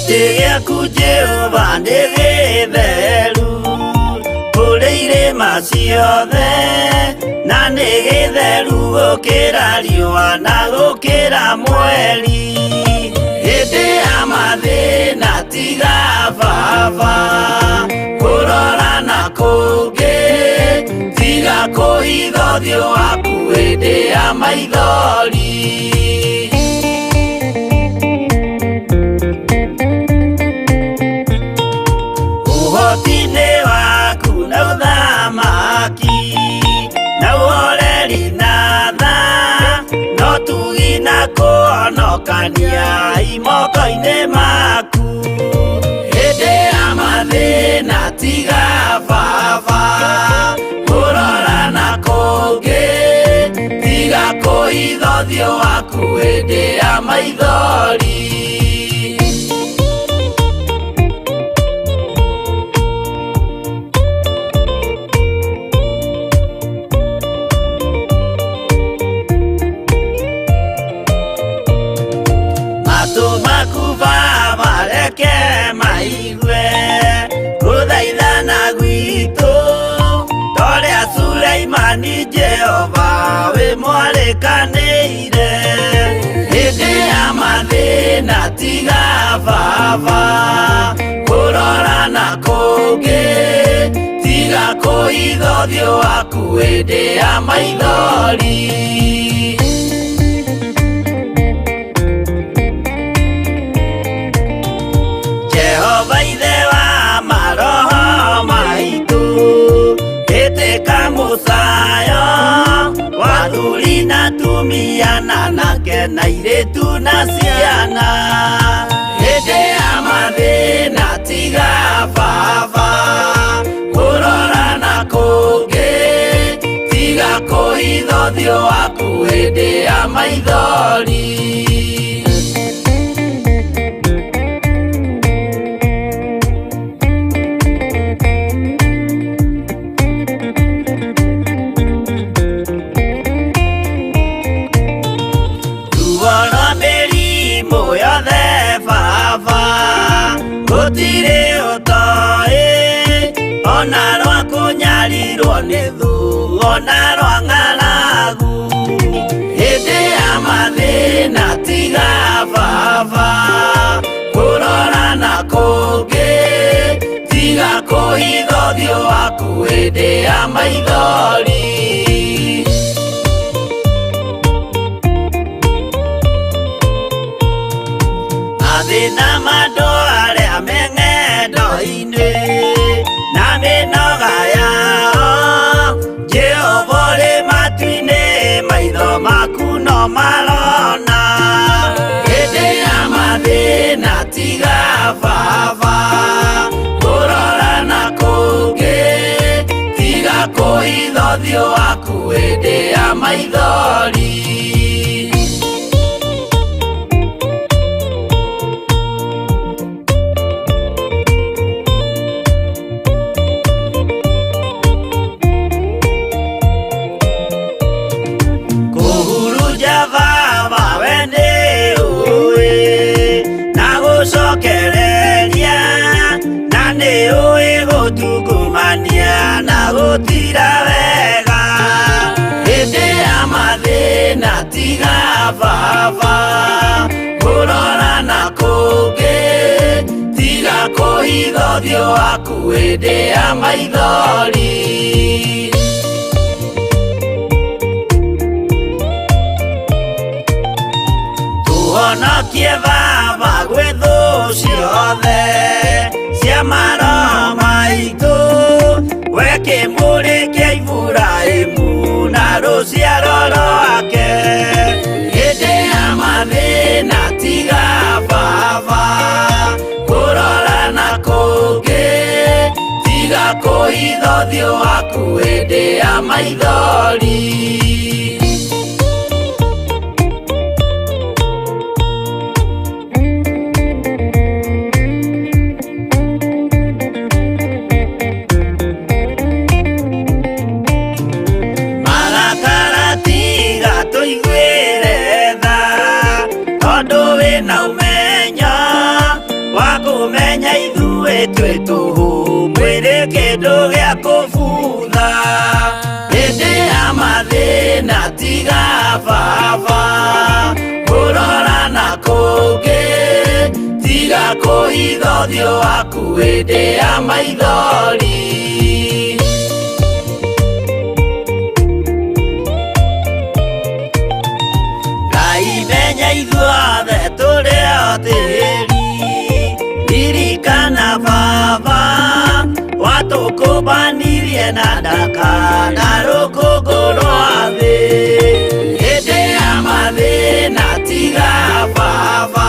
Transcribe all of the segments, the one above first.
Gĩtĩ gĩaku Jehova nĩ gĩtheru kũrĩ irĩma ciothe, na nĩ gĩtheru gũkĩra riũa na gũkĩra mweri. Hĩndĩ ya mathĩna tiga baba kũrora na kũngĩ, tiga kũhitha ũthiũ waku hĩndĩ ya maithori. Ũhoti-inĩ waku na ũthamaki na ũhoreri na tha, no tugi na kũhonokania imoko-inĩ maku. Hĩndĩ ya mathĩna tiga baba kũrora na kũngĩ, tiga kũhitha ũthiũ waku hĩndĩ ya maithori. Matũ maku baba reke maigue gũthaithana gwitũ, torĩa Suleimani Jehova wĩ mwarĩkanĩire. Hĩndĩ ya mathĩna tiga baba kũrora na kũngĩ, tiga kũhitha ũthiũ waku hĩndĩ ya maithori. Jehova ithe wa maroho maitũ, ĩtĩka mũcayo wa athuri na atumia na anake na airĩtu na ciana. Hĩndĩ ya mathĩna tiga baba kũrora na kũngĩ, tiga kũhitha ũthiũ waku hĩndĩ ya maithori. Ruo rwa mĩrimũ yothe baba gũtirĩ ũtoĩ, ona rwa kũnyarirwo nĩ thũ, ona rwa ng'aragu. Hĩndĩ ya mathĩna tiga baba kũrora na kũngĩ, tiga kũhitha ũthiũ waku hĩndĩ ya maithori. Mathĩna ma andũ arĩa me ng'endo-inĩ na mĩnoga yao, Jehova ũrĩ matu-inĩ, maitho maku no marona. Hĩndĩ ya mathĩna tiga baba kũrora na kũngĩ, tiga kũhitha ũthiũ waku hĩndĩ ya maithori. Kũhurunja baba we nĩ ũĩ na gũcokereria, na nĩ ũĩ gũtungumania na gũtira wega. Hĩndĩ ya mathĩna tiga baba kũrora na kũngĩ, tiga kũhitha ũthiũ waku hĩndĩ ya maithori. Tũhonokie baba gwĩ thũ ciothe cia maroho maitũ, we kĩmũrĩ kĩa Iburahĩmu na rũciaro rwake. Hĩndĩ ya mathĩna tiga baba kũrora na kũngĩ, tiga kũhitha ũthiũ waku hĩndĩ ya maithori. Marakara tiga tũiguĩre tha, tondũ wĩna ũmenyo wa Menya ithuĩ twĩ tũhũ mwĩrĩ kĩndũ gĩa kũbutha hĩndĩ ya mathĩna tiga baba kũrora na kũngĩ tiga kũhitha ũthiũ waku hĩndĩ ya maithori. Ngai menya ithuothe tũrĩ o tĩri ririkana baba watũkũmbanirie na ndaka na rũkũngũ rwa thĩ hĩndĩ ya mathĩna tiga baba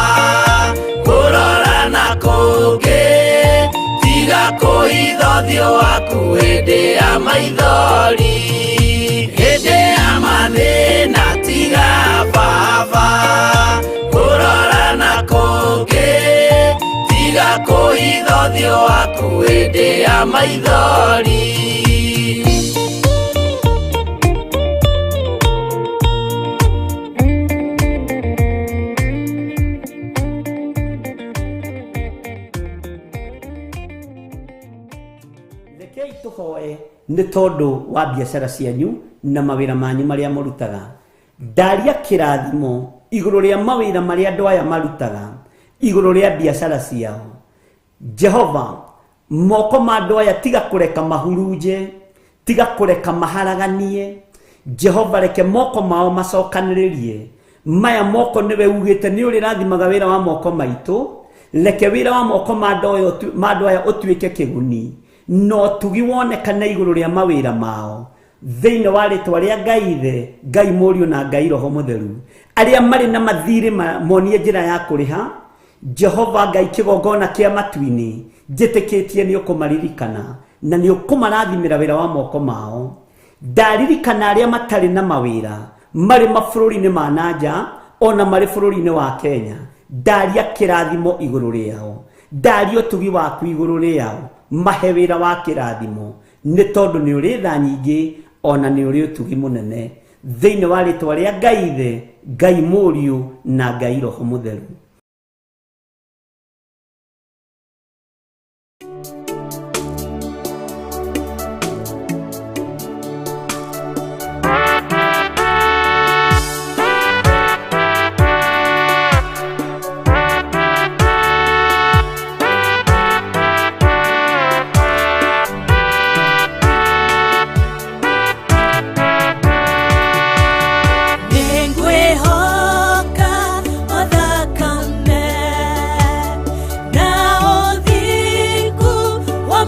kũrora na kũngĩ tiga kũhitha ũthiũ waku hĩndĩ ya maithori hĩndĩ ya mathĩna tiga baba kũrora na kũngĩ tiga kũhitha ũthiũ waku hĩndĩ ya maithori. Rekei tũhoe nĩ tondũ wa biacara cianyu na mawĩra manyu marĩa mũrutaga. Ndaria kĩrathimo igũrũ rĩa mawĩra marĩa andũ aya marutaga, igũrũ rĩa biacara ciao. Jehova, moko ma andũ aya tiga kũreka mahurunje, tiga kũreka maharaganie. Jehova, reke moko mao macokanĩrĩrie. Maya moko nĩwe ugĩte nĩ ũrĩrathimaga wĩra wa moko maitũ. Reke wĩra wa moko ma andũ aya ũtuĩke kĩguni na ũtugi wonekane igũrũ rĩa mawĩra mao. Thĩinĩ wa rĩtwa rĩa Ngai Ithe, Ngai Mũriũ na Ngai Roho Mũtheru, arĩa marĩ na mathirĩ monie njĩra ya kũrĩha. Jehova Ngai kĩgongona kĩa matu-inĩ, njĩtĩkĩtie nĩ ũkũmaririkana na nĩ ũkũmarathimĩra wĩra wa moko mao. Ndaririkana arĩa matarĩ na mawĩra marĩ mabũrũri-inĩ ma nanja ona marĩ bũrũri-inĩ wa Kenya, ndaria kĩrathimo igũrũ rĩao, ndaria ũtugi waku igũrũ rĩao, mahe wĩra wa kĩrathimo nĩ tondũ nĩ ũrĩ tha nyingĩ ona nĩ ũrĩ ũtugi mũnene. Thĩinĩ wa rĩtwa rĩa Ngai Ithe, Ngai Mũriũ na Ngai Roho Mũtheru. Nĩngwĩhoka o thakame na ũthingu wa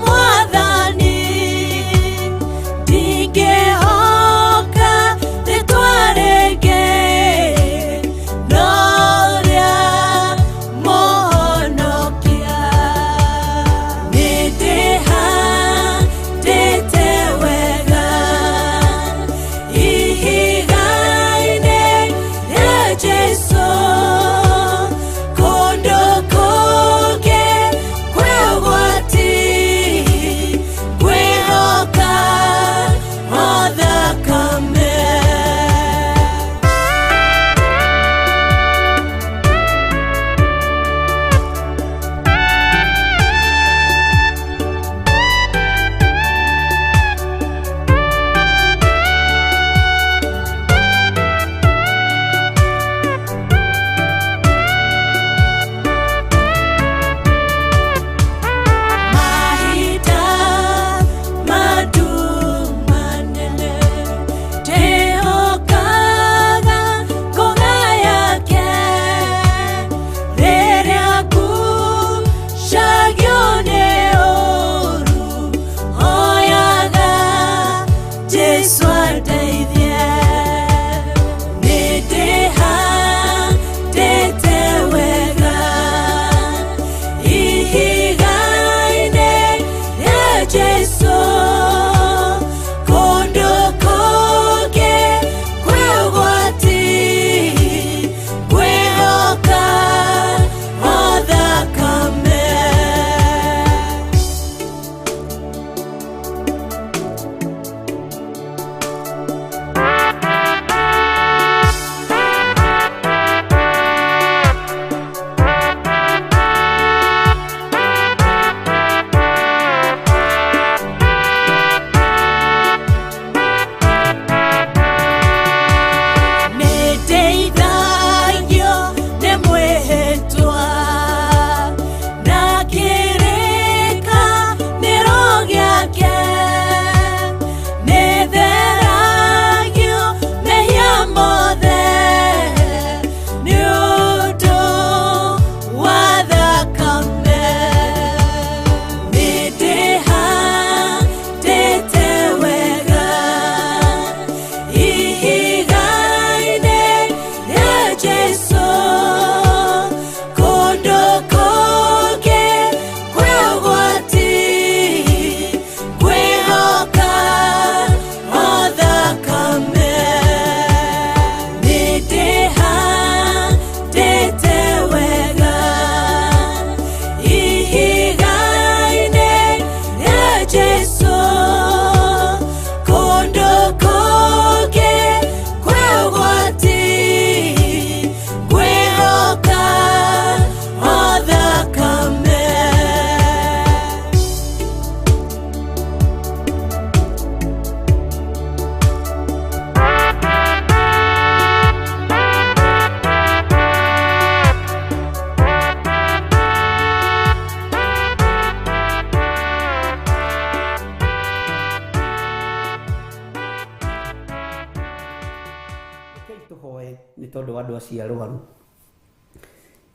tondũ wa andũ acio arwaru.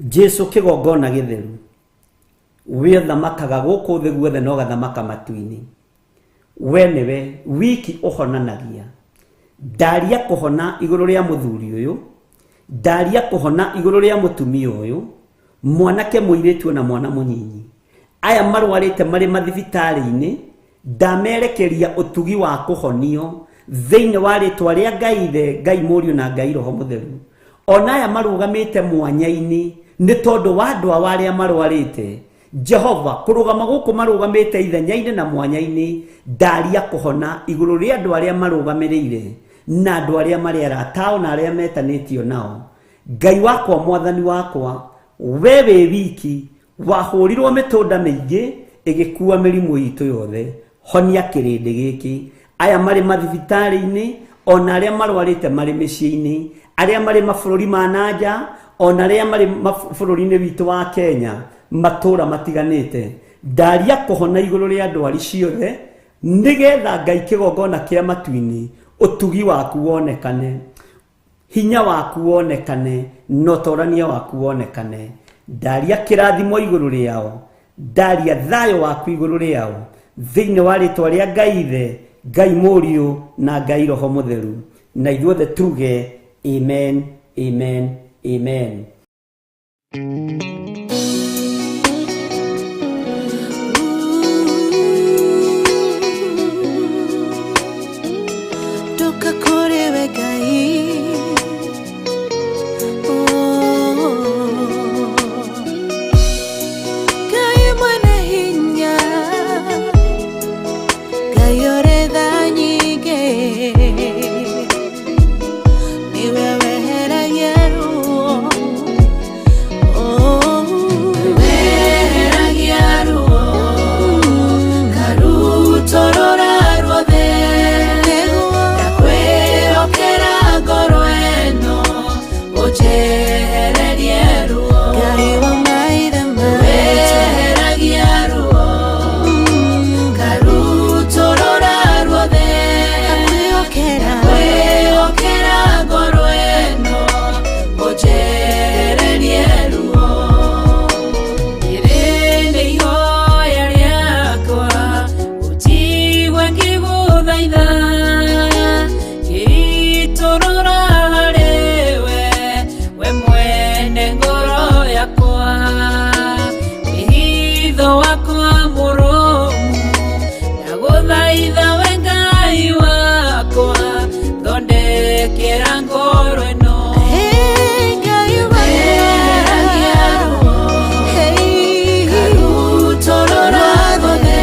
Jesu kĩgongona gĩtheru, we ũthamakaga gũkũ thĩ guothe na ũgathamaka matu-inĩ, we nĩwe wiki ũhonanagia. Ndaria kũhona igũrũ rĩa mũthuri ũyũ, ndaria kũhona igũrũ rĩa mũtumia ũyũ, mwanake mũirĩtu na mwana mũnyinyi, aya marwarĩte marĩ mathibitarĩ-inĩ, ndamerekeria ũtugi wa kũhonio thĩinĩ wa rĩtwa rĩa Ngai Ithe, Ngai Mũriũ na Ngai Roho Mũtheru. Ona aya marũgamĩte mwanya-inĩ nĩ tondũ wa andũ ao arĩa marwarĩte, Jehova kũrũgama gũkũ marũgamĩte ithenya-inĩ na mwanya-inĩ, ndaria kũhona igũrũ rĩa andũ arĩa marũgamĩrĩire na andũ arĩa marĩ arata ao na arĩa metanĩtio nao. Ngai wakwa, Mwathani wakwa, we wĩ wiki wahũrirwo mĩtũnda mĩingĩ ĩgĩkua mĩrimũ itũ yothe. Honia kĩrĩndĩ gĩkĩ, aya marĩ mathibitarĩ-inĩ, ona arĩa marwarĩte marĩ mĩciĩ-inĩ, arĩa marĩ mabũrũri ma nanja, ona arĩa marĩ bũrũri-inĩ witũ wa Kenya, matũra matiganĩte. Ndaria kũhona igũrũ rĩa ndwari ciothe, nĩgetha Ngai kĩgongona kĩa matu-inĩ, ũtugi waku wonekane, hinya waku wonekane, na ũtorania waku wonekane. Ndaria kĩrathimo igũrũ rĩao, ndaria thayũ waku igũrũ rĩao, thĩinĩ wa rĩtwa rĩa Ngai Ithe, Ngai Mũriũ na Ngai Roho Mũtheru. Na ithuothe tuge amen, amen, amen. Ndoka kũrĩ we Ngai. Oh. Ngai mwene hinya, Ngai ũrĩ tha nyingĩ, nĩwe weheragia ruo. Oh. Weheragia ruo, karutorora ruothe, Nĩguo. ndakwĩhokera ngoro ĩno, ũnjehererie ruo. Ngai wa maithe maitũ. Weheragia ruo, karutorora ruothe, Ndakwĩhokera. ndakwĩhokera ngoro ĩno, ũnjehererie ruo. Rĩrĩ nĩ ihoya rĩakwa, ũnjigue ngĩgũthaitha, ngĩitũrũra harĩwe, we mwene ngoro yakwa. Wĩhitho wakwa mũrũmu, ndagũthaitha we Ngai wakwa, thondekera ngoro ĩno. Hey, Ngai wakwa. Weheragia ruo, Hey. karutorora ruothe,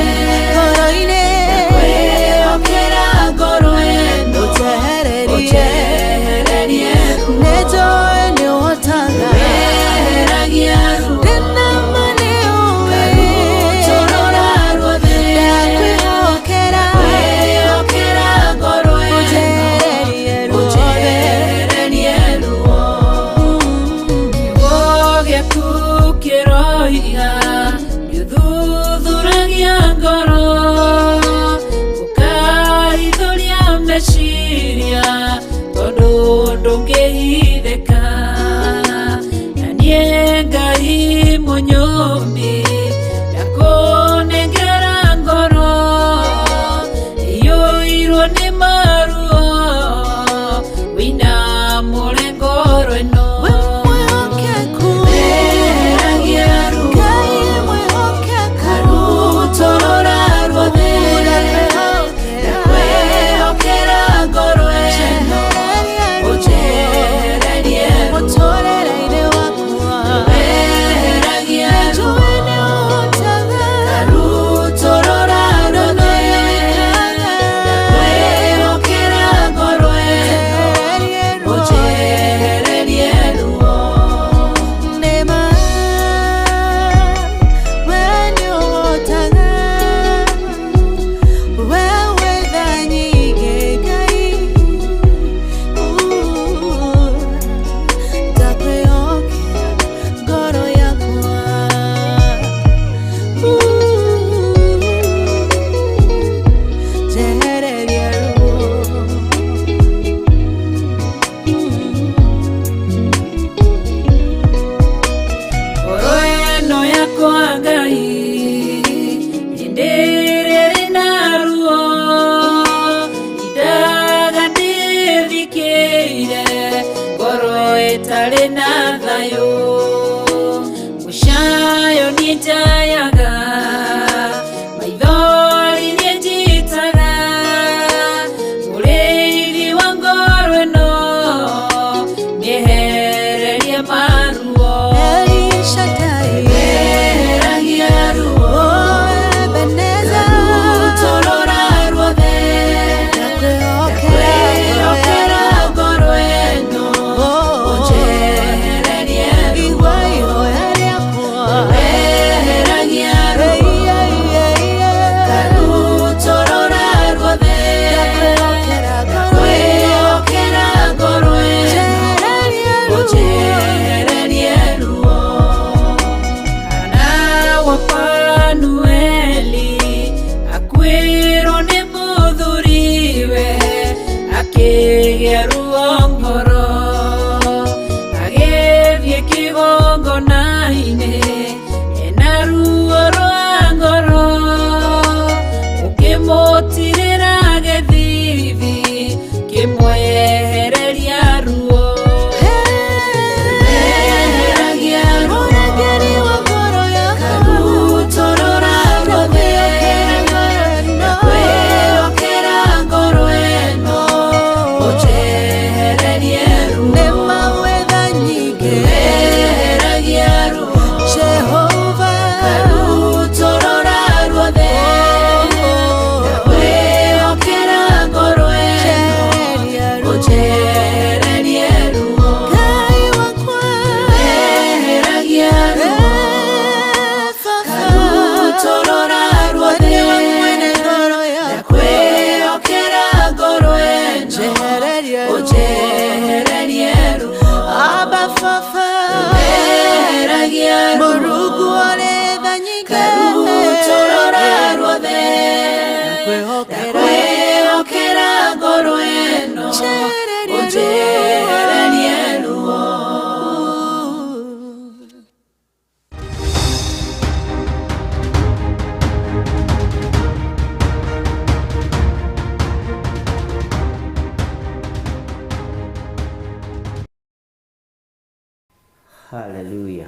Ngoro-inĩ. ndakwĩhokera ngoro ĩno, Ũnjehererie. ũnjehererie ruo. Nĩnjũĩ nĩũhotaga. Weheragia ruo, Ndĩna ma nĩũĩ. karutorora ruothe, Ndakwĩhokera. ndakwĩhokera ngoro ĩno, Ũnjehererie ruothe. ũnjehererie ruo. Kiugo gĩaku kĩroiga nĩũthuthuragia ngoro, ũkaithũria meciria, tondũ ndũngĩhithĩka. Na niĩ Ngai mũnyũmbi, ndakũnengera ngoro ĩiyũirwo nĩ maruo, wĩinamũre ngoro ĩno. Wĩ mwĩhokeku. Weheragia ruo, Ngai njayaga maithori niĩ njitaga mũrĩithi wa ngoro ĩno mĩehererie maruo El Shaddai, eheragia ruo oh Ebenezer, rũtorora ruothe ndakwĩhokera kwĩhokera ngoro ĩno Oh, ũnjehererie ruo igua ihoya rĩakwa. eheragia ruo Ei, ei, ei, ei. Karutorora ruothe Ndakwĩhokera ngoro ĩno. kwĩhokera ngoro ĩno Njehererie ruo. ũnjehererie ruo Hana wa Fanueli akuĩrwo nĩ mũthuriwe akĩgĩa ruo ngoro agĩthiĩ kĩgongona-inĩ ena ruo rwa ngoro ũkĩmũtirĩra gĩthithi kĩmwehereria ruo eheragia ruo Mũrangĩri wa ngoro yakwa. karutorora ruothe Ndakwĩhokera ngoro ĩno. kwĩhokera ngoro ĩno ũnjehererie ruo Nĩ mawetha nyingĩ. eheragia ruo Jehova. karutorora ruothe kwĩhokera ngoro ĩno Njehereria ruo. ũnjehererie ruo Ngai wakwa. eheragia ruo Eh, Baba. karutorora ruothe Nĩwe mwene ngoro yakwa. kwĩhokera ngoro ĩno Njehereria ruo. ũnjehererie ruo Abba Baba. eheragia ruo Mũrungu ũrĩ tha nyingĩ. karutorora ruothe Ndakwĩhokera. kwĩhokera ngoro ĩno Njehereria ruo. ũnjehererie ruo Haleluya.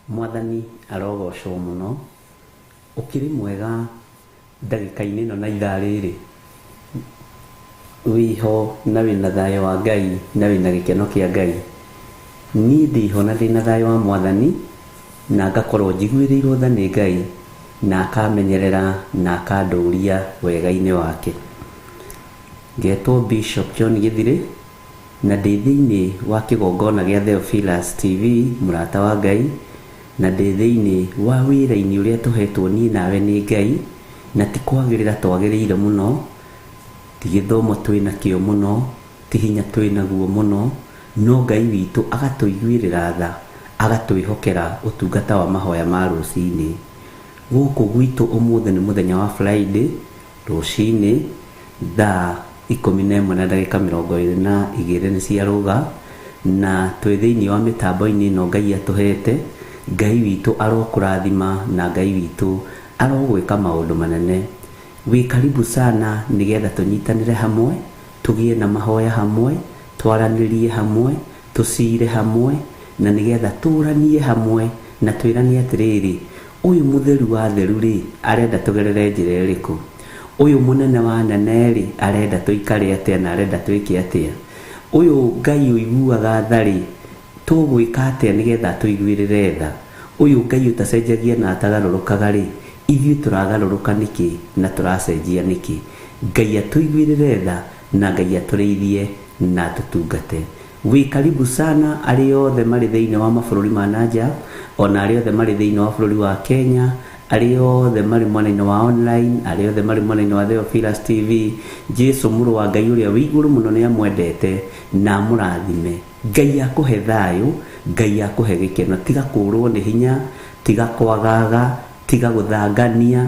Mwathani arogocwo mũno. Ũkĩrĩ mwega ndagĩka-inĩ ĩno na ithaa rĩrĩ. Wĩho na wĩna thayũ wa Ngai na wĩna gĩkeno kĩa Ngai. Niĩ ndĩho na ndĩna thayũ wa Mwathani na ngakorwo njiguĩrĩirwo tha nĩ Ngai na akamenyerera na akandũria wega-inĩ wake. Ngetwo Bishop John Gĩthirĩ na ndĩ thĩinĩ wa kĩgongona gĩa Theophilus TV mũrata wa Ngai na ndĩ thĩinĩ wa wĩra-inĩ ũrĩa tũhetwo niĩ nawe nĩ Ngai na ti kwagĩrĩra twagĩrĩire mũno ti gĩthomo twĩnakĩo mũno ti hinya twĩnaguo mũno no Ngai witũ agatũiguĩrĩra tha agatwĩhokera ũtungata wa mahoya ma rũcinĩ. Gũkũ gwitũ ũmũthĩ nĩ mũthenya wa Friday rũcinĩ thaa 11 na ndagĩka 22 nĩ cia rũga na twĩ thĩinĩ wa mĩtambo-inĩ ĩno Ngai atũhete. Ngai witũ arokũrathima na Ngai witũ arogwĩka maũndũ manene. Wĩ karibu sana nĩgetha tũnyitanĩre hamwe tũgĩe na mahoya hamwe twaranĩrie hamwe tũcire hamwe na nĩgetha tũranie hamwe na twĩranie atĩrĩrĩ ũyũ mũtheru wa theru rĩ arenda tũgerere njĩra ĩrĩkũ ũyũ mũnene wa nene rĩ arenda tũikare atĩa na arenda twĩke atĩa ũyũ Ngai ũiguaga tha rĩ tũgwĩka atĩa nĩgetha tũiguĩrĩre tha ũyũ Ngai ũtacenjagia na atagarũrũkaga rĩ ithuĩ tũragarũrũka nĩkĩ na tũracenjia nĩkĩ Ngai atũiguĩrĩre tha na Ngai atũrĩithie na atũtungate. Wĩ karibu sana arĩa othe marĩ thĩinĩ wa mabũrũri ma nanja ona arĩa othe marĩ thĩinĩ wa bũrũri wa Kenya arĩa othe marĩ mwena-inĩ wa online arĩa othe marĩ mwena-inĩ wa Theophilus TV. Jesu mũrũ wa Ngai ũrĩa wĩ igũrũ mũno nĩ amwendete na amũrathime. Ngai akũhe thayũ, Ngai akũhe gĩkeno, tiga kũrwo nĩ hinya, tiga kwagaga, tiga gũthangania,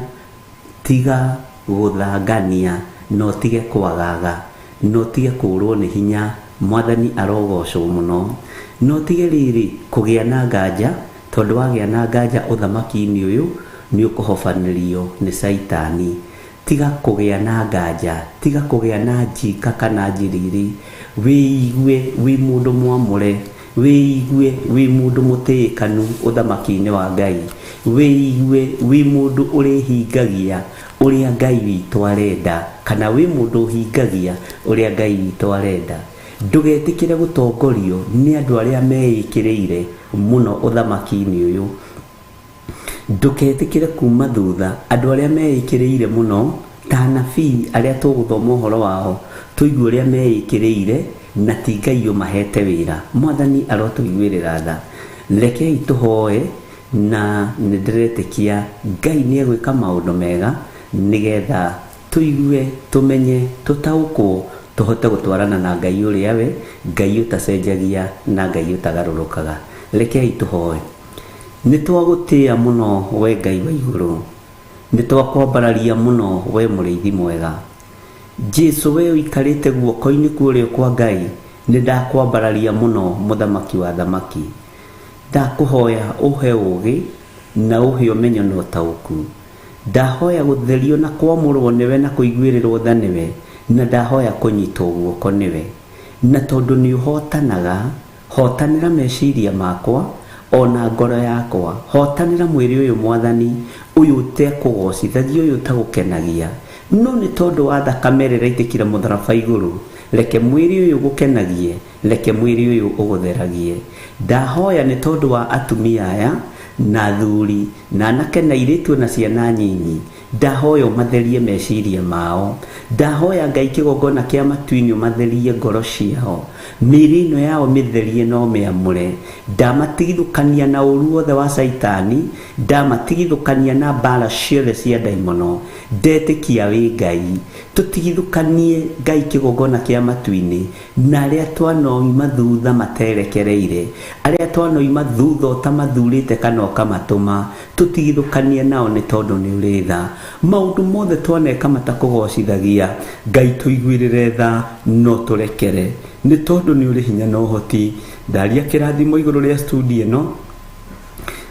tiga gũthangania na ũtige kwagaga na ũtige kũrwo nĩ hinya. Mwathani arogocwo mũno na ũtige rĩrĩ kũgĩa na nganja tondũ wagĩa na nganja ũthamaki-inĩ ũyũ nĩ ũkũhobanĩrio nĩ caitani. Tiga kũgĩa na nganja, tiga kũgĩa na njika kana njiriri, wĩigue wĩ mũndũ mwamũre Wĩigue wĩ mũndũ mũtĩĩkanu ũthamaki-inĩ wa Ngai. Wĩigue wĩ mũndũ ũrĩhingagia ũrĩa Ngai witũ arenda, kana wĩ mũndũ ũhingagia ũrĩa Ngai witũ arenda. Ndũgetĩkĩre gũtongorio nĩ andũ arĩa meĩkĩrĩire mũno ũthamaki-inĩ ũyũ. Ndũketĩkĩre kuma thutha andũ arĩa meĩkĩrĩire mũno ta anabii arĩa tũgũthoma ũhoro wao tũigue ũrĩa meĩkĩrĩire na ti Ngai ũmahete wĩra. Mwathani arotũiguĩrĩra tha. Rekei tũhoe na nĩ ndĩretĩkia Ngai nĩ egwĩka maũndũ mega nĩgetha tũigue, tũmenye, tũtaũkwo, tũhote gũtwarana na Ngai ũrĩa we, Ngai ũtacenjagia na Ngai ũtagarũrũkaga. Rekei tũhoe. Nĩ twagũtĩĩa mũno we Ngai wa igũrũ, nĩ twakwambararia mũno we mũrĩithi mwega. Jesu we ũikarĩte guoko-inĩ kwa ũrĩo kwa Ngai, nĩ ndakwambararia mũno mũthamaki wa athamaki. Ndakũhoya ũhe ũũgĩ na ũhe ũmenyo na ũtaũku. Ndahoya gũtherio na kwamũrwo nĩwe na kũiguĩrĩrwo tha nĩwe, na ndahoya kũnyitwo guoko nĩwe. Na tondũ nĩ ũhotanaga, Hotanĩra meciria makwa, o na ngoro yakwa. Hotanĩra mwĩrĩ ũyũ, Mwathani, ũyũ ũtekũgocithagia, ũyũ ũtagũkenagia. No nĩ tondũ wa thakame ĩrĩa ĩraitĩkire mũtharaba igũrũ, reke mwĩrĩ ũyũ ũgũkenagie, reke mwĩrĩ ũyũ ũgũtheragie. Ndahoya nĩ tondũ wa atumia aya, na athuri, na anake na airĩtu o na ciana nyinyi. Ndahoya ũmatherie meciria mao. Ndahoya Ngai kĩgongona kĩa matu-inĩ ũmatherie ngoro ciao. Mĩĩrĩ ĩno yao mĩtherie na ũmĩamũre. Ndamatigithũkania na ũru wothe wa Caitani, ndamatigithũkania na mbara ciothe cia ndaimono. Ndetĩkia wĩ Ngai. Tũtigithũkanie Ngai kĩgongona kĩa matu-inĩ na arĩa twanoima thutha materekereire, arĩa twanoima thutha ũtamathurĩte kana ũkamatũma. Tũtigithũkanie nao nĩ tondũ nĩ ũrĩ tha. Maũndũ mothe twaneka matakũgocithagia, Ngai tũiguĩrĩre tha na ũtũrekere, nĩ tondũ nĩ ũrĩ hinya na ũhoti. Ndaria kĩrathimo igũrũ rĩa studio ĩno,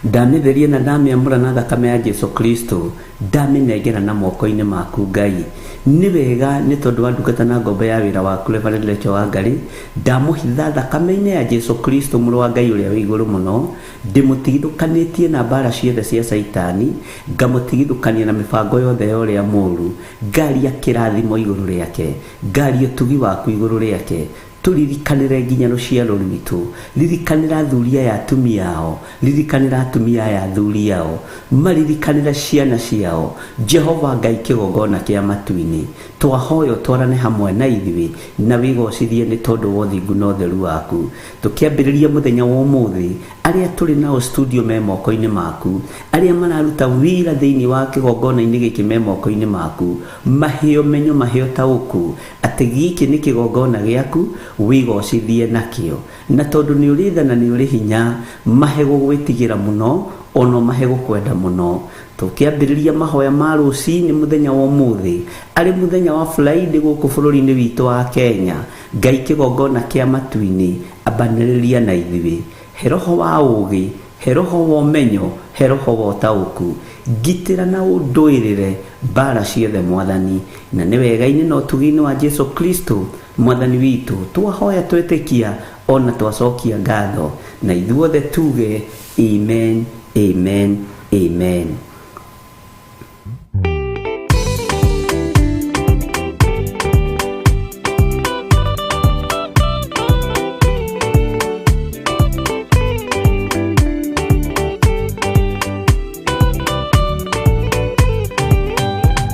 ndamĩtheria na ndamĩamũra na thakame ya Jesu Kristo, ndamĩnengera na moko-inĩ maku Ngai. Nĩ wega nĩ tondũ wa ndungata na ngombo ya wĩra waku Reverend Rachel Wangari, ndamũhitha thakame-inĩ ya Jesu Kristo mũrũ wa Ngai ũrĩa wĩ igũrũ mũno, Ndĩmũtigithũkanĩtie na mbaara ciothe cia Caitani, ngamũtigithũkania na mĩbango yothe ya ũrĩa mũũru, ngaaria kĩrathimo igũrũ rĩake, ngaaria ũtugi waku igũrũ rĩake. Tũririkanĩre nginya rũciaro rwitũ. Ririkanĩra athuri aya atumia ao, ririkanĩra atumia aya athuri ao, maririkanĩre ciana ciao. Jehova Ngai kĩgongona kĩa matu-inĩ, twahoya ũtwarane hamwe na ithuĩ na wĩgocithie nĩ tondũ wa ũthingu na ũtheru waku. Tũkĩambĩrĩria mũthenya wa ũmũthĩ, arĩa tũrĩ nao studio me moko-inĩ maku, arĩa mararuta wĩra thĩinĩ wa kĩgongona-inĩ gĩkĩ me moko-inĩ maku, mahe ũmenyo, mahe ũtaũku atĩ gĩkĩ nĩ kĩgongona gĩaku, wĩgocithie nakĩo. Na tondũ nĩ ũrĩ tha na nĩ ũrĩ hinya, mahe gũgwĩtigĩra mũno, o na ũmahe gũkwenda mũno. Tũkĩambĩrĩria mahoya ma rũcinĩ mũthenya wa ũmũthĩ, arĩ mũthenya wa Friday gũkũ bũrũri-inĩ witũ wa Kenya, Ngai kĩgongona kĩa matu-inĩ, ambanĩrĩria na ithuĩ. He roho wa ũũgĩ, he roho wa ũmenyo, he roho wa ũtaũku. Ngitĩra na ũndũĩrĩre mbaara ciothe Mwathani. Na nĩ wega-inĩ na ũtugi-inĩ wa Jesu Kristo Mwathani witũ, twahoya twetĩkia o na twacokia ngatho. Na ithuothe tuge, Amen, amen, amen.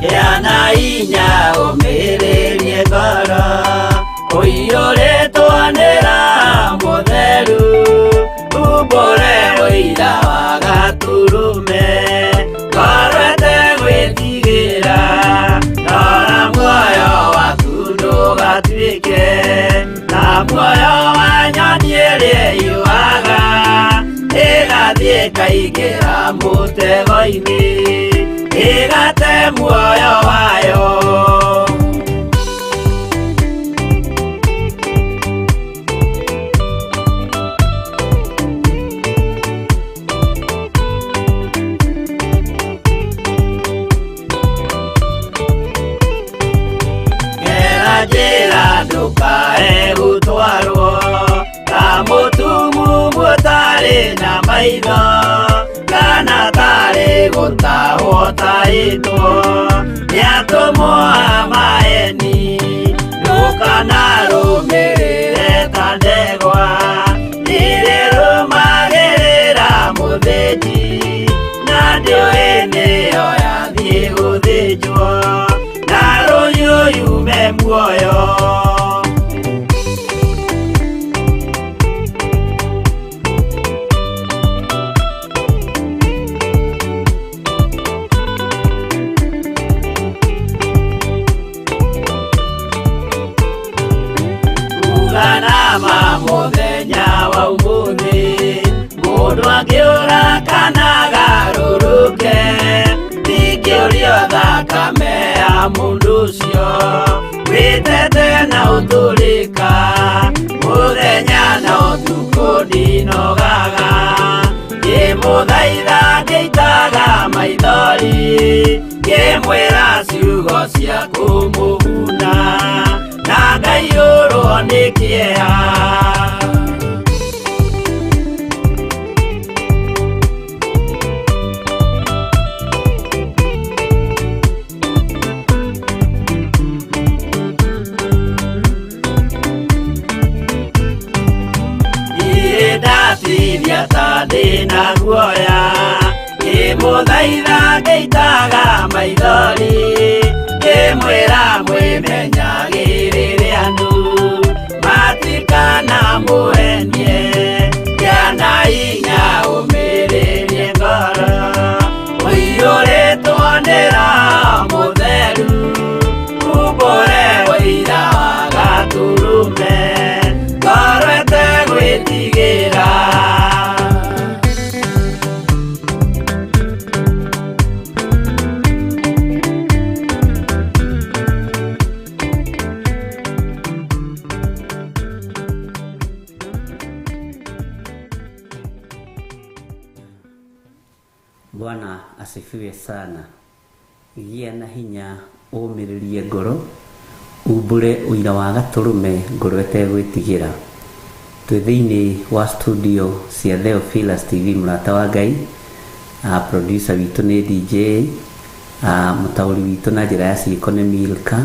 Gĩa na hinya ũmĩrĩrie ngoro ũiyũrĩtwo nĩ Roho Mũtheru umbũre ũira wa Gatũrũme ngoro ĩtegwĩtigĩra rora muoyo waku ndũgatuĩke ta muoyo wa nyoni ĩrĩa ĩyũaga ĩgathiĩ ĩkaingĩra mũtego-inĩ ĩgate muoyo wayo. Gera njĩra ndũkae gũtwarwo ta mũtumumu maitho kana tarĩ gũtahwo tahĩtwo nĩ atũmwo a maeni ndũkanarũmĩrĩre ta ndegwa irĩrũmagĩrĩra mũthĩnji na ndĩũĩ nĩyo yathiĩ gũthĩnjwo na rũhiũ yume muoyo. Uganama mũthenya wa ũmũthĩ mũndũ angĩũra kana agarũrũke ndingĩũrio thakame ya mũndũ ũcio wĩtete na ũtũrĩka mũthenya na ũtukũ ndinogaga ngĩmũthaitha ngĩitaga maithori ngĩmwĩra ciugo cia kũmũguna na ngaiyũrwo nĩ kĩeha. Ndirĩ ndatithia ta ndĩna guoya ngĩmũthaitha ngĩitaga maithori ngĩmwĩra mwĩmenyagĩrĩre andũ matikanamũhenie kĩana hinya ũmĩrĩrie ngoro ũiyũrĩtwo nĩ Roho Mũtheru umbũre ũira wa Gatũrũme ngoro ĩtegwĩtigĩra. Bwana asifiwe sana. Gĩa na hinya ũmĩrĩrie ngoro umbũre ũira wa Gatũrũme ngoro ĩtegwĩtigĩra. Twĩ thĩinĩ wa studio cia Theophilus TV mũrata wa Ngai. Producer witũ nĩ DJ, mũtaũri witũ na njĩra ya ciĩko nĩ Milka,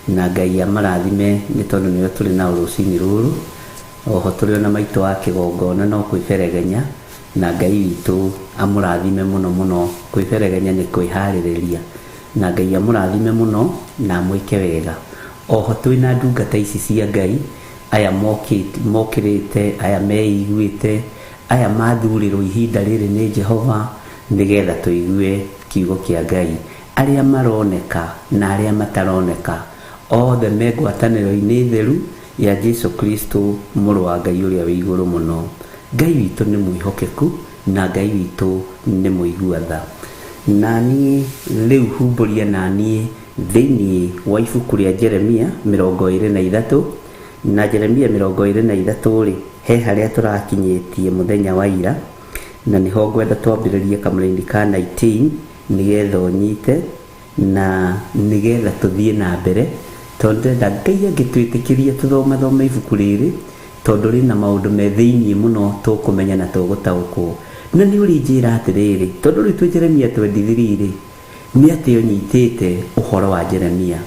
na Ngai amarathime nĩ tondũ nĩwe tũrĩ nao rũcinĩ rũrũ. Oho tũrĩ ona maitũ wa kĩgongona no kwĩberegenya, na Ngai witũ amũrathime mũno mũno. Kwĩberegenya nĩ kwĩharĩrĩria, na Ngai amũrathime mũno na amwĩke wega. Oho twĩna ndungata ici cia Ngai, aya mokĩrĩte, aya meiguĩte, aya mathurĩrwo ihinda rĩrĩ nĩ Jehova nĩgetha tũigue kiugo kĩa Ngai. Arĩa maroneka na arĩa mataroneka othe me ngwatanĩro-inĩ theru ya Jesu Kristo mũrũ wa Ngai ũrĩa wĩ igũrũ mũno. Ngai witũ nĩ mwĩhokeku na Ngai witũ nĩ mũigua tha. Na niĩ rĩu humbũria na niĩ thĩinĩ wa ibuku rĩa Jeremia 23 na Jeremia 23 rĩ, he harĩa tũrakinyĩtie mũthenya wa ira, na nĩho ngwenda twambĩrĩrie kamũraini ka 19 nĩgetha ũnyite na nĩgetha tũthiĩ na mbere, tondũ ndĩrenda Ngai angĩtwĩtĩkĩria tũthomathome ibuku rĩrĩ, tondũ rĩna maũndũ me thĩinĩ mũno tũkũmenya na tũgũtaũkwo. Na nĩ ũrĩnjĩra atĩrĩrĩ, tondũ rĩu twĩ Jeremia 23 rĩ, nĩ atĩ ũnyitĩte ũhoro wa Jeremia,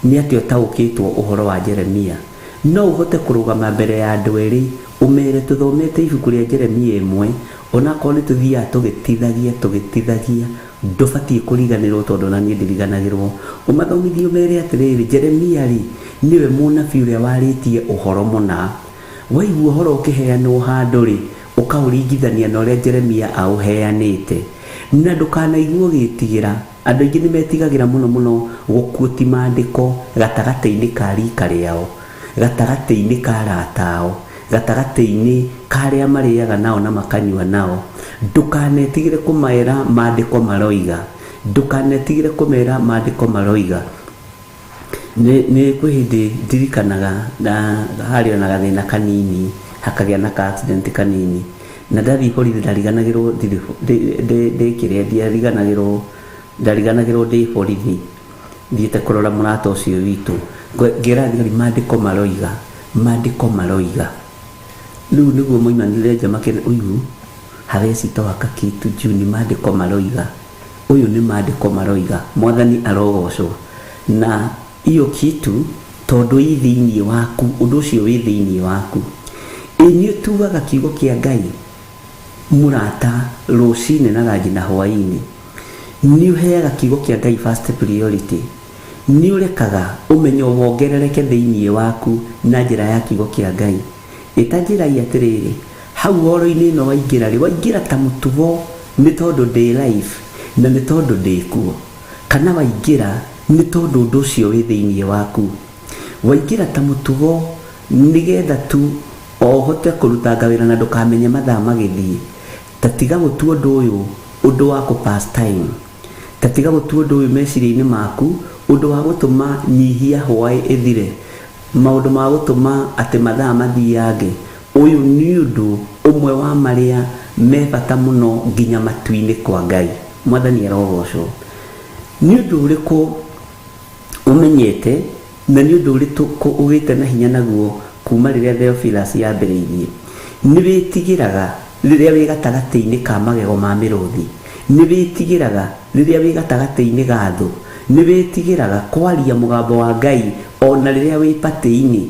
nĩ atĩ ũtaũkĩtwo ũhoro wa Jeremia. No ũhote kũrũgama mbere ya andũ erĩ ũmere tũthomete ibuku rĩa Jeremia ĩmwe, onakorwo nĩ tũthiaga tũgĩtithagia, ndũbatiĩ kũriganĩrwo tondũ ona niĩ ndiriganagĩrwo. Ũmathomithie ũmere atĩrĩrĩ, Jeremia rĩ nĩwe mũnabii ũrĩa warĩtie ũhoro mũna. Waigua ũhoro ũkĩheanwo handũ rĩ, ũkaũringithania na ũrĩa Jeremia aũheanĩte. Na ndũkanaigua ũgĩtigĩra. Andũ aingĩ nĩ metigagĩra mũno mũno gũkuũti maandĩko gatagatĩ-inĩ ka rika rĩao, gatagatĩ-inĩ ka arata ao, gatagatĩ-inĩ ka arĩa marĩaga nao na makanyua nao. Ndũkanetigĩre kũmera maandĩko maroiga, ndũkanetigĩre kũmera maandĩko maroiga. Nĩ kwĩ hĩndĩ ndirikanaga na harĩ ona gathĩna kanini, hakagĩa na ka accident kanini, na ndathiĩ borithi ndariganagĩrwo ndĩ kĩrĩa, ndiariganagĩrwo, ndariganagĩrwo ndĩ borithi thiĩte kũrora mũrata ũcio witũ. Ngĩra thigari maandĩko maroiga, maandĩko maroiga. Rĩu nĩguo moimanire nja makĩra, ũigu Hawezi toa kakitu juu nĩ maandĩko maroiga. Ũyũ nĩ maandĩko maroiga. Mwathani arogocwo. Na iyo kitu tondũ ĩ thĩinĩ waku, ũndũ ũcio wĩ thĩinĩ waku. Ĩ nĩ ũtuaga kiugo kĩa Ngai mũrata rũcinĩ na ranji na hwaĩ-inĩ. Nĩ ũheaga kiugo kĩa Ngai first priority. Nĩ ũrekaga ũmenyo wongerereke thĩinĩ waku na njĩra ya kiugo kĩa Ngai. Ĩta njĩrai atĩrĩrĩ, hau horo-inĩ ĩno waingĩra rĩ, waingĩra ta mũtugo nĩ tondũ ndĩ life na nĩ tondũ ndĩ kuo. Kana waingĩra nĩ tondũ ũndũ ũcio wĩ thĩinĩ waku. Waingĩra ta mũtugo nĩgetha tu o ũhote kũrutanga wĩra na ndũkamenye mathaa magĩthiĩ. Ta tiga gũtua ũndũ ũyũ ũndũ wa kũ pass time. Ta tiga gũtua ũndũ ũyũ meciria-inĩ maku ũndũ wa gũtũma nyihia hwaĩ ĩthire. Maũndũ ma gũtũma atĩ mathaa mathiange. Ũyũ nĩ ũndũ ũmwe wa marĩa me bata mũno nginya matu-inĩ kwa Ngai. Mwathani arogocwo. Nĩ ũndũ ũrĩkũ ũmenyete na nĩ ũndũ ũrĩkũ ũgĩte na hinya naguo kuma rĩrĩa Theophilus yambĩrĩirie? Nĩ wĩtigĩraga rĩrĩa wĩ gatagatĩ-inĩ ka magego ma mĩrũthi? Nĩ wĩtigĩraga rĩrĩa wĩ gatagatĩ-inĩ ga thũ? Nĩ wĩtigĩraga kwaria mũgambo wa Ngai ona rĩrĩa wĩ patĩ-inĩ?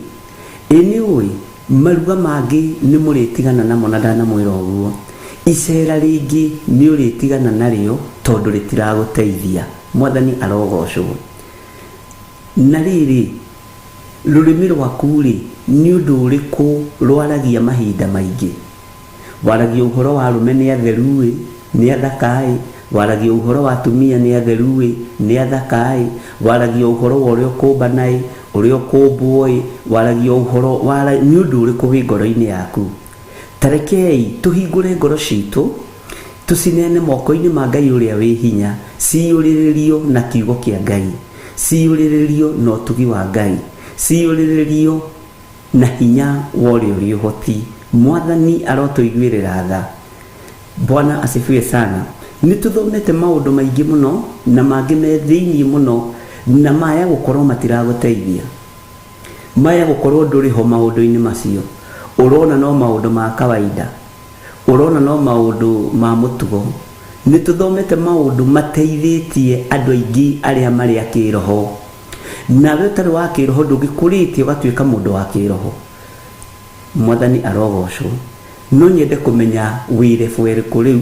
Ĩ nĩ ũĩ maruga mangĩ nĩ mũrĩtigana namo na ndanamwĩra ũguo. Icera rĩngĩ nĩ ũrĩtigana narĩo tondũ rĩtiragũteithia. Mwathani arogocwo. Na rĩrĩ, rũrĩmĩ rwaku rĩ, nĩ ũndũ ũrĩkũ rwaragia mahinda maingĩ? Waragia ũhoro wa arũme nĩ atheru ĩ, nĩ athaka ĩ, waragia ũhoro wa atumia nĩ atheru ĩ, nĩ athaka ĩ, waragia ũhoro wa ũrĩa ũkũmbana ĩ, ũrĩa ũkũmbwo ĩ, waragia ũhoro nĩ ũndũ ũrĩkũ wĩ ngoro-inĩ yaku? Ta rekei tũhingũre ngoro citũ, tũcineane moko-inĩ ma Ngai ũrĩa wĩ hinya, ciyũrĩrĩrio na kiugo kĩa Ngai, ciyũrĩrĩrio na ũtugi wa Ngai, ciyũrĩrĩrio na hinya wa ũrĩa ũrĩ ũhoti. Mwathani arotũiguĩrĩra tha. Bwana asifiwe sana. Nĩ tũthomete maũndũ maingĩ mũno na mangĩ me thĩinĩ mũno na maya gũkorwo matiragũteithia. Maya gũkorwo ndũrĩ ho maũndũ-inĩ macio. Ũrona no maũndũ ma kawaida. Ũrona no maũndũ ma mũtugo. Nĩ tũthomete maũndũ mateithĩtie andũ aingĩ arĩa marĩ a kĩroho. Nawe ũtarĩ wa kĩroho ndũngĩkũrĩtie ũgatuĩka mũndũ wa kĩroho. Mwathani arogocwo. No nyende kũmenya wĩ level ĩrĩkũ rĩu,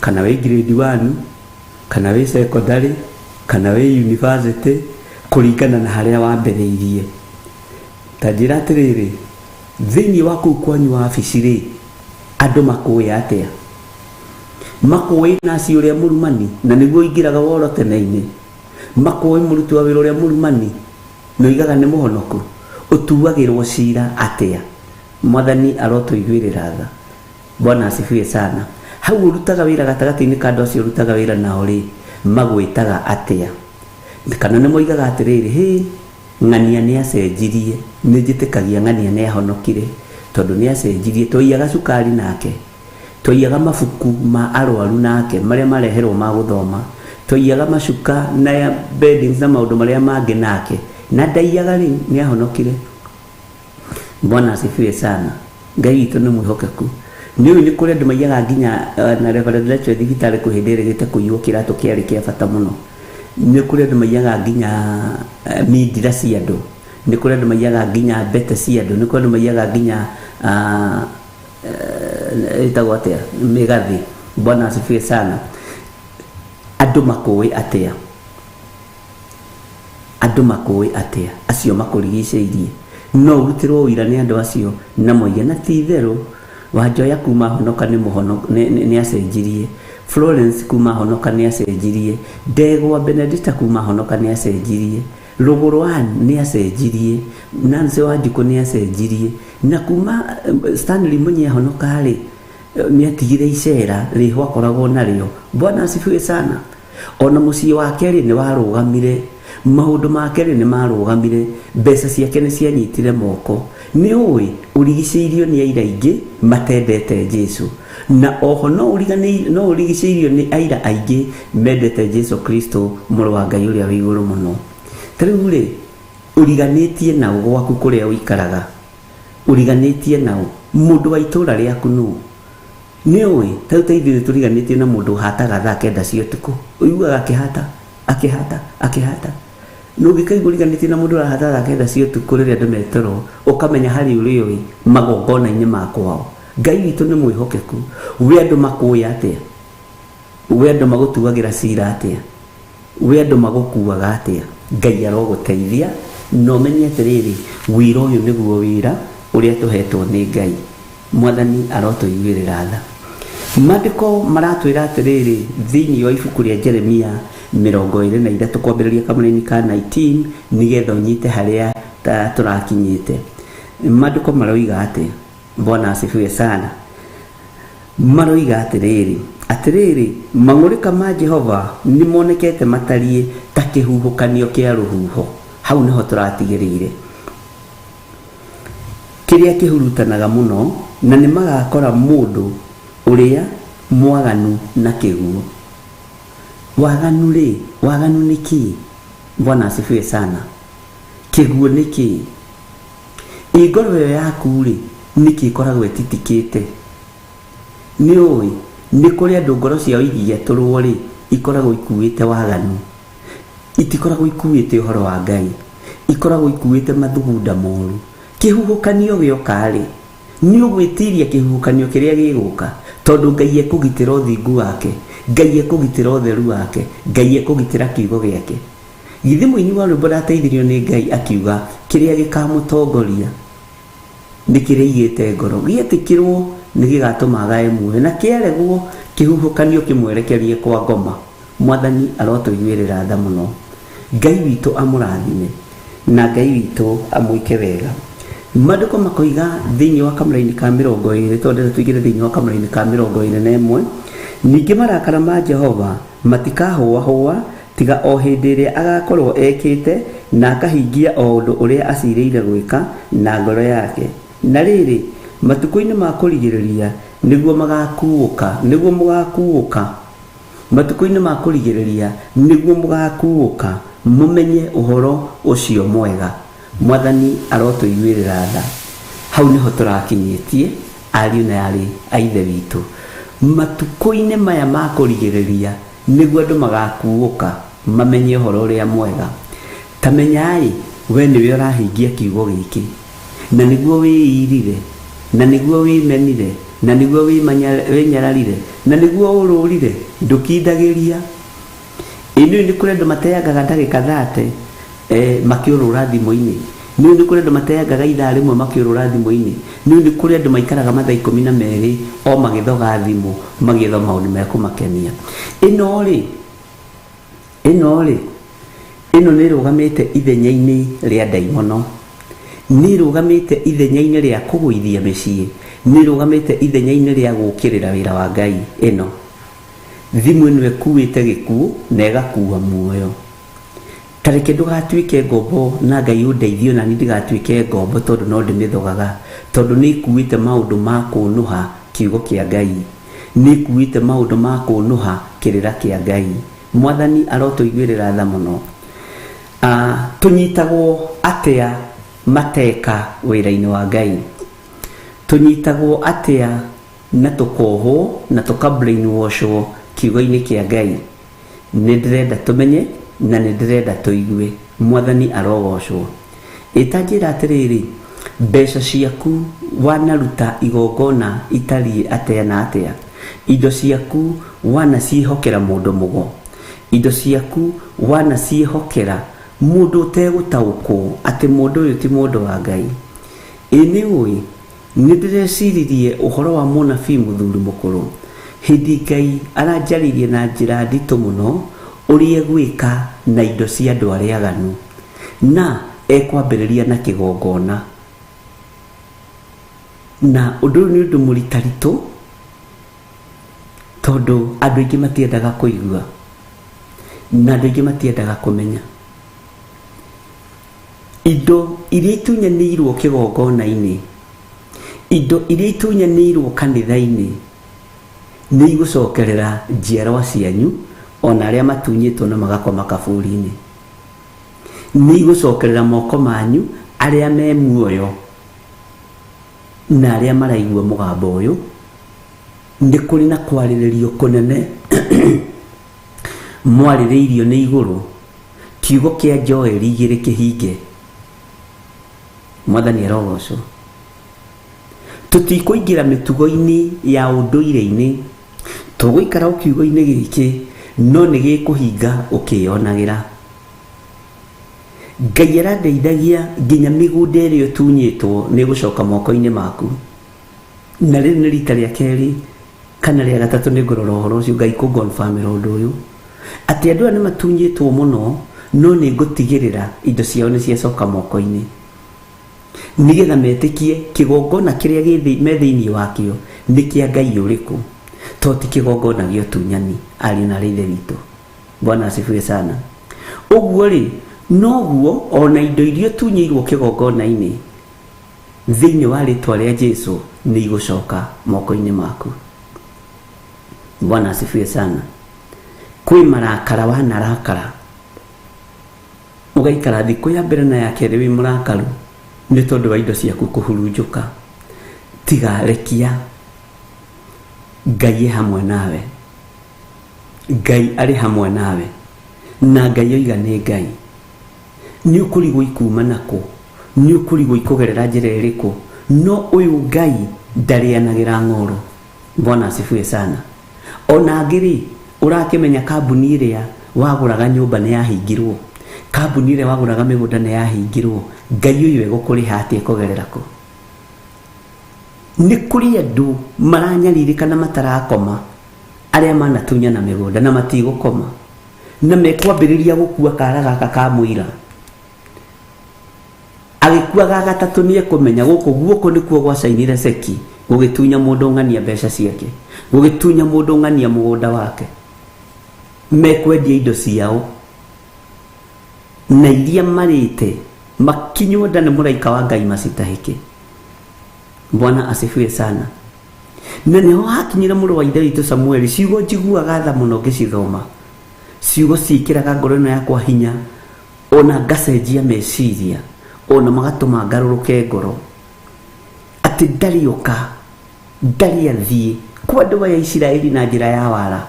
kana wĩ grade 1, kana wĩ secondary, kana wĩ university, kũringana na harĩa wambĩrĩirie. Ta njĩra atĩrĩrĩ, thĩinĩ wa kũu kwanyu wabici rĩ, andũ makũĩ atĩa? Makũĩ naci ũrĩa mũrumani, na nĩguo ũingĩraga woro tene-inĩ. Makũĩ mũruti wa wĩra ũrĩa mũrumani, na oigaga nĩ mũhonoku. Ũtuagĩrwo cira atĩa? Mwathani arotũiguĩrĩra tha. Bwana asifiwe sana. Hau ũrutaga wĩra gatagatĩ-inĩ ka andũ acio ũrutaga wĩra nao rĩ, magwĩtaga atĩa? Kana nĩ moigaga atĩrĩrĩ, hĩ, ng'ania nĩ acenjirie, nĩ njĩtĩkagia ng'ania nĩ ahonokire, tondũ nĩ acenjirie, twaiyaga cukari nake, twaiyaga mabuku ma arwaru nake, marĩa mareherwo ma gũthoma, twaiyaga macuka na beddings na maũndũ marĩa mangĩ nake, na ndaiyaga rĩu, nĩ ahonokire. Bwana asifiwe sana. Ngai witũ nĩ mwĩhokeku. Nĩ ũĩ nĩ kũrĩ andũ maiyaga nginya na Reverend Rachel thibitarĩ kwĩ hĩndĩ ĩrĩgĩte kũiywo kĩratũ kĩarĩ kĩa bata mũno. Nĩ kũrĩ andũ maiyaga nginya mindira cia andũ. Nĩ kũrĩ andũ maiyaga nginya mbete cia andũ. Nĩ kũrĩ andũ maiyaga nginya ĩtagwo atĩa, mĩgathĩ. Bwana asifiwe sana. Andũ makũĩ atĩa? Andũ makũĩ atĩa? Acio makũrigicĩirie. No ũrutĩrwo ũira nĩ andũ acio na moige na ti itherũ Wanjoya kuma honoka nĩ mũhono nĩ acenjirie. Florence kuma honoka nĩ acenjirie. Ndegwa Benedicta kuma honoka nĩ acenjirie. Rũgũrũ Ann nĩ acenjirie. Nancy Wanjikũ nĩ acenjirie. Na kuma Stanley Mũnyi ahonoka rĩ, nĩ atigire icera rĩho akoragwo narĩo. Bwana asifiwe sana. Ona mũciĩ wake rĩ nĩ warũgamire, maũndũ make rĩ nĩ marũgamire, mbeca ciake nĩ cianyitire moko. Nĩ ũĩ ũrigicĩirio nĩ aira aingĩ matendete Jesu, na oho no ũrigicĩirio nĩ aira aingĩ mendete Jesu Kristo mũrũ wa Ngai ũrĩa wĩ igũrũ mũno. Ta rĩu rĩ, ũriganĩtie naũ gwaku kũrĩa ũikaraga? Ũriganĩtie naũ? Mũndũ wa itũũra rĩaku nũ? Nĩ ũĩ ta rĩu ta ithuĩ tũriganĩtie na mũndũ ũhataga thaa kenda cia ũtukũ, ũiguaga akĩhata akĩhata akĩhata. Na ũngĩkaigua ũriganĩtie na mũndũ ũrahata thaa kenda cia ũtukũ rĩrĩa andũ me toro, ũkamenya harĩ ũrĩa ũĩ magongona-inĩ ma kwao. Ngai witũ nĩ mwĩhokeku. We andũ makũĩ atĩa? We andũ magũtuagĩra cira atĩa? We andũ magũkuaga atĩa? Ngai arogũteithia na ũmenye atĩrĩrĩ, wĩra ũyũ nĩguo wĩra ũrĩa tũhetwo nĩ Ngai. Mwathani arotũiguĩrĩra tha. Maandĩko maratwĩra atĩrĩrĩ thĩinĩ wa ibuku rĩa Jeremia 23 kwambĩrĩria kamũraini ka 19 nĩgetha ũnyite harĩa tũrakinyĩte. Maandĩko maroiga atĩa? Bwana asifiwe sana. Maroiga atĩrĩrĩ, atĩrĩrĩ, mang'ũrĩka ma Jehova nĩ monekete matariĩ ta kĩhuhũkanio kĩa rũhuho. Hau nĩho tũratigĩrĩire. Kĩrĩa kĩhurutanaga mũno, na nĩ magaakora mũndũ ũrĩa mwaganu na kĩguũ. Waganu-rĩ, waganu nĩ kĩĩ? Bwana asifiwe sana. Kĩguũ nĩ kĩĩ? Ĩ ngoro ĩyo yaku-rĩ, nĩkĩ ĩkoragwo ĩtitikĩte? Nĩ ũĩ, nĩ kũrĩ andũ ngoro ciao ingĩgetũrwo-rĩ, ikoragwo ikuĩte waganu. Itikoragwo ikuĩte ũhoro wa Ngai. Ikoragwo ikuĩte mathugunda moru. Kĩhuhũkanio gĩoka-rĩ, nĩ ũgwĩtiria kĩhuhũkanio kĩrĩa gĩgũka, tondũ Ngai ekũgitĩra ũthingu wake, Ngai ekũgitĩra ũtheru wake, Ngai ekũgitĩra kiugo gĩake. Githĩ mũini wa rwĩmbo ndateithirio nĩ Ngai akiuga kĩrĩa gĩkamũtongoria nĩ kĩrĩa aigĩte ngoro, gĩetĩkĩrwo nĩ gĩgatũma agae muoyo, na kĩaregwo kĩhuhũkanio kĩmwerekerie kwa ngoma. Mwathani arotũiguĩrĩra tha mũno. Ngai witũ amũrathime na Ngai witũ amwĩke wega. Maandĩko makoiga thĩinĩ wa kamũraini ka 20, tondũ ndĩrenda tũingĩre thĩinĩ wa kamũraini ka 21, ningĩ marakara ma Jehova matikahũahũa tiga o hĩndĩ ĩrĩa agakorwo ekĩte na akahingia o ũndũ ũrĩa acirĩire gwĩka na ngoro yake. Na rĩrĩ, matukũ-inĩ ma kũrigĩrĩria nĩguo magakuũka, nĩguo mũgakuũka, matukũ-inĩ ma kũrigĩrĩria nĩguo mũgakuũka, mũmenye ũhoro ũcio mwega. Mwathani arotũiguĩrĩra tha. Hau nĩho tũrakinyĩtie, ariũ na aarĩ a Ithe witũ. Matukũ-inĩ maya ma kũrigĩrĩria nĩguo andũ magakuũka mamenye ũhoro ũrĩa mwega. Ta menyai, wee nĩwe ũrahingia kiugo gĩkĩ, na nĩguo wĩĩirire, na nĩguo wĩmenire, na nĩguo wĩnyararire, na nĩguo ũrũrire, ndũkindagĩria. Ĩ nĩũĩ nĩ kũrĩ andũ mateangaga ndagĩka thate makĩũrũra thimũ-inĩ? Nĩũĩ nĩ kũrĩ andũ mateangaga ithaa rĩmwe makĩũrũra thimũ-inĩ? Nĩũĩ nĩ kũrĩ andũ maikaraga mathaa 12 o magĩthoga thimũ magĩetha maũndũ me kũmakenia? Ĩno-rĩ, ĩno-rĩ, ĩno nĩ ĩrũgamĩte ithenya-inĩ rĩa ndaimono. Nĩ ĩrũgamĩte ithenya-inĩ rĩa kũgũithia mĩciĩ. Nĩ ĩrũgamĩte ithenya-inĩ rĩa gũũkĩrĩra wĩra wa Ngai. Ĩno. Thimũ ĩno ĩkuĩte gĩkuũ na ĩgakua muoyo. Ta reke ndũgatuĩke ngombo na Ngai ũndeithie onani ndigatuĩke ngombo tondũ no ndĩmĩthogaga tondũ nĩ ĩkuĩte maũndũ ma kũnũha kiugo kĩa Ngai. Nĩ ĩkuĩte maũndũ ma kũnũha kĩrĩra kĩa Ngai. Mwathani arotũiguĩrĩra tha mũno. Tũnyitagwo atĩa mateka wĩra-inĩ wa Ngai? Tũnyitagwo atĩa na tũkohwo na tũka brainwashwo kiugo-inĩ kĩa Ngai? Nĩ ndĩrenda tũmenye na nĩ ndĩrenda tũigue. Mwathani arogocwo. Ĩ ta njĩra atĩrĩrĩ, mbeca ciaku wanaruta igongona itariĩ atĩa na atĩa? Indo ciaku wanaciĩhokera mũndũ mũgo? Indo ciaku wanaciĩhokera mũndũ ũtegũtaũkwo atĩ mũndũ ũyũ ti mũndũ wa Ngai? Ĩ nĩ ũĩ Nĩ ndĩreciririe ũhoro wa mũnabii mũthuri mũkũrũ, hĩndĩ Ngai aranjarĩirie na njĩra nditũ mũno ũrĩa egwĩka na indo cia andũ arĩa aganu. Na ekwambĩrĩria na kĩgongona. Na ũndũ ũyũ nĩ ũndũ mũritaritũ, tondũ andũ aingĩ matiendaga kũigua, na andũ aingĩ matiendaga kũmenya. Indo iria itunyanĩirwo kĩgongona-inĩ, indo iria itunyanĩirwo kanitha-inĩ, nĩ igũcokerera njiarwa cianyu ona arĩa matunyĩtwo na magakoma kaburi-inĩ. Nĩ igũcokerera moko manyu arĩa me muoyo na arĩa maraigua mũgambo ũyũ. Nĩ kũrĩ na kwarĩrĩrio kũnene mwarĩrĩirio nĩ igũrũ, kiugo kĩa Joeli 2 kĩhinge. Mwathani arogocwo. Tũtikũingĩra mĩtugo-inĩ ya ũndũire-inĩ, tũgũikara o kiugo-inĩ gĩkĩ, no nĩ gĩkũhinga ũkĩyonagĩra. Ngai arandeithagia nginya mĩgũnda ĩrĩa ĩtunyĩtwo nĩ ĩgũcoka moko-inĩ maku. Na rĩrĩ nĩ rita rĩa kerĩ kana rĩa gatatũ nĩ ngũrora ũhoro ũcio, Ngai kũngonbamĩra ũndũ ũyũ, atĩ andũ aya nĩ matunyĩtwo mũno, no nĩ ngũtigĩrĩra indo ciao nĩ ciacoka moko-inĩ, nĩgetha metĩkie kĩgongona kĩrĩa me thĩinĩ wakĩo nĩ kĩa Ngai ũrĩkũ, to ti kĩgongona gĩa ũtunyani. Ariũ na arĩ ithe witũ, Bwana asifiwe sana. Ũguo rĩ, noguo ona indo iria ũtunyĩirwo kĩgongona-inĩ thĩinĩ wa rĩtwa rĩa Jesu nĩ igũcoka moko-inĩ maku. Bwana asifiwe sana. Kwĩ marakara wanarakara, ũgaikara thikũ ya mbere na ya kerĩ wĩ mũrakaru nĩ tondũ wa indo ciaku kũhurunjũka. Tiga, rekia Ngai e hamwe nawe. Ngai arĩ hamwe nawe, na Ngai oiga nĩ Ngai. Nĩ ũkũrigwo ikuma nakũ, nĩ ũkũrigwo ikũgerera njĩra ĩrĩkũ, no ũyũ Ngai ndarĩanagĩra ng'oro. Bwana asifiwe sana. Ona angĩ rĩ, ũrakĩmenya kambuni ĩrĩa wagũraga nyũmba nĩ yahingirwo, kambuni ĩrĩa wagũraga mĩgũnda nĩ yahingirwo. Ngai ũyũ egũkũrĩha atĩa kũgerera kũ? Nĩ kũrĩ andũ maranyarirĩka na matarakoma, arĩa manatunyana mĩgũnda na matigũkoma, na mekwambĩrĩria gũkua kara gaka ka mũira. Agĩkua ga gatatũ nĩ ekũmenya gũkũ guoko nĩkuo gwacainire ceki, gũgĩtunya mũndũ ng'ania mbeca ciake, gũgĩtunya mũndũ ng'ania mũgũnda wake. Mekwendia indo ciao na iria marĩte makinywo nda nĩ mũraika wa Ngai macitahĩke. Bwana asifiwe sana. Na nĩho hakinyire mũrũ wa ithe witũ Samueli, ciugo njiguaga tha mũno ngĩcithoma, ciugo ciĩkĩraga ngoro ĩno yakwa hinya, ona ngacenjia meciria, ona magatũma ngarũrũke ngoro, atĩ ndarĩ oka, ndarĩ athiĩ kwa andũ aya Isiraeli na njĩra ya wara,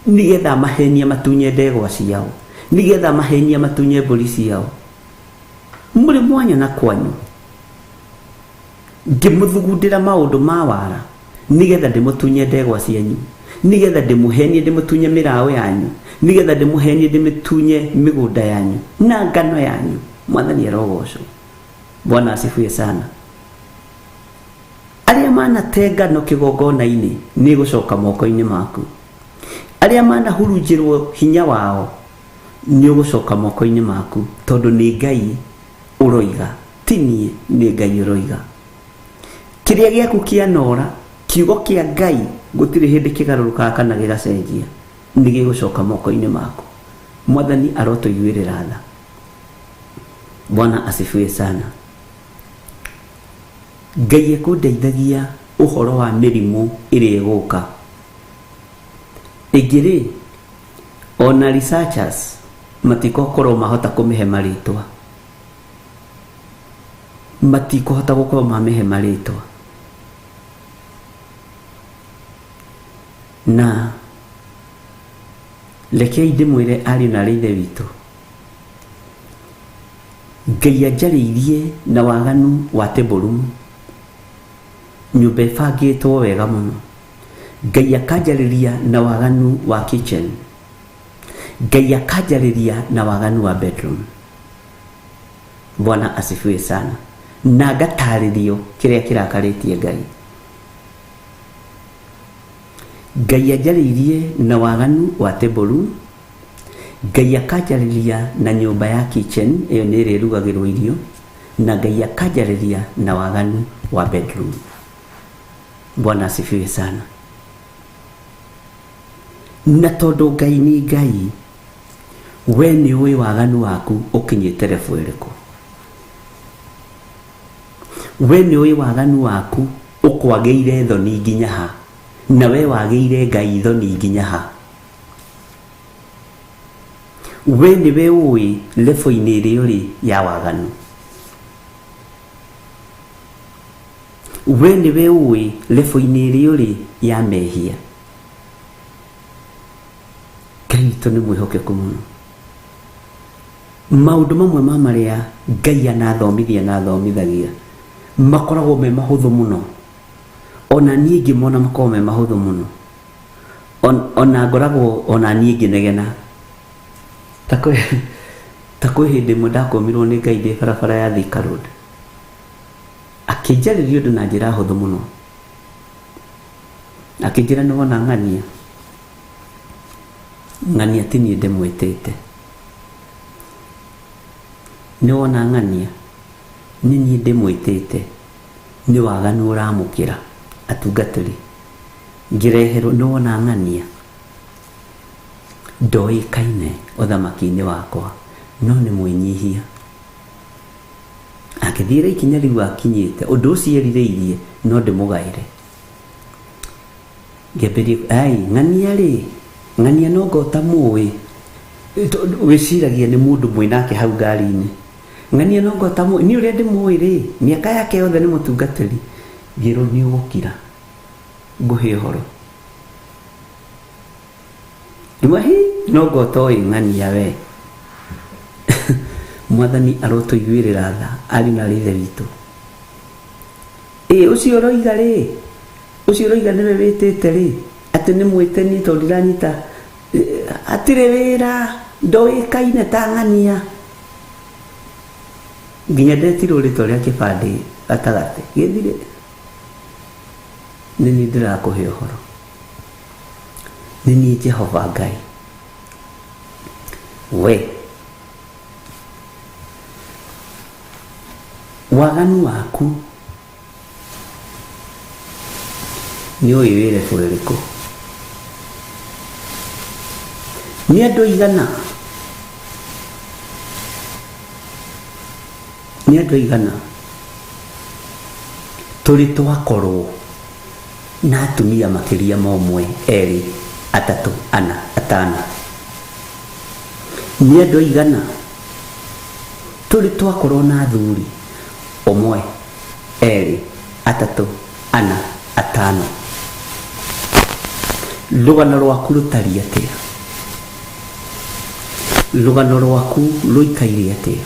nĩgetha mahenie matunye ndegwa ciao, nĩgetha mahenie matunye mbũri ciao. Mũrĩ mwanya na kwanyu ngĩmũthugundĩra maũndũ ma wara, nĩgetha ndĩmũtunye ndegwa cianyu, nĩgetha ndĩmũhenie ndĩmũtunye mĩraũ yanyu, nĩgetha ndĩmũhenie ndĩmĩtunye mĩgũnda yanyu na ngano yanyu. Mwathani arogocwo. Bwana asifiwe sana. Arĩa manate ngano kĩgongona-inĩ nĩ ĩgũcoka moko-inĩ maku. Arĩa manahurunjĩrwo hinya wao nĩ ũgũcoka moko-inĩ maku, tondũ nĩ Ngai ũroiga, ti niĩ, nĩ Ngai ũroiga. Kĩrĩa gĩaku kĩanora, kiugo kĩa Ngai gũtirĩ hĩndĩ kĩgarũrũkaga kana gĩgacenjia, nĩ gĩgũcoka moko-inĩ maku. Mwathani arotũiguĩrĩra tha. Bwana asifiwe sana. Ngai ekũndeithagia ũhoro wa mĩrimũ ĩrĩa ĩgũka. Ĩngĩ rĩ, ona researchers matikokorwo mahota kũmĩhe marĩtwa, matikũhota gũkorwo mamĩhe marĩtwa. Na rekei ndĩmwĩre ariũ na arĩ ithe witũ, Ngai anjarĩirie na waganu wa table room, nyũmba ĩbangĩtwo wega mũno. Ngai akanjarĩria na waganu wa kitchen, Ngai akanjarĩria na waganu wa bedroom. Bwana asifiwe sana. Na ngatarĩrio kĩrĩa kĩrakarĩtie Ngai. Ngai anjarĩirie na waganu wa table room, Ngai akanjarĩria na nyũmba ya kitchen, ĩyo nĩ ĩrĩa ĩrugagĩrwo irio, na Ngai akanjarĩria na waganu wa bedroom. Bwana asifiwe sana. Na tondũ Ngai nĩ Ngai, we nĩ ũĩ waganu waku ũkinyĩte level ĩrĩkũ. We nĩ ũĩ waganu waku ũkwagĩire thoni nginya ha, na we wagĩire Ngai thoni nginya ha. We nĩwe ũĩ level-inĩ ĩrĩa ũrĩ ya waganu. We nĩwe ũĩ lebo-inĩ ĩrĩa ũrĩ ya mehia. Ngai witũ nĩ mwĩhokeku mũno. Maũndũ mamwe ma marĩa Ngai anathomithia na athomithagia makoragwo me mahũthũ mũno, ona niĩ ngĩmona makoragwo me mahũthũ mũno. Ona ngoragwo ona niĩ ngĩnegena. Ta kwĩ hĩndĩ ĩmwe ndakũmirwo nĩ Ngai ndĩ barabara ya Thika Road, akĩnjarĩria ũndũ na njĩra hũthũ mũno, akĩnjĩra nĩ wona ng'ania, ng'ania ti niĩ ndĩmwĩtĩte, nĩ wona ng'ania nĩ niĩ ndĩmwĩtĩte, nĩ waganu ũramũkĩra atungatĩri. Ngĩreherwo nĩ wona ng'ania ndoĩkaine ũthamaki-inĩ wakwa, no nĩ mwĩnyihia. Akĩthiĩra ikinya rĩu akinyĩte, ũndũ ũcio erirĩirie no ndĩmũgaĩre. Ngĩambĩrĩria, ai ng'ania rĩ, ng'ania no ngo ũtamũĩ, wĩciragia nĩ mũndũ mwĩnake hau ngari-inĩ. Ng'ania no ngo ũtamũĩ, niĩ ũrĩa ndĩmũĩ rĩ, mĩaka yake yothe nĩ mũtungatĩri. Ngĩrwo nĩ ũgũkira, ngũhe ũhoro. Ngĩmwĩra, hi, no ngo ũtoĩ ng'ania we. Mwathani arotũiguĩrĩra tha, ariũ na aarĩ a Ithe witũ. Ĩ, ũcio ũroiga rĩ, ũcio ũroiga nĩwe wĩtĩte rĩ, atĩ nĩ mwĩte niĩ tondũ ndiranyita, hatirĩ wĩra, ndoĩkaine ta ng'ania. Nginya ndetirwo rĩtwa rĩa kĩbandĩ gatagatĩ, gĩthire. Nĩ niĩ ndĩrakũhe ũhoro. Nĩ niĩ Jehova Ngai. We waganu waku nĩ ũĩ wĩ level ĩrĩkũ? Nĩ andũ aigana? Nĩ andũ aigana tũrĩ twakorwo na atumia makĩria ma ũmwe, erĩ, atatũ, ana, atano? Nĩ andũ aigana tũrĩ twakorwo na athuri ũmwe, erĩ, atatũ, ana, atano? Rũgano rwaku rũtariĩ atĩa? Rũgano rwaku rũikaire atĩa?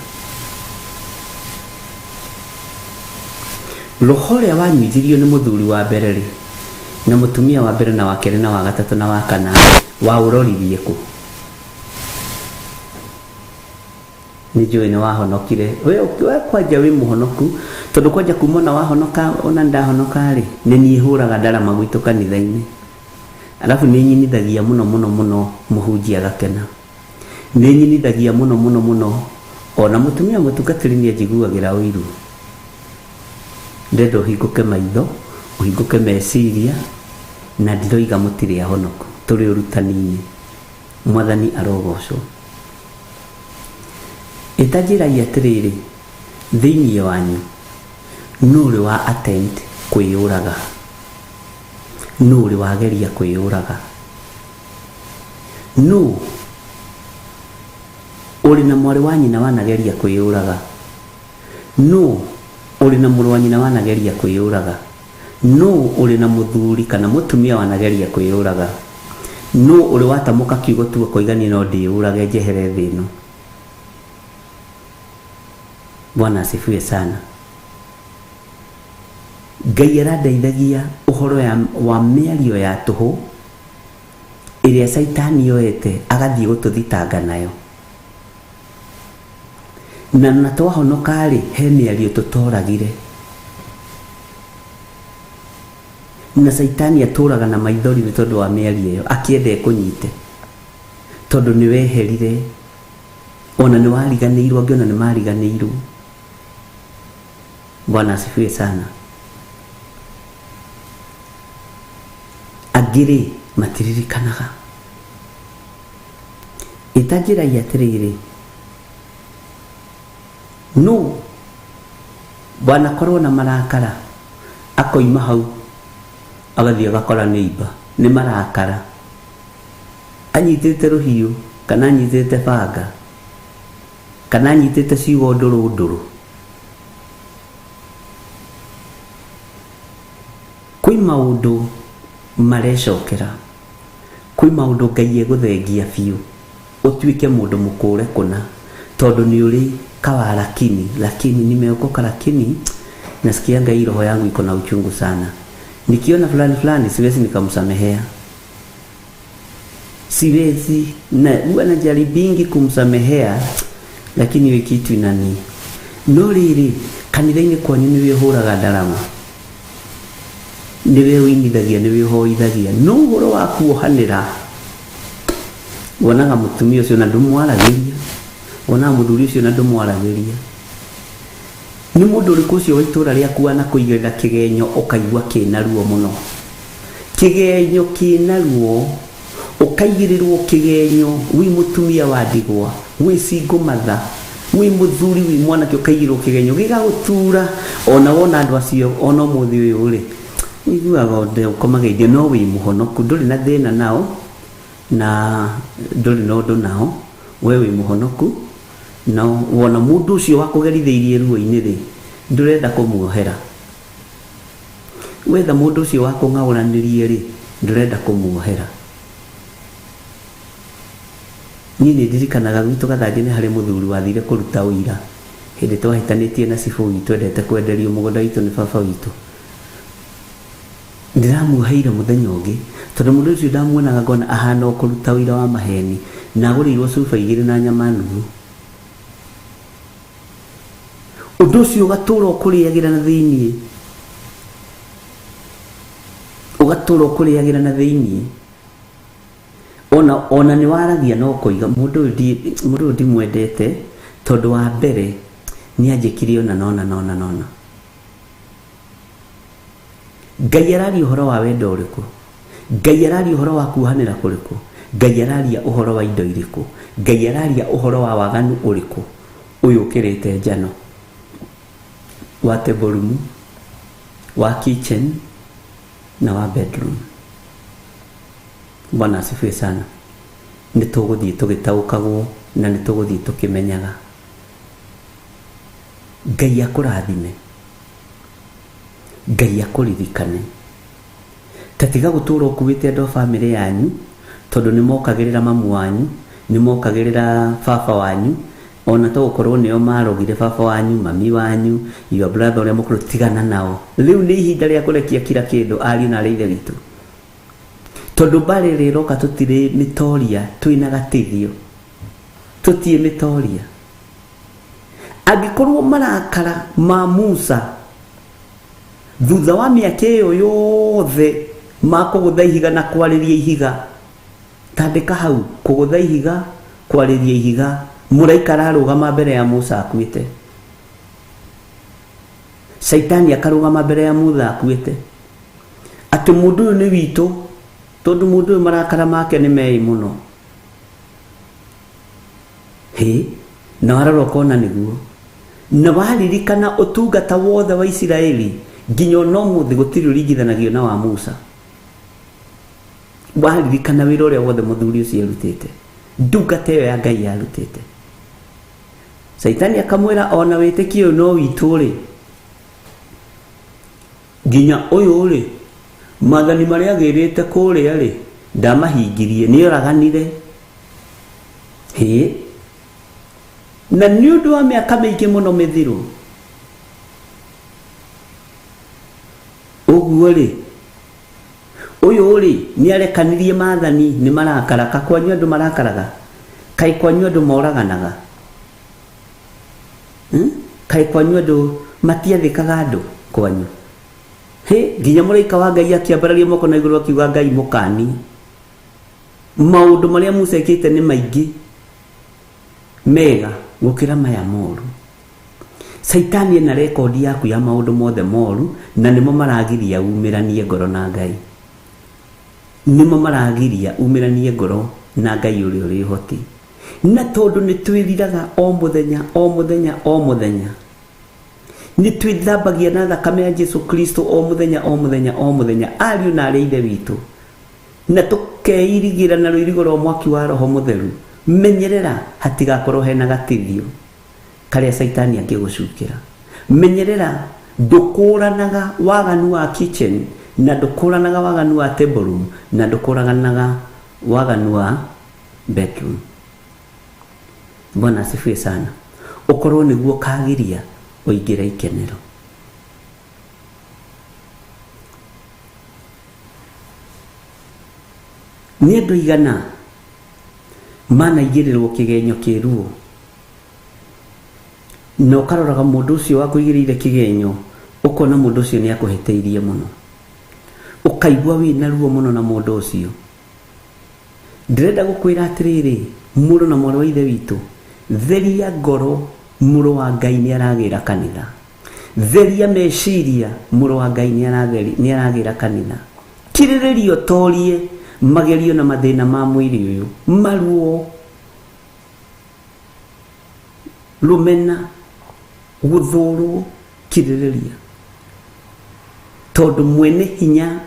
Roho ũrĩa wanyuithirio nĩ mũthuri wa mbere rĩ, na mũtumia wa mbere na wa kerĩ na wa gatatũ na wa kana, waũroririe kũ? Nĩ njũĩ nĩ wahonokire. We kwanja wĩ mũhonoku, tondũ kwanja kuma ona wahonoka, ona ndahonoka rĩ, nĩ niĩ hũraga ndarama gwitũ kanitha-inĩ. Alafu nĩ nyinithagia mũno mũno mũno mũhunjia agakena. Nĩ nyinithagia mũno mũno mũno, ona mũtumia mũtungatĩri nĩ anjiguagĩra ũiru. Ndĩrenda ũhingũke maitho, ũhingũke meciria, na ndiroiga mũtirĩ ahonoku, tũrĩ ũrutani-inĩ. Mwathani arogocwo. Ĩta njĩrai atĩrĩrĩ, thĩinĩ wanyu nũ ũrĩ wa attempt kwĩyũraga? Nũ ũrĩ wageria kwĩyũraga? Nũ ũrĩ na mwarĩ wa nyina wanageria kwĩyũraga? Nũ ũrĩ na mũrũ wa nyina wanageria kwĩyũraga? Nũ ũrĩ na mũthuri kana mũtumia wanageria kwĩyũraga? Nũ ũrĩ watamũka kiugo tu akoiga niĩ no ndĩyũrage njehere thĩ ĩno? Bwana asifiwe sana. Ngai arandeithagia ũhoro wa mĩario ya tũhũ ĩrĩa Caitani oete agathiĩ gũtũthitanga nayo. Na twahonoka rĩ, he mĩario tũtoragire. Na Caitani atũraga na maithori nĩ tondũ wa mĩario ĩyo, akĩenda ĩkũnyite. Tondũ nĩ weherire, ona nĩ wariganĩirwo, angĩ ona nĩ mariganĩirwo. Bwana asifiwe sana. Angĩ rĩ, matiririkanaga. Ĩta njĩrai atĩrĩrĩ, nũ wanakorwo na marakara akoima hau agathiĩ agakora nĩ imba, nĩ marakara, anyitĩte rũhiũ kana anyitĩte banga kana anyitĩte ciugo ndũrũ ndũrũ. Maũndũ marecokera, kwĩ maũndũ Ngai egũthengia biũ ũtuĩke mũndũ mũkũre kũna, tondũ nĩ ũrĩ kawarakini, lakini nimeokoka, lakini nasikianga hii roho yangu iko na uchungu sana. Nikiona fulani fulani siwezi nikamsamehea, siwezi, na huwa najaribingi kumsamehea, lakini hiyo kitu inani. No rĩrĩ, kanitha-inĩ kwanyu nĩwe ũhũraga ndarama, nĩwe ũinithagia, nĩwe ũhoithagia, no ũhoro wa kuohanĩra wonaga mũtumia ũcio na ndũmwaragĩria, wonaga mũthuri ũcio na ndũmwaragĩria. Nĩ mũndũ ũrĩkũ ũcio wa itũra rĩaku wanakũigĩrĩra kĩgenyo ũkaigua kĩna ruo mũno, kĩgenyo kĩna ruo, ũkaigĩrĩrwo kĩgenyo wĩ mũtumia wa ndigwa, wĩ single mother, wĩ mũthuri, wĩ mwanake, ũkaigĩrĩrwo kĩgenyo gĩgagũtura. Ona wona andũ acio ona ũmũthĩ ũyũ rĩ, ũiguaga ũndũ ũkũmageithia, no wĩ mũhonoku, ndũrĩ na thĩna nao na ndũrĩ na ũndũ nao, we wĩ mũhonoku. No wona mũndũ ũcio wakũgerithĩirie ruo-inĩ rĩ, ndũrenda kũmuohera. Wetha mũndũ ũcio wakũng'aũranĩrie rĩ, ndũrenda kũmuohera. Niĩ nĩ ndirikanaga gwitũ Gathanjĩ nĩ harĩ mũthuri wathire kũruta ũira hĩndĩ twahĩtanĩtie na cibũ witũ endete kwenderio mũgũnda witũ nĩ baba witũ. Ndĩramuoheire mũthenya ũngĩ tondũ mũndũ ũcio ndamuonaga ngona ahana o kũruta ũira wa maheni, na agũrĩirwo cuba 2 na nyama nuthu. Ũndũ ũcio ũgatũra ũkũrĩagĩra na thĩiniĩ, ũgatũra ũkũrĩagĩra na thĩiniĩ. Ona nĩ waragia no ũkoiga mũndũ ũyũ ndimwendete tondũ wa mbere nĩ anjĩkire ona nona nona nona. Ngai araria ũhoro wa wendo ũrĩkũ? Ngai araria ũhoro wa kuohanĩra kũrĩkũ? Ngai araria ũhoro wa indo irĩkũ? Ngai araria ũhoro wa waganu ũrĩkũ ũyũ ũkĩrĩte njano, wa table room, wa kitchen na wa bedroom? Bwana asifiwe sana. Nĩ tũgũthiĩ tũgĩtaũkagwo na nĩ tũgũthiĩ tũkĩmenyaga. Ngai akũrathime, Ngai akũririkane. Ta tiga gũtũra ũkuĩte andũ a bamĩrĩ yanyu, tondũ nĩ mokagĩrĩra mamu wanyu, nĩ mokagĩrĩra baba wanyu, ona to gũkorwo nĩo marogire baba wanyu, mami wanyu, your brother ũrĩa mũkũrũ, tigana nao. Rĩu nĩ ihinda rĩa kũrekia kila kĩndũ, ariũ na arĩ ithe witũ. Tondũ mbara ĩrĩa ĩroka tũtirĩ mĩtoria, twĩna gatithio. Tũtirĩ mĩtoria. Angĩkorwo marakara ma Musa thutha wa mĩaka ĩyo yothe ma kũgũtha ihiga na kwarĩria ihiga, tandĩka hau, kũgũtha ihiga, kwarĩria ihiga, mũraika ararũgama mbere ya Musa akuĩte, Caitani akarũgama mbere ya Musa akuĩte, atĩ mũndũ ũyũ nĩ witũ, tondũ mũndũ ũyũ marakara make nĩ meĩ mũno. Hĩ, na warora ũkona nĩguo. Na waririkana ũtungata wothe wa Isiraeli nginya ona ũmũthĩ gũtirĩ ũringithanagio na wa Musa. Waririkana wĩra ũrĩa wothe mũthuri ũcio arutĩte, ndungata ĩyo ya Ngai yarutĩte, Caitani akamwĩra ona wĩtĩkio ũyũ no witũ rĩ, nginya ũyũ rĩ, maathani marĩa agĩrĩte kũrĩa rĩ, ndamahingirie, nĩoraganire. Hĩ, na nĩ ũndũ wa mĩaka mĩingĩ mũno mĩthiru ũguo rĩ, ũyũ rĩ nĩ arekanirie maathani, nĩ marakara. Ka kwanyu andũ marakaraga? Kaĩ kwanyu andũ moraganaga? Kaĩ kwanyu andũ matiathĩkaga andũ kwanyu? Hĩ, nginya mũraika wa Ngai akĩambararia moko na igũrũ akiuga Ngai mũkani. Maũndũ marĩa Musa ekĩte nĩ maingĩ mega gũkĩra maya moru. Caitani ena rekondi yaku ya maũndũ mothe moru, na nĩmo maragiria umĩranie ngoro na Ngai. Nĩmo maragiria umĩranie ngoro na Ngai ũrĩa ũrĩ ũhoti. Na tondũ nĩ twĩriraga o mũthenya, o mũthenya, o mũthenya, nĩ twĩthambagia na thakame ya Jesu Kristo o mũthenya, o mũthenya, o mũthenya, ariũ na arĩa ithe witũ, na tũkeirigĩra na rũirigo rwa mwaki wa Roho Mũtheru. Menyerera hatigakorwo hena gatithio karĩa Caitani angĩgũcukĩra. Menyerera ndũkũranaga waganu wa kitchen Na ndũkũranaga waganu wa table room, na ndũkũranaga waganu wa bedroom. Bwana asifiwe sana. Ũkorwo nĩguo ũkagiria ũingĩre ikenero. Nĩ andũ aigana manaigĩrĩrwo kĩgenyo kĩruo, na ũkaroraga mũndũ ũcio wakũigĩrĩire kĩgenyo, ũkona mũndũ ũcio nĩ akũhĩtĩirie mũno, ũkaigua wĩna ruo mũno na mũndũ ũcio. Ndĩrenda gũkwĩra atĩrĩrĩ, mũrũ na mwarĩ wa ithe witũ, theria ngoro, mũrũ wa Ngai nĩ aragĩra kanitha. Theria meciria, mũrũ wa Ngai nĩ aragĩra kanitha. Kirĩrĩria ũtorie magerio na mathĩna ma mwĩrĩ ũyũ, maruo, rũmena, gũthũrwo, kirĩrĩria, tondũ mwene hinya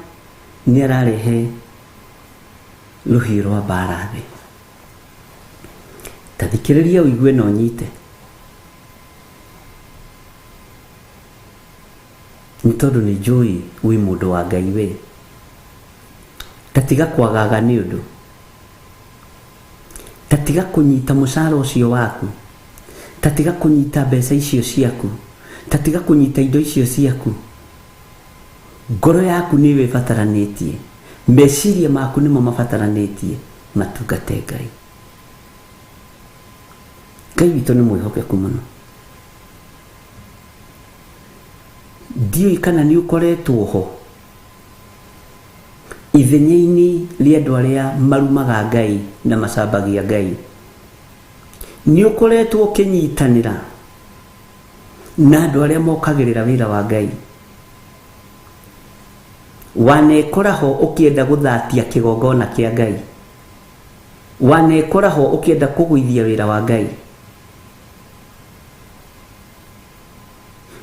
nĩ ararehe rũhiũ rwa mbara thĩ. Ta thikĩrĩria ũigue na ũnyite, nĩ tondũ nĩ njũĩ wĩ mũndũ wa Ngai we. Ta tiga kwagaga nĩ ũndũ, ta tiga kũnyita mũcara ũcio waku, ta tiga kũnyita mbeca icio ciaku, ta tiga kũnyita indo icio ciaku. Ngoro yaku nĩyo ĩbataranĩtie, meciria maku nĩmo mabataranĩtie matungate Ngai. Ngai witũ nĩ mwĩhokeku mũno. Ndiũĩ kana nĩ ũkoretwo ho ithenya-inĩ rĩa andũ arĩa marumaga Ngai na macambagia Ngai. Nĩ ũkoretwo ũkĩnyitanĩra na andũ arĩa mokagĩrĩra wĩra wa Ngai. Wanekora ho ũkĩenda gũthatia kĩgongona kĩa Ngai. Wanekora ho ũkĩenda kũgũithia wĩra wa Ngai.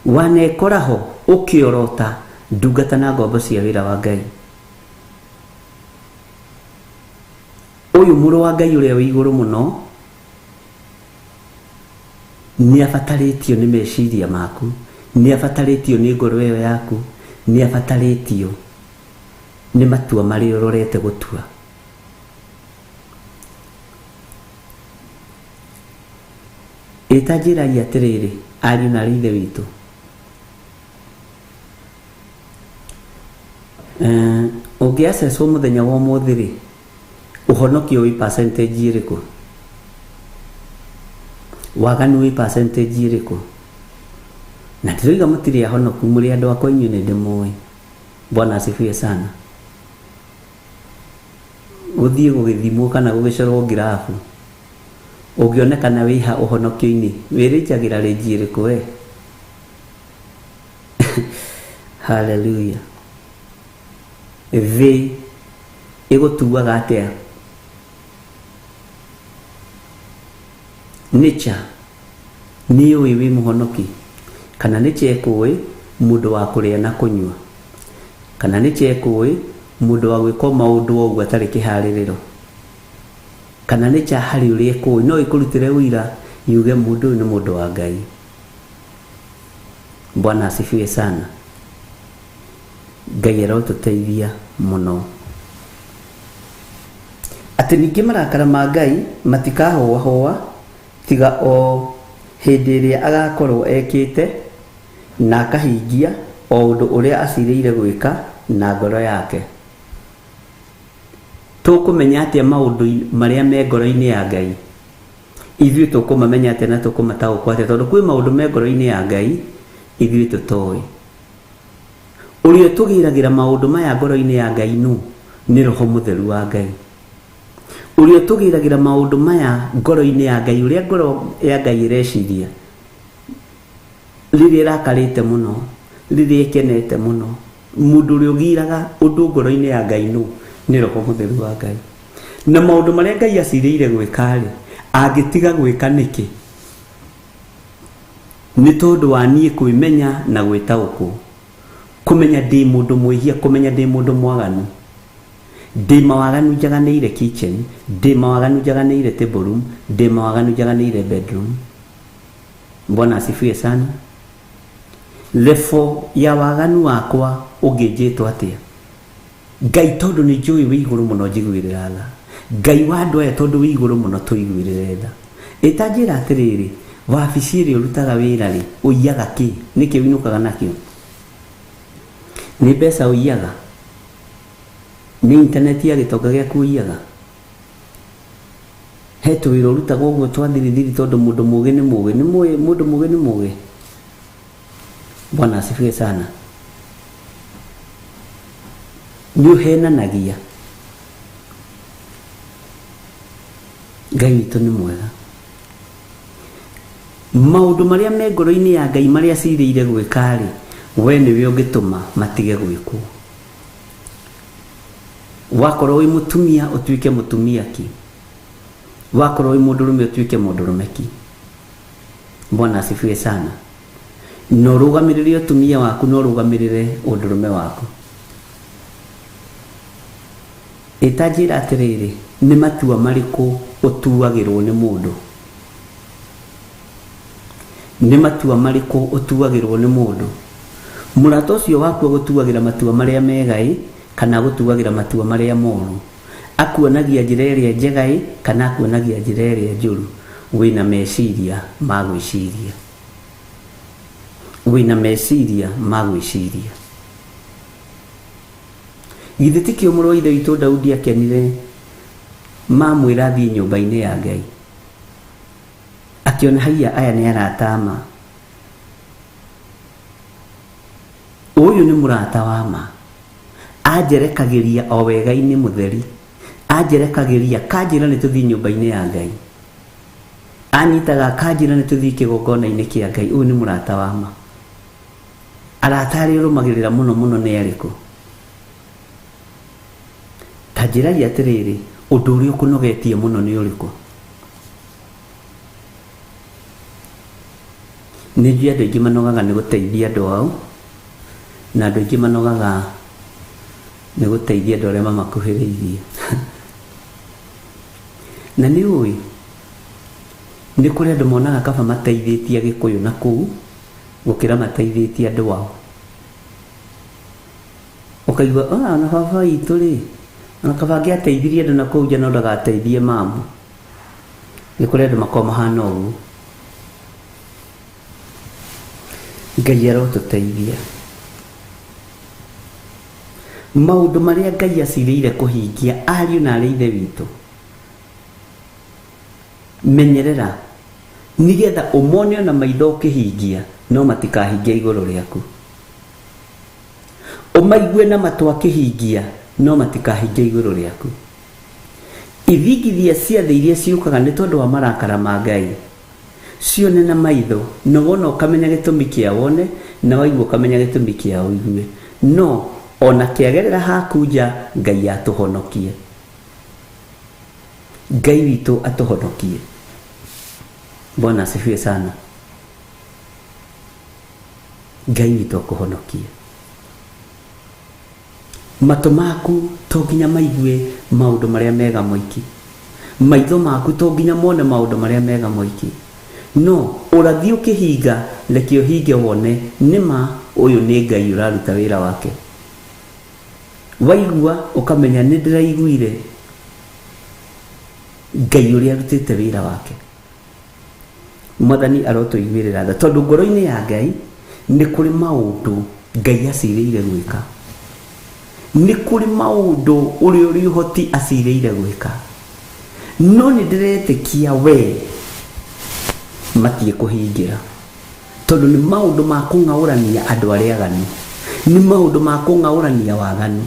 Wanekora ho ũkĩorota ndungata na ngombo cia wĩra wa Ngai. Ũyũ mũrũ wa Ngai ũrĩa wĩ igũrũ mũno nĩ abatarĩtio nĩ meciria maku, nĩ abatarĩtio nĩ ngoro ĩyo yaku, nĩ abatarĩtio nĩ matua marĩa ũrorete gũtua. Ĩta njĩrai atĩrĩrĩ, ariũ na aarĩ ithe witũ, ũngĩacecwo mũthenya wa ũmũthĩ rĩ, ũhonokio wĩ percentage ĩrĩkũ? Waganu wĩ percentage ĩrĩkũ? Na ndĩroiga mũtirĩ ahonoku, mũrĩ andũ akwa inyuĩ nĩ ndĩmũĩ. Bwana asifiwe sana. Gũthiĩ gũgĩthimwo kana gũgĩcorwo ngirabu, ũngĩonekana wĩha ũhonokio-inĩ, wĩrĩnjagĩra rĩnji ĩrĩkũ we? Hallelujah. Thĩ ĩgũtuaga atĩa? Nature nĩ yũĩ wĩ mũhonoki, kana nature ĩkũĩ mũndũ wa kũrĩa na kũnyua, kana nature ĩkũĩ mũndũ wa gwĩka maũndũ o ũguo atarĩ kĩharĩrĩro, kana nature harĩ ũrĩa ĩkũĩ, no ĩkũrutĩre ũira yuge mũndũ ũyũ nĩ mũndũ wa Ngai. Bwana asifiwe sana. Ngai arotũteithia mũno. Atĩ ningĩ marakara ma Ngai matikahũahũa tiga o hĩndĩ ĩrĩa agakorwo ekĩte na akahingia o ũndũ ũrĩa acirĩire gwĩka na ngoro yake. Tũkũmenya atĩa maũndũ marĩa me ngoro-inĩ ya Ngai? Ithuĩ tũkũmamenya atĩa na tũkũmataũkwo atĩa? Tondũ kwĩ maũndũ me ngoro-inĩ ya Ngai ithuĩ tũtoĩ. Ũrĩa ũtũgĩragĩra maũndũ maya ngoro-inĩ ya Ngai nũ? Nĩ Roho Mũtheru wa Ngai. Ũrĩa ũtũgĩragĩra maũndũ maya ngoro-inĩ ya Ngai, ũrĩa ngoro ya Ngai ĩreciria rĩrĩa ĩrakarĩte mũno, rĩrĩa ĩkenete mũno, mũndũ ũrĩa ũgiraga ũndũ ngoro-inĩ ya Ngai nũ? Nĩ Roho Mũtheru wa Ngai. Na maũndũ marĩa Ngai acirĩire gwĩka-rĩ, angĩtiga gwĩka nĩkĩ? Nĩ tondũ wa niĩ kwĩmenya na gwĩtaũkwo, kũmenya ndĩ mũndũ mwĩhia, kũmenya ndĩ mũndũ mwaganu, ndĩ mawaganu njaganĩire kitchen, ndĩ mawaganu njaganĩire table room, ndĩ mawaganu njaganĩire bedroom. Bwana asifiwe sana. Level ya waganu wakwa ũngĩnjĩtwo atĩa? Ngai tondũ nĩ njũĩ wĩ igũrũ mũno njiguĩrĩra tha. Ngai wa andũ aya tondũ wĩ igũrũ mũno tũiguĩrĩre tha. Ĩtanjĩra atĩrĩrĩ, wabici ĩrĩa ũrutaga wĩra rĩ, ũiyaga kĩ? Nĩkĩ ũinũkaga nakĩo? Nĩ mbeca ũiyaga? Nĩ intaneti ya gĩtonga gĩaku ũiyaga? He tũwĩra ũrutaga ũguo twa thirithiri tondũ mũndũ mũgĩ nĩ mũgĩ. Nĩ mũĩ mũndũ mũgĩ nĩ mũgĩ? Bwana asifiwe sana. Nĩ ũhenanagia. Ngai witũ nĩ mwega. Maũndũ marĩa me ngoro-inĩ ya Ngai marĩa acirĩire gwĩka-rĩ, we nĩwe ũngĩtũma matige gwĩkwo. Wakorwo wĩ mũtumia ũtuĩke mũtumia ki, wakorwo wĩ mũndũrũme ũtuĩke mũndũrũme ki. Bwana asifiwe sana. Na ũrũgamĩrĩre ũtumia waku na ũrũgamĩrĩre ũndũrũme waku. Ĩtanjĩra atĩrĩrĩ, nĩ matua marĩkũ ũtuagĩrwo nĩ mũndũ? Nĩ matua marĩkũ ũtuagĩrwo nĩ mũndũ? Mũrata ũcio waku agũtuagĩra matua marĩa mega ĩ, kana agũtuagĩra matua marĩa moru? Akuonagia njĩra ĩrĩa njega ĩ, kana akuonagia njĩra ĩrĩa njũru? Wĩna meciria ma gwĩciria. Wĩna meciria ma gwĩciria. Githĩ tikĩo mũrũ wa ithe witũ Daudi akenire mamwĩra athiĩ nyũmba-inĩ ya Ngai? Akĩona haiya aya nĩ arata a ma. Ũyũ nĩ mũrata wa ma. Anjerekagĩria o wega-inĩ mũtheri. Anjerekagĩria kanjĩra nĩ tũthiĩ nyũmba-inĩ ya Ngai. Anyitaga akanjĩra nĩ tũthiĩ kĩgongona-inĩ kĩa Ngai. Ũyũ nĩ mũrata wa ma. Arata arĩa ũrũmagĩrĩra mũno mũno nĩ arĩkũ? Ta njĩrai atĩrĩrĩ, ũndũ ũrĩa ũkũnogetie mũno nĩ ũrĩkũ? Nĩ njũĩ andũ aingĩ manogaga nĩ gũteithia andũ ao, na andũ aingĩ manogaga nĩ gũteithia andũ arĩa mamakuhĩrĩirie. Na nĩ ũĩ, nĩ kũrĩ andũ monaga kaba mateithĩtie Agĩkũyũ na kũu gũkĩra mateithĩtie andũ ao. Ũkaigua ah, ona baba witũ rĩ, ona kaba angĩateithirie andũ na kũu nja no ndagateithie mamu. Nĩ kũrĩ andũ makoragwo mahana ũguo. Ngai arotũteithia. Maũndũ marĩa Ngai acirĩire kũhingia ariũ na arĩ ithe witũ, menyerera nĩgetha ũmone ona maitho ũkĩhingia no matikahingia igũrũ rĩaku. Ũmaigue na matũ akĩhingia no matikahingia igũrũ rĩaku. Ithingithia cia thĩ iria ciũkaga nĩ tondũ wa marakara ma Ngai, cione na maitho, na wona ũkamenya gĩtũmi kĩa wone, na waigua ũkamenya gĩtũmi kĩa ũigue. No ona kĩagerera haku nja, Ngai atũhonokie. Ngai witũ atũhonokie. Bwana asifiwe sana. Ngai witũ akũhonokie. Matũ maku to nginya maigue maũndũ marĩa mega moiki. Maitho maku to nginya mone maũndũ marĩa mega moiki. No ũrathi ũkĩhinga, reke ũhinge wone nĩma ũyũ nĩ Ngai ũraruta wĩra wake. Waigua ũkamenya nĩ ndĩraiguire Ngai ũrĩa arutĩte wĩra wake. Mwathani arotũiguĩrĩra tha tondũ ngoro-inĩ ya Ngai nĩ kũrĩ maũndũ Ngai acirĩire gwĩka. Nĩ kũrĩ maũndũ ũrĩa ũrĩ ũhoti acirĩire gwĩka. No nĩ ndĩretĩkia we matiĩkũhingĩra tondũ nĩ maũndũ ma kũng'aũrania andũ arĩa aganu, nĩ maũndũ ma kũng'aũrania waganu.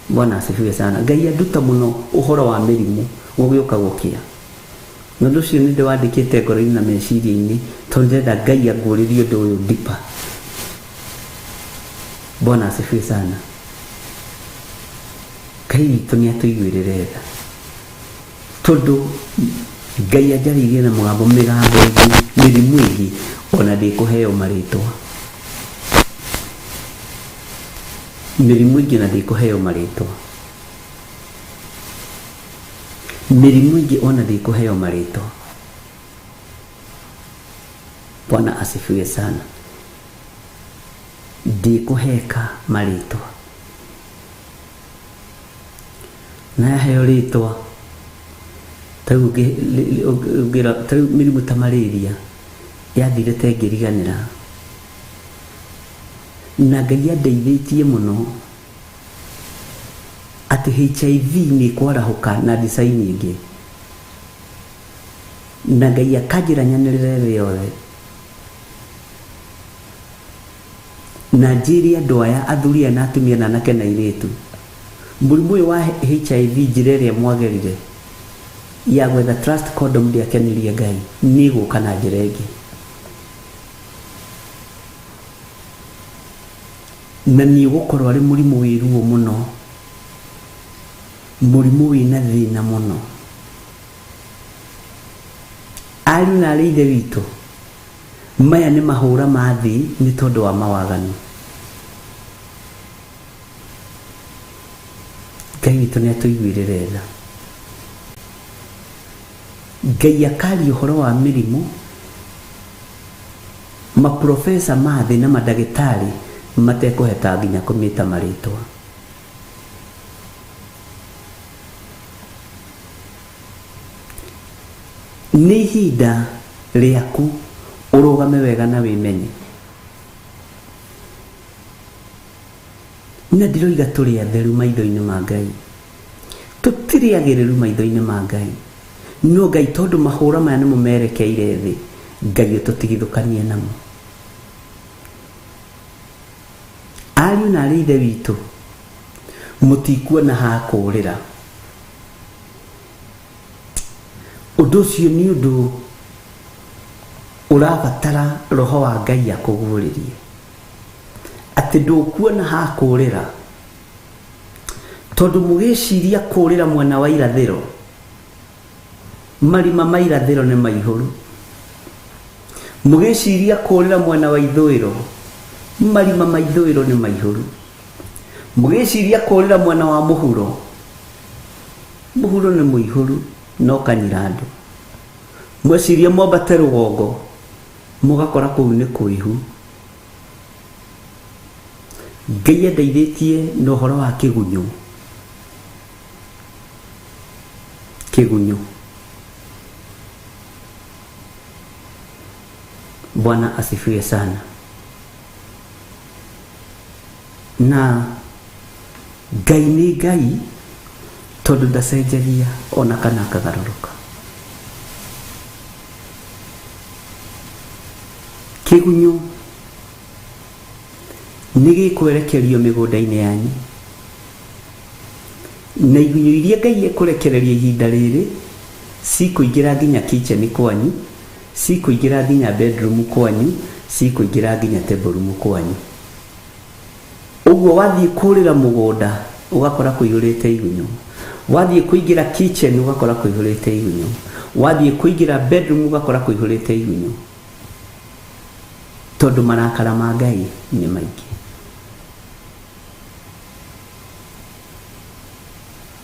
Bwana asifiwe sana. Ngai anduta mũno ũhoro wa mĩrimũ gũgĩũka gũkĩa. Na ũndũ ũcio nĩ ndĩwandĩkĩte ngoro-inĩ na meciria-inĩ tondũ ndĩrenda Ngai anguũrĩrie ũndũ ũyũ deeper. Bwana asifiwe sana. Ngai witũ nĩ atũiguĩrĩre tha tondũ Ngai anjarĩirie na mũgambo mĩgambo ĩngĩ mĩrimũ ĩngĩ ona ndĩkũheo marĩtwa. Mĩrimũ ĩngĩ ona ndĩkũheo marĩtwa. Mĩrimũ ĩngĩ ona ndĩkũheo marĩtwa. Bwana asifiwe sana. Ndikũheka marĩtwa na yaheo rĩtwa tarĩu tarĩu mĩrimũ ta malaria yathire ta ĩngĩriganĩra na Ngai andeithĩtie mũno atĩ HIV nĩ ĩkwarahũka na design ĩngĩ na Ngai akanjĩra nyanĩrĩre thĩ yothe na njĩre andũ aya athuri aya na atumia na anake na airĩtu mũrimũ ũyũ wa HIV njĩra ĩrĩa mwagerire ya gwetha trust condom ndĩakenirie Ngai nĩ ĩgũka na njĩra ĩngĩ na nĩ ũgũkorwo arĩ mũrimũ wĩ ruo mũno mũrimũ wĩna thĩna mũno. Ariũ na arĩ ithe witũ maya nĩ mahũra ma thĩ nĩ tondũ wa mawaganu. Ngai witũ nĩ atũiguĩrĩre tha. Ngai akaria ũhoro wa mĩrimũ maprofesa ma thĩ na mandagĩtarĩ matekũheta nginya kũmĩta marĩtwa. Nĩ ihinda rĩaku ũrũgame wega na wĩmenye. Na ndiroiga tũrĩ atheru maitho-inĩ ma Ngai, tũtirĩ agĩrĩru maitho-inĩ ma Ngai, no Ngai tondũ mahũra maya nĩmo merekeire thĩ, Ngai ũtũtigithũkanie namo. Ariũ na arĩ ithe witũ mũtikuona ha kũũrĩra. Ũndũ ũcio nĩ ũndũ ũrabatara roho wa Ngai akũguũrĩrie atĩ ndũkuona ha kũũrĩra, tondũ mũgĩciria kũũrĩra mwena wa irathĩro, marima ma irathĩro nĩ maihũru. Mũgĩciria kũũrĩra mwena wa ithũĩro, marima ma ithũĩro nĩ maihũru. Mũgĩciria kũũrĩra mwena wa mũhuro, mũhuro nĩ mũihũru no kanyira andũ. Mweciria mwambate rũgongo, mũgakora kũu nĩ kũihu. Ngai andeithĩtie na ũhoro wa kĩgunyũ. Kĩgunyũ. Bwana asifiwe sana. Na Ngai nĩ Ngai tondũ ndacenjagia ona kana akagarũrũka. Kĩgunyũ nĩ gĩkwerekerio mĩgũnda-inĩ yanyu, na igunyũ iria Ngai ekũrekereria ihinda rĩrĩ cikũingĩra nginya kitchen kwanyu, cikũingĩra nginya bedroom kwanyu, cikũingĩra nginya table room kwanyu. Ũguo wathiĩ kũrĩra mũgũnda ũgakora kũihũrĩte igunyũ, wathiĩ kũingĩra kitchen ũgakora kũihũrĩte igunyũ, wathiĩ kũingĩra bedroom ũgakora kũihũrĩte igunyũ, tondũ marakara ma Ngai nĩ maingĩ.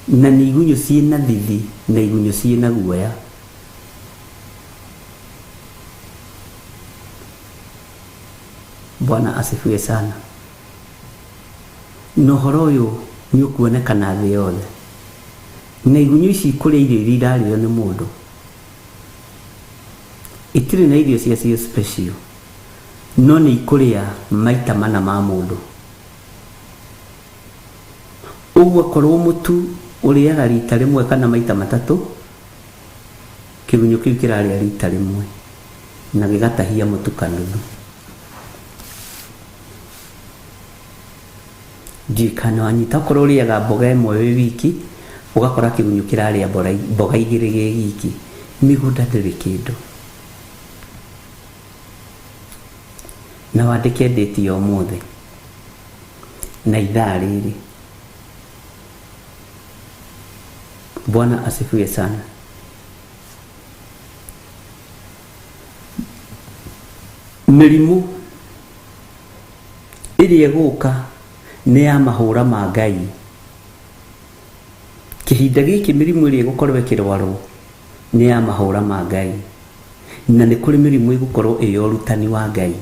Na nĩ igunyũ ciĩna thithi na igunyũ ciĩna guoya. Bwana asifiwe sana. Na ũhoro ũyũ nĩ ũkuonekana thĩ yothe. Na igunyũ ici ikũrĩa irio iria irarĩo nĩ mũndũ, itirĩ na irio ciacio special, no nĩ ikũrĩa maita mana ma mũndũ. Ũguo akorwo mũtu ũrĩaga rita rĩmwe kana maita matatũ, kĩgunyũ kĩu kĩrarĩa rita rĩmwe na gĩgatahia mũtu kanuthu. Ndiũĩ kana wanyita. Okorwo ũrĩaga mboga ĩmwe wĩ wiki, ũgakora kĩgunyũ kĩrarĩa mboga igĩrĩ gĩ giki. Mĩgũnda ndĩrĩ kĩndũ. Na wandĩke date ya ũmũthĩ na ithaa rĩrĩ. Bwana asifiwe sana. Mĩrimũ ĩrĩa ĩgũka nĩ ya mahũra ma Ngai. Kĩhinda gĩkĩ mĩrimũ ĩrĩa ĩgũkorwo ĩkĩrwarwo nĩ ya mahũra ma Ngai, na nĩ kũrĩ mĩrimũ ĩgũkorwo ĩ ya ũrutani wa Ngai.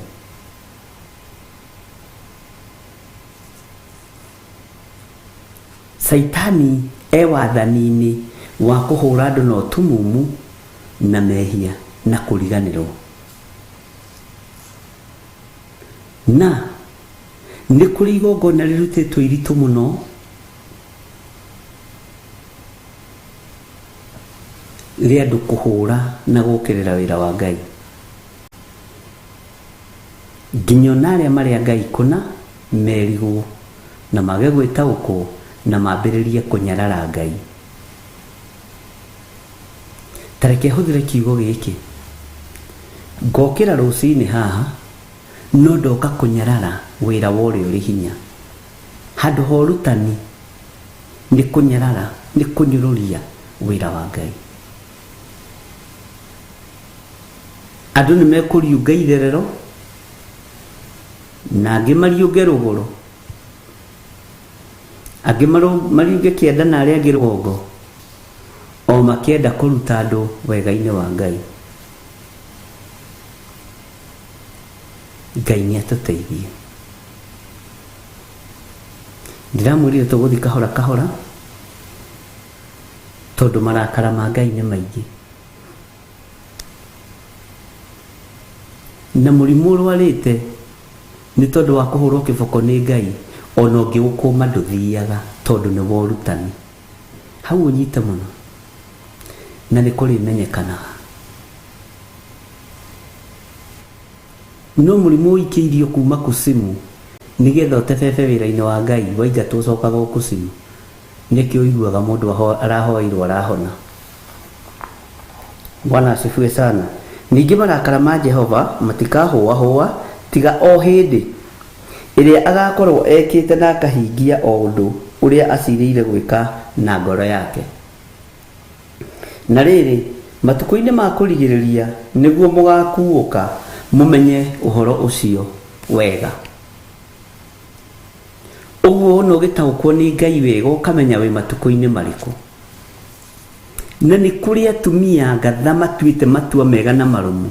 Caitani e wathani-inĩ wa kũhũra andũ na ũtumumu na mehia na kũriganĩrwo. Na nĩ kũrĩ igongona rĩrutĩtwo iritũ mũno rĩa andũ kũhũra na gũkĩrĩra wĩra wa Ngai. Nginya ona arĩa marĩ a Ngai kũna merigwo na mage gwĩtaũkwo na mambĩrĩrie kũnyarara Ngai. Ta reke hũthĩre kiugo gĩkĩ, ngokĩra rũcinĩ haha no ndoka kũnyarara wĩra wa ũrĩa ũrĩ hinya. Handũ ha ũrutani nĩ kũnyarara, nĩ kũnyũrũria wĩra wa Ngai. Andũ nĩ mekũriũnga itherero na angĩ mariũnge rũgũrũ, angĩ mariũnge kĩanda na arĩa angĩ rũgongo, o makĩenda kũruta andũ wega-inĩ wa Ngai. Ngai nĩ atũteithie. Ndĩramwĩrire tũgũthiĩ kahora kahora tondũ marakara ma Ngai nĩ maingĩ. Na mũrimũ ũrwarĩte nĩ tondũ wa kũhũrwo kĩboko nĩ Ngai, ona ũngĩũkũma ndũthiaga tondũ nĩ wa ũrutani. Hau ũnyite mũno na nĩ kũrĩmenyekanaga. No mũrimũ ũikĩirio kuma kusimu nĩgetha ũtebebe wĩra-inĩ wa Ngai, waingatwo ũcokaga o kusimu. Nĩkĩo ũiguaga mũndũ arahoeirwo arahona. Bwana asifiwe sana. Ningĩ marakara ma Jehova matikahũahũa tiga o hĩndĩ ĩrĩa agakorwo ekĩte na akahingia o ũndũ ũrĩa acirĩire gwĩka na ngoro yake. Na rĩrĩ, matukũ-inĩ ma kũrigĩrĩria nĩguo mũgakuũka mũmenye ũhoro ũcio wega. Ũguo wona ũgĩtaũkwo nĩ Ngai wega ũkamenya wĩ matukũ-inĩ marĩkũ. Na nĩ kũrĩ atumia ngatha matuĩte matua mega na marũmu.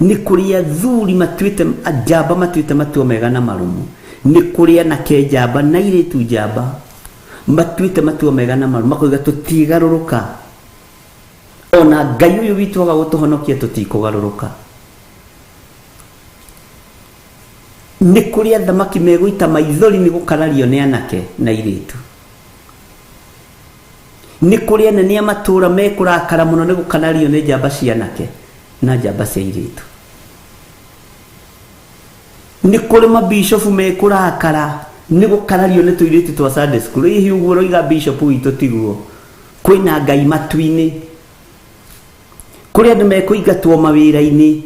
Nĩ kũrĩ athuri matuĩte, njamba matuĩte matua mega na marũmu. Nĩ kũrĩ anake njamba na airĩtu njamba matuĩte matua mega na marũmu, makoiga tũtigarũrũka. Ona Ngai ũyũ witũ aga gũtũhonokia tũtikũgarũrũka. Nĩ kũrĩ athamaki megũita maithori nĩ gũkarario nĩ anake na airĩtu. Nĩ kũrĩ anene a matũũra mekũrakara mũno nĩ gũkarario nĩ njamba cia anake na njamba cia airĩtu. Nĩ kũrĩ mabishopu mekũrakara nĩ gũkarario nĩ tũirĩtu twa Sunday school. Hihi ũguo ũroiga bishopu witũ tiguo? Kwĩna Ngai matu-inĩ. Kũrĩ andũ mekũingatwo mawĩra-inĩ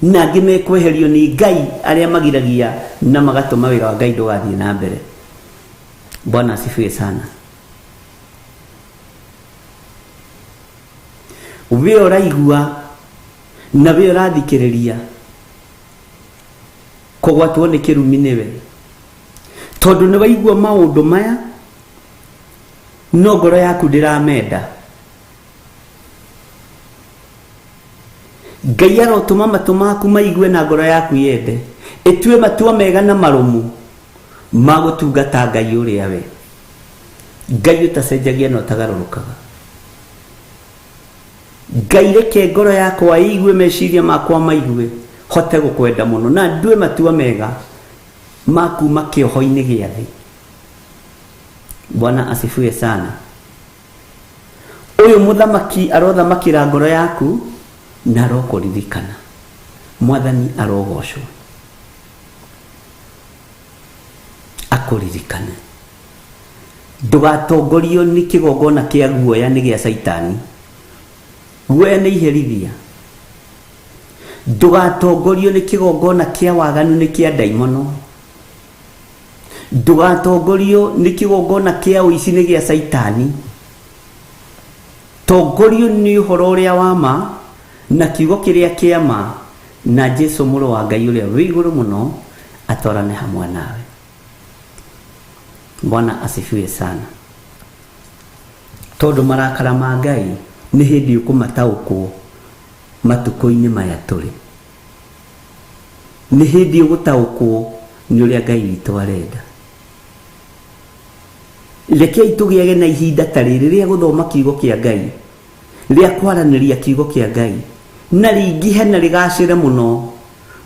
na angĩ mekweherio nĩ Ngai arĩa magiragia na magatũma wĩra wa Ngai ndũgathiĩ na mbere. Bwana asifiwe sana. We ũraigua na we ũrathikĩrĩria kũgwatwo nĩ kĩrumi nĩwe, tondũ nĩ waigua maũndũ maya no ngoro yaku ndĩramenda. Ngai arotũma matũ maku maigue na ngoro yaku yende, ĩtue matua mega na marũmu ma gũtungata Ngai ũrĩa we Ngai ũtacenjagia na ũtagarũrũkaga. Ngai reke ngoro yakwa ĩigue, meciria makwa maigue, hote gũkwenda mũno na ndue matua mega ma kuma kĩoho-inĩ gĩa thĩ. Bwana asifiwe sana. Ũyũ mũthamaki arothamakĩra ngoro yaku na arokũririkana. Mwathani arogocwo, akũririkane. Ndũgatongorio nĩ kĩgongona kĩa guoya nĩ gĩa Caitani. Guoya nĩ iherithia. Ndũgatongorio nĩ kĩgongona kĩa waganu nĩ kĩa ndaimono. Ndũgatongorio nĩ kĩgongona kĩa ũici nĩ gĩa Caitani. Tongorio nĩ ũhoro ũrĩa wa ma na kiugo kĩrĩa kĩa ma na Jesu mũrũ wa Ngai ũrĩa wĩ igũrũ mũno atwarane hamwe nawe. Bwana asifiwe sana. Tondũ marakara ma Ngai nĩ hĩndĩ ũkũmataũkwo matukũ-inĩ maya tũrĩ. Nĩ hĩndĩ ũgũtaũkwo nĩ ũrĩa Ngai witũ arenda. Rekei tũgĩage na ihinda ta rĩrĩ rĩa gũthoma kiugo kĩa Ngai, rĩa kwaranĩria kiugo kĩa Ngai, na rĩingĩhe na rĩgacĩre mũno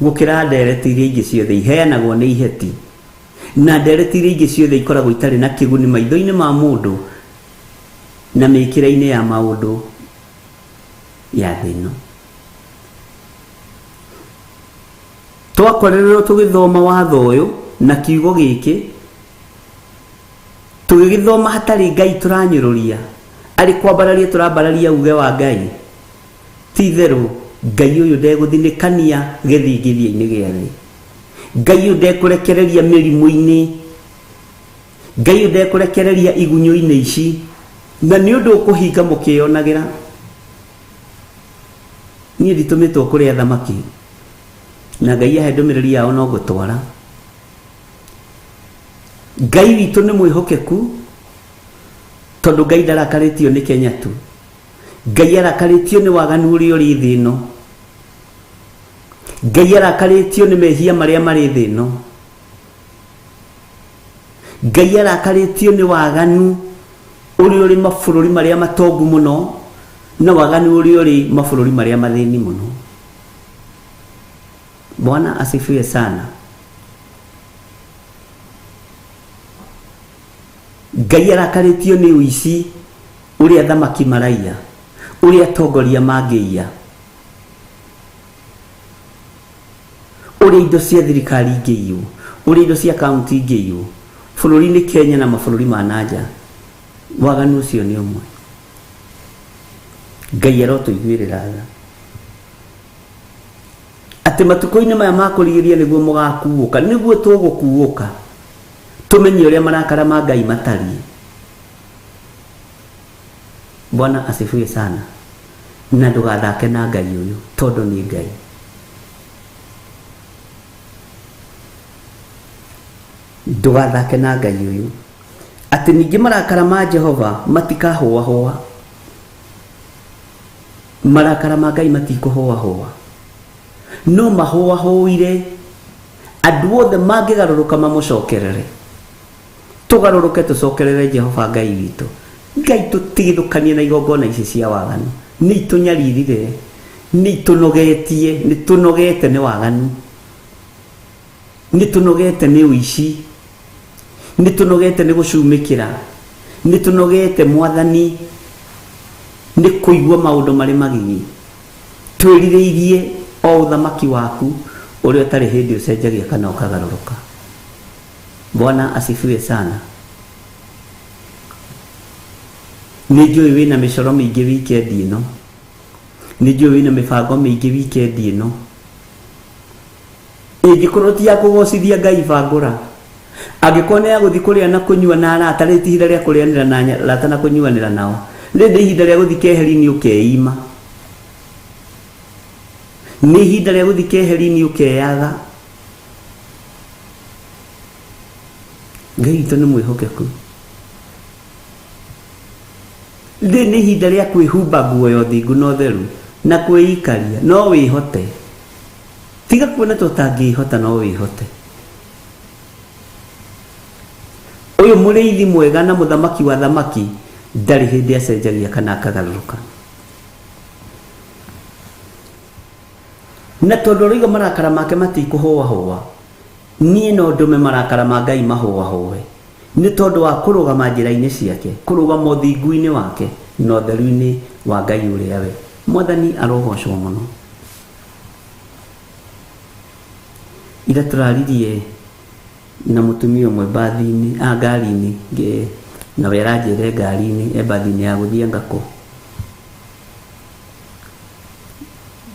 gũkĩra ndereti iria ingĩ ciothe iheanagwo nĩ iheti, na ndereti iria ingĩ ciothe ikoragwo itarĩ na kĩguni maitho-inĩ ma mũndũ na mĩkĩre-inĩ ya maũndũ ya thĩ ĩno. Twakorererwo tũgĩthoma watho ũyũ na kiugo gĩkĩ, tũgĩgĩthoma hatarĩ Ngai tũranyũrũria, arĩ kwambararia tũrambararia uge wa Ngai. Ti itherũ Ngai ũyũ ndegũthinĩkania gĩthingithia-inĩ gĩa thĩ. Ngai ũyũ ndekũrekereria mĩrimũ-inĩ. Ngai ũyũ ndekũrekereria igunyũ-inĩ ici. Na nĩ ũndũ ũkũhinga mũkĩyonagĩra. Niĩ nditũmĩtwo kũrĩ athamaki, na Ngai ahe ndũmĩrĩri yao no ngũtwara. Ngai witũ nĩ mwĩhokeku, tondũ Ngai ndarakarĩtio nĩ Kenya tu. Ngai arakarĩtio nĩ waganu ũrĩa ũrĩ thĩ ĩno. Ngai arakarĩtio nĩ mehia marĩa marĩ thĩ ĩno. Ngai arakarĩtio nĩ waganu ũrĩa ũrĩ mabũrũri marĩa matongu mũno na waganu ũrĩa ũrĩ mabũrũri marĩa mathĩni mũno. Bwana asifiwe sana. Ngai arakarĩtio nĩ ũici ũrĩa athamaki maraiya, ũrĩa atongoria mangĩiya, ũrĩa indo cia thirikari ingĩiywo, ũrĩa indo cia kaunti ingĩiywo bũrũri-inĩ Kenya na mabũrũri ma nanja. Waganu ũcio nĩ ũmwe. Ngai arotũiguĩrĩra tha atĩ matukũ-inĩ maya ma kũrigĩrĩria nĩguo mũgakuũka, nĩguo tũgũkuũka, tũmenye ũrĩa marakara ma Ngai matariĩ. Bwana asifiwe sana. Na ndũgathake na Ngai ũyũ tondũ nĩ Ngai. Ndũgathake na Ngai ũyũ atĩ ningĩ marakara ma Jehova matikahũahũa. Marakara ma Ngai matikũhũahũa, no mahũahũire andũ othe mangĩgarũrũka mamũcokerere. Tũgarũrũke tũcokerere Jehova Ngai witũ. Ngai tũtigithũkanie na igongona ici cia waganu. Nĩ itũnyaririre, nĩ itũnogetie, nĩ tũnogete nĩ waganu, nĩ tũnogete nĩ ũici, nĩ tũnogete nĩ gũcumĩkĩra, nĩ tũnogete Mwathani nĩ kũigua maũndũ marĩ magigi. Twĩrirĩirie o ũthamaki waku ũrĩa ũtarĩ hĩndĩ ũcenjagia kana ũkagarũrũka. Bwana asifiwe sana. Nĩ njũĩ wĩna mĩcoro mĩingĩ wikendi ĩno, nĩ njũĩ wĩna mĩbango mĩingĩ wikendi ĩno. Ĩngĩkorwo ti ya kũgocithia Ngai bangũra, angĩkorwo nĩ ya gũthiĩ kũrĩa na kũnyua na arata, rĩrĩ ti ihinda rĩa kũrĩanĩra na arata na kũnyuanĩra nao, rĩrĩ nĩ ihinda rĩa gũthiĩ keheri-inĩ ũkeima, nĩ ihinda rĩa gũthiĩ keheri-inĩ ũkeyatha. Ngai witũ nĩ mwĩhokeku. Rĩrĩ nĩ ihinda rĩa kwĩhumba nguo ya ũthingu na ũtheru na kwĩikaria. No wĩhote. Tiga kuona ta ũtangĩĩhota, no wĩhote. Ũyũ mũrĩithi mwega na mũthamaki wa thamaki ndarĩ hĩndĩ acenjagia kana akagarũrũka. Na tondũ aroiga marakara make matikũhũahũa, niĩ no ndũme marakara ma Ngai mahũahũe, nĩ tondũ wa kũrũgama njĩra-inĩ ciake, kũrũgama ũthingu-inĩ wake na ũtheru-inĩ wa Ngai ũrĩa we. Mwathani arogocwo mũno. Ira tũraririe na mũtumia ũmwe mbathi-inĩ, a ngari-inĩ, na we aranjĩra e ngari-inĩ, e mbathi-inĩ ya gũthiĩ Ngakũ.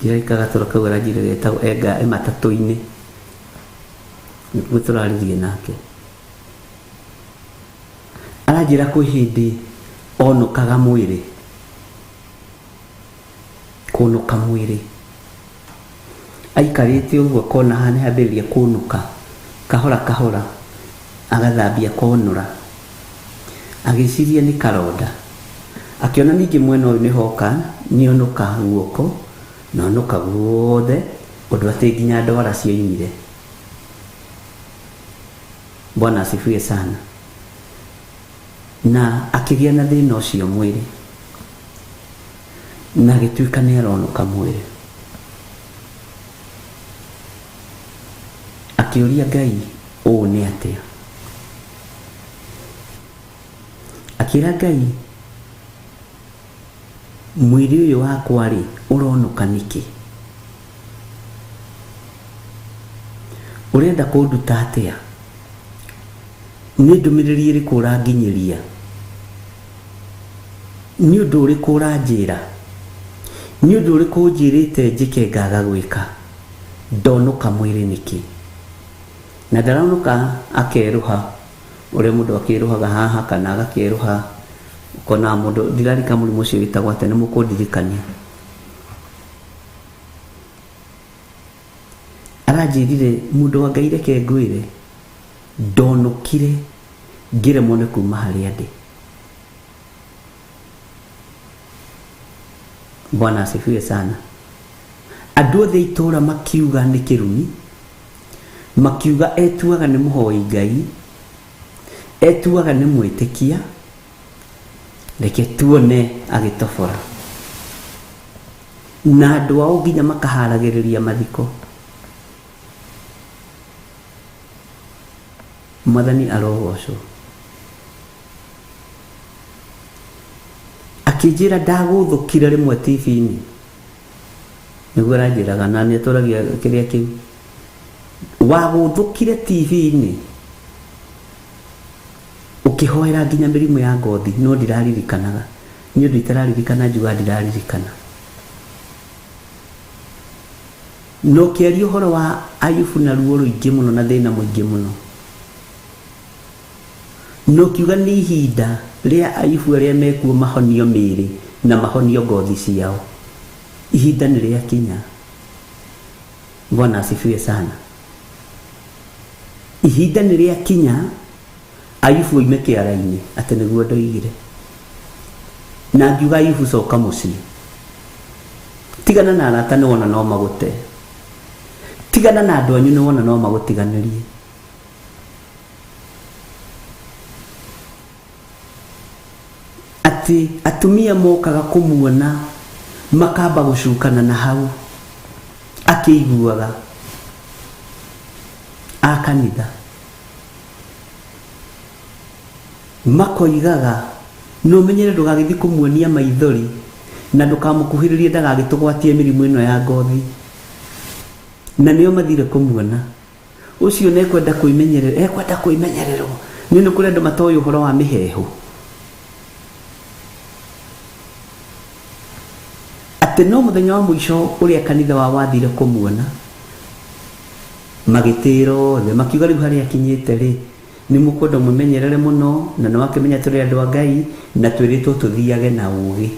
Ndĩreka gatoro kau aranjĩra getagwo e matatũ-inĩ. Nĩguo tũraririe nake. Aranjĩra kwĩ hĩndĩ onũkaga mwĩrĩ. Kũnũka mwĩrĩ. Aikarĩte ũguo akona haha nĩhambĩrĩria kũnũka, kahora kahora agathambia akonũra. Agĩciria nĩ karonda. Akĩona ningĩ mwena ũyũ nĩhoka nĩonũka guoko na onũka guothe ũndũ atĩ nginya ndwara cioimire. Bwana asifiwe sana. Na akĩgĩa na thĩna ũcio mwĩrĩ na agĩtuĩka nĩ aronoka mwĩrĩ. Akĩũria Ngai ũũ nĩ atĩa, akĩra Ngai mwĩrĩ ũyũ wakwa rĩ ũronoka nĩkĩ? Ũrenda kũnduta atĩa? Nĩ ndũmĩrĩri ĩrĩkũ ũranginyĩria? Nĩ ũndũ ũrĩkũ ũranjĩra? Nĩ ũndũ ũrĩkũ ũnjĩrĩte njĩke ngaga gwĩka? Ndonoka mwĩrĩ nĩkĩ? Na ndaronoka akerũha ũrĩa mũndũ akĩrũhaga haha kana agakĩrũha ũkona mũndũ ndirarika mũrimũ ũcio wĩtagwo atĩa nĩ mũkũndirikania. Aranjĩrire mũndũ wa Ngai reke ngwĩre ndonokire ngĩremwo nĩ kuma harĩa ndĩ. Bwana asifiwe sana. Andũ othe a itũũra makiuga nĩ kĩrumi, makiuga etuaga nĩ mũhoi Ngai, etuaga nĩ mwĩtĩkia, reke tuone agĩtobora. Na andũ ao nginya makaharagĩrĩria mathiko. Mwathani arogocwo. Akĩnjĩra ndagũthũkire rĩmwe TV-inĩ, nĩguo aranjĩraga na nĩ atũragia kĩrĩa kĩu, wagũthũkire TV-inĩ ũkĩhoera nginya mĩrimũ ya ngothi, no ndiraririkanaga. Nĩ ũndũ itararirikana njugaga ndiraririkana. Na ũkĩaria ũhoro wa Ayubu na ruo rũingĩ mũno na thĩna mũingĩ mũno. Na ũkiuga nĩ ihinda rĩa Ayubu arĩa mekuo mahonio mĩĩrĩ na mahonio ngothi ciao. Ihinda nĩ rĩakinya. Bwana asifiwe sana. Ihinda nĩ rĩakinya Ayubu oime kĩara-inĩ, atĩ nĩguo ndoigire. Na ngiuga Ayubu coka mũciĩ. Tigana na arata nĩ wona no magũte. Tigana na andũ anyu nĩ wona no magũtiganĩrie. Atĩ atumia mokaga kũmuona makamba gũcukana na hau akĩiguaga a kanitha. Makoigaga, na ũmenyere ndũgagĩthiĩ kũmuonia maithori na ndũkamũkuhĩrĩrie ndagagĩtũgwatie mĩrimũ ĩno ya ngothi. Na nĩo mathire kũmuona. Ũcio nĩ ekwenda kwĩmenyerera, ekwenda kwĩmenyererwo. Nĩ nĩ kũrĩ andũ matoĩ ũhoro wa mĩheehũ. Atĩ no mũthenya wa mũico ũrĩa kanitha wao wathire kũmuona, magĩtĩra othe, makiuga rĩu harĩa akinyĩte rĩ, nĩ mũkwenda mwĩmenyerere mũno, na nĩ wakĩmenya tũrĩ andũ a Ngai, na twĩrĩtwo tũthiage na ũũgĩ.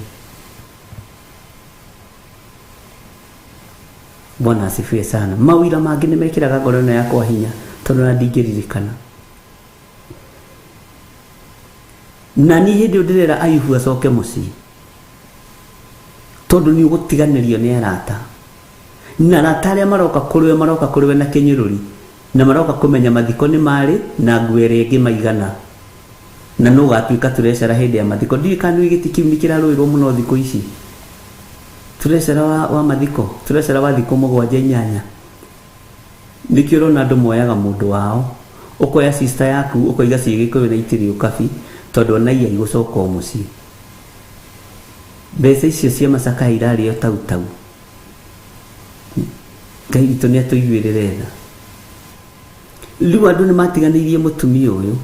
Bwana asifiwe sana. Mawira mangĩ nĩ mekĩraga ngoro ĩno yakwa hinya, tondũ na ndingĩririkana. Na niĩ hĩndĩ ĩyo ndĩrera Ayubu acoke mũciĩ, tondũ nĩ ũgũtiganĩrio nĩ arata. Na arata arĩa maroka kũrĩ we maroka kũrĩ we na kĩnyũrũri, na maroka kũmenya mathiko nĩ marĩ na nguo ĩrĩa ĩngĩ maigana, na nũ ũgatuĩka tũrecera hĩndĩ ya mathiko. Ndiũĩ kana nĩ gĩtĩ kĩu nĩ kĩrarũĩrwo mũno thikũ ici, tũrecera wa mathiko, tũrecera wa thikũ mũgwanja inyanya. Nĩkĩo ũrona andũ moyaga mũndũ wao, ũkoya sister yaku ũkoiga ciĩ Gĩkũyũ na itirĩ ũkabi, tondũ ona iya igũcoka o mũciĩ. Mbeca icio cia macakaya irarĩo tau tau. Ngai witũ nĩ atũiguĩrĩre tha. Rĩu andũ nĩ matiganĩirie mũtumia ũyũ.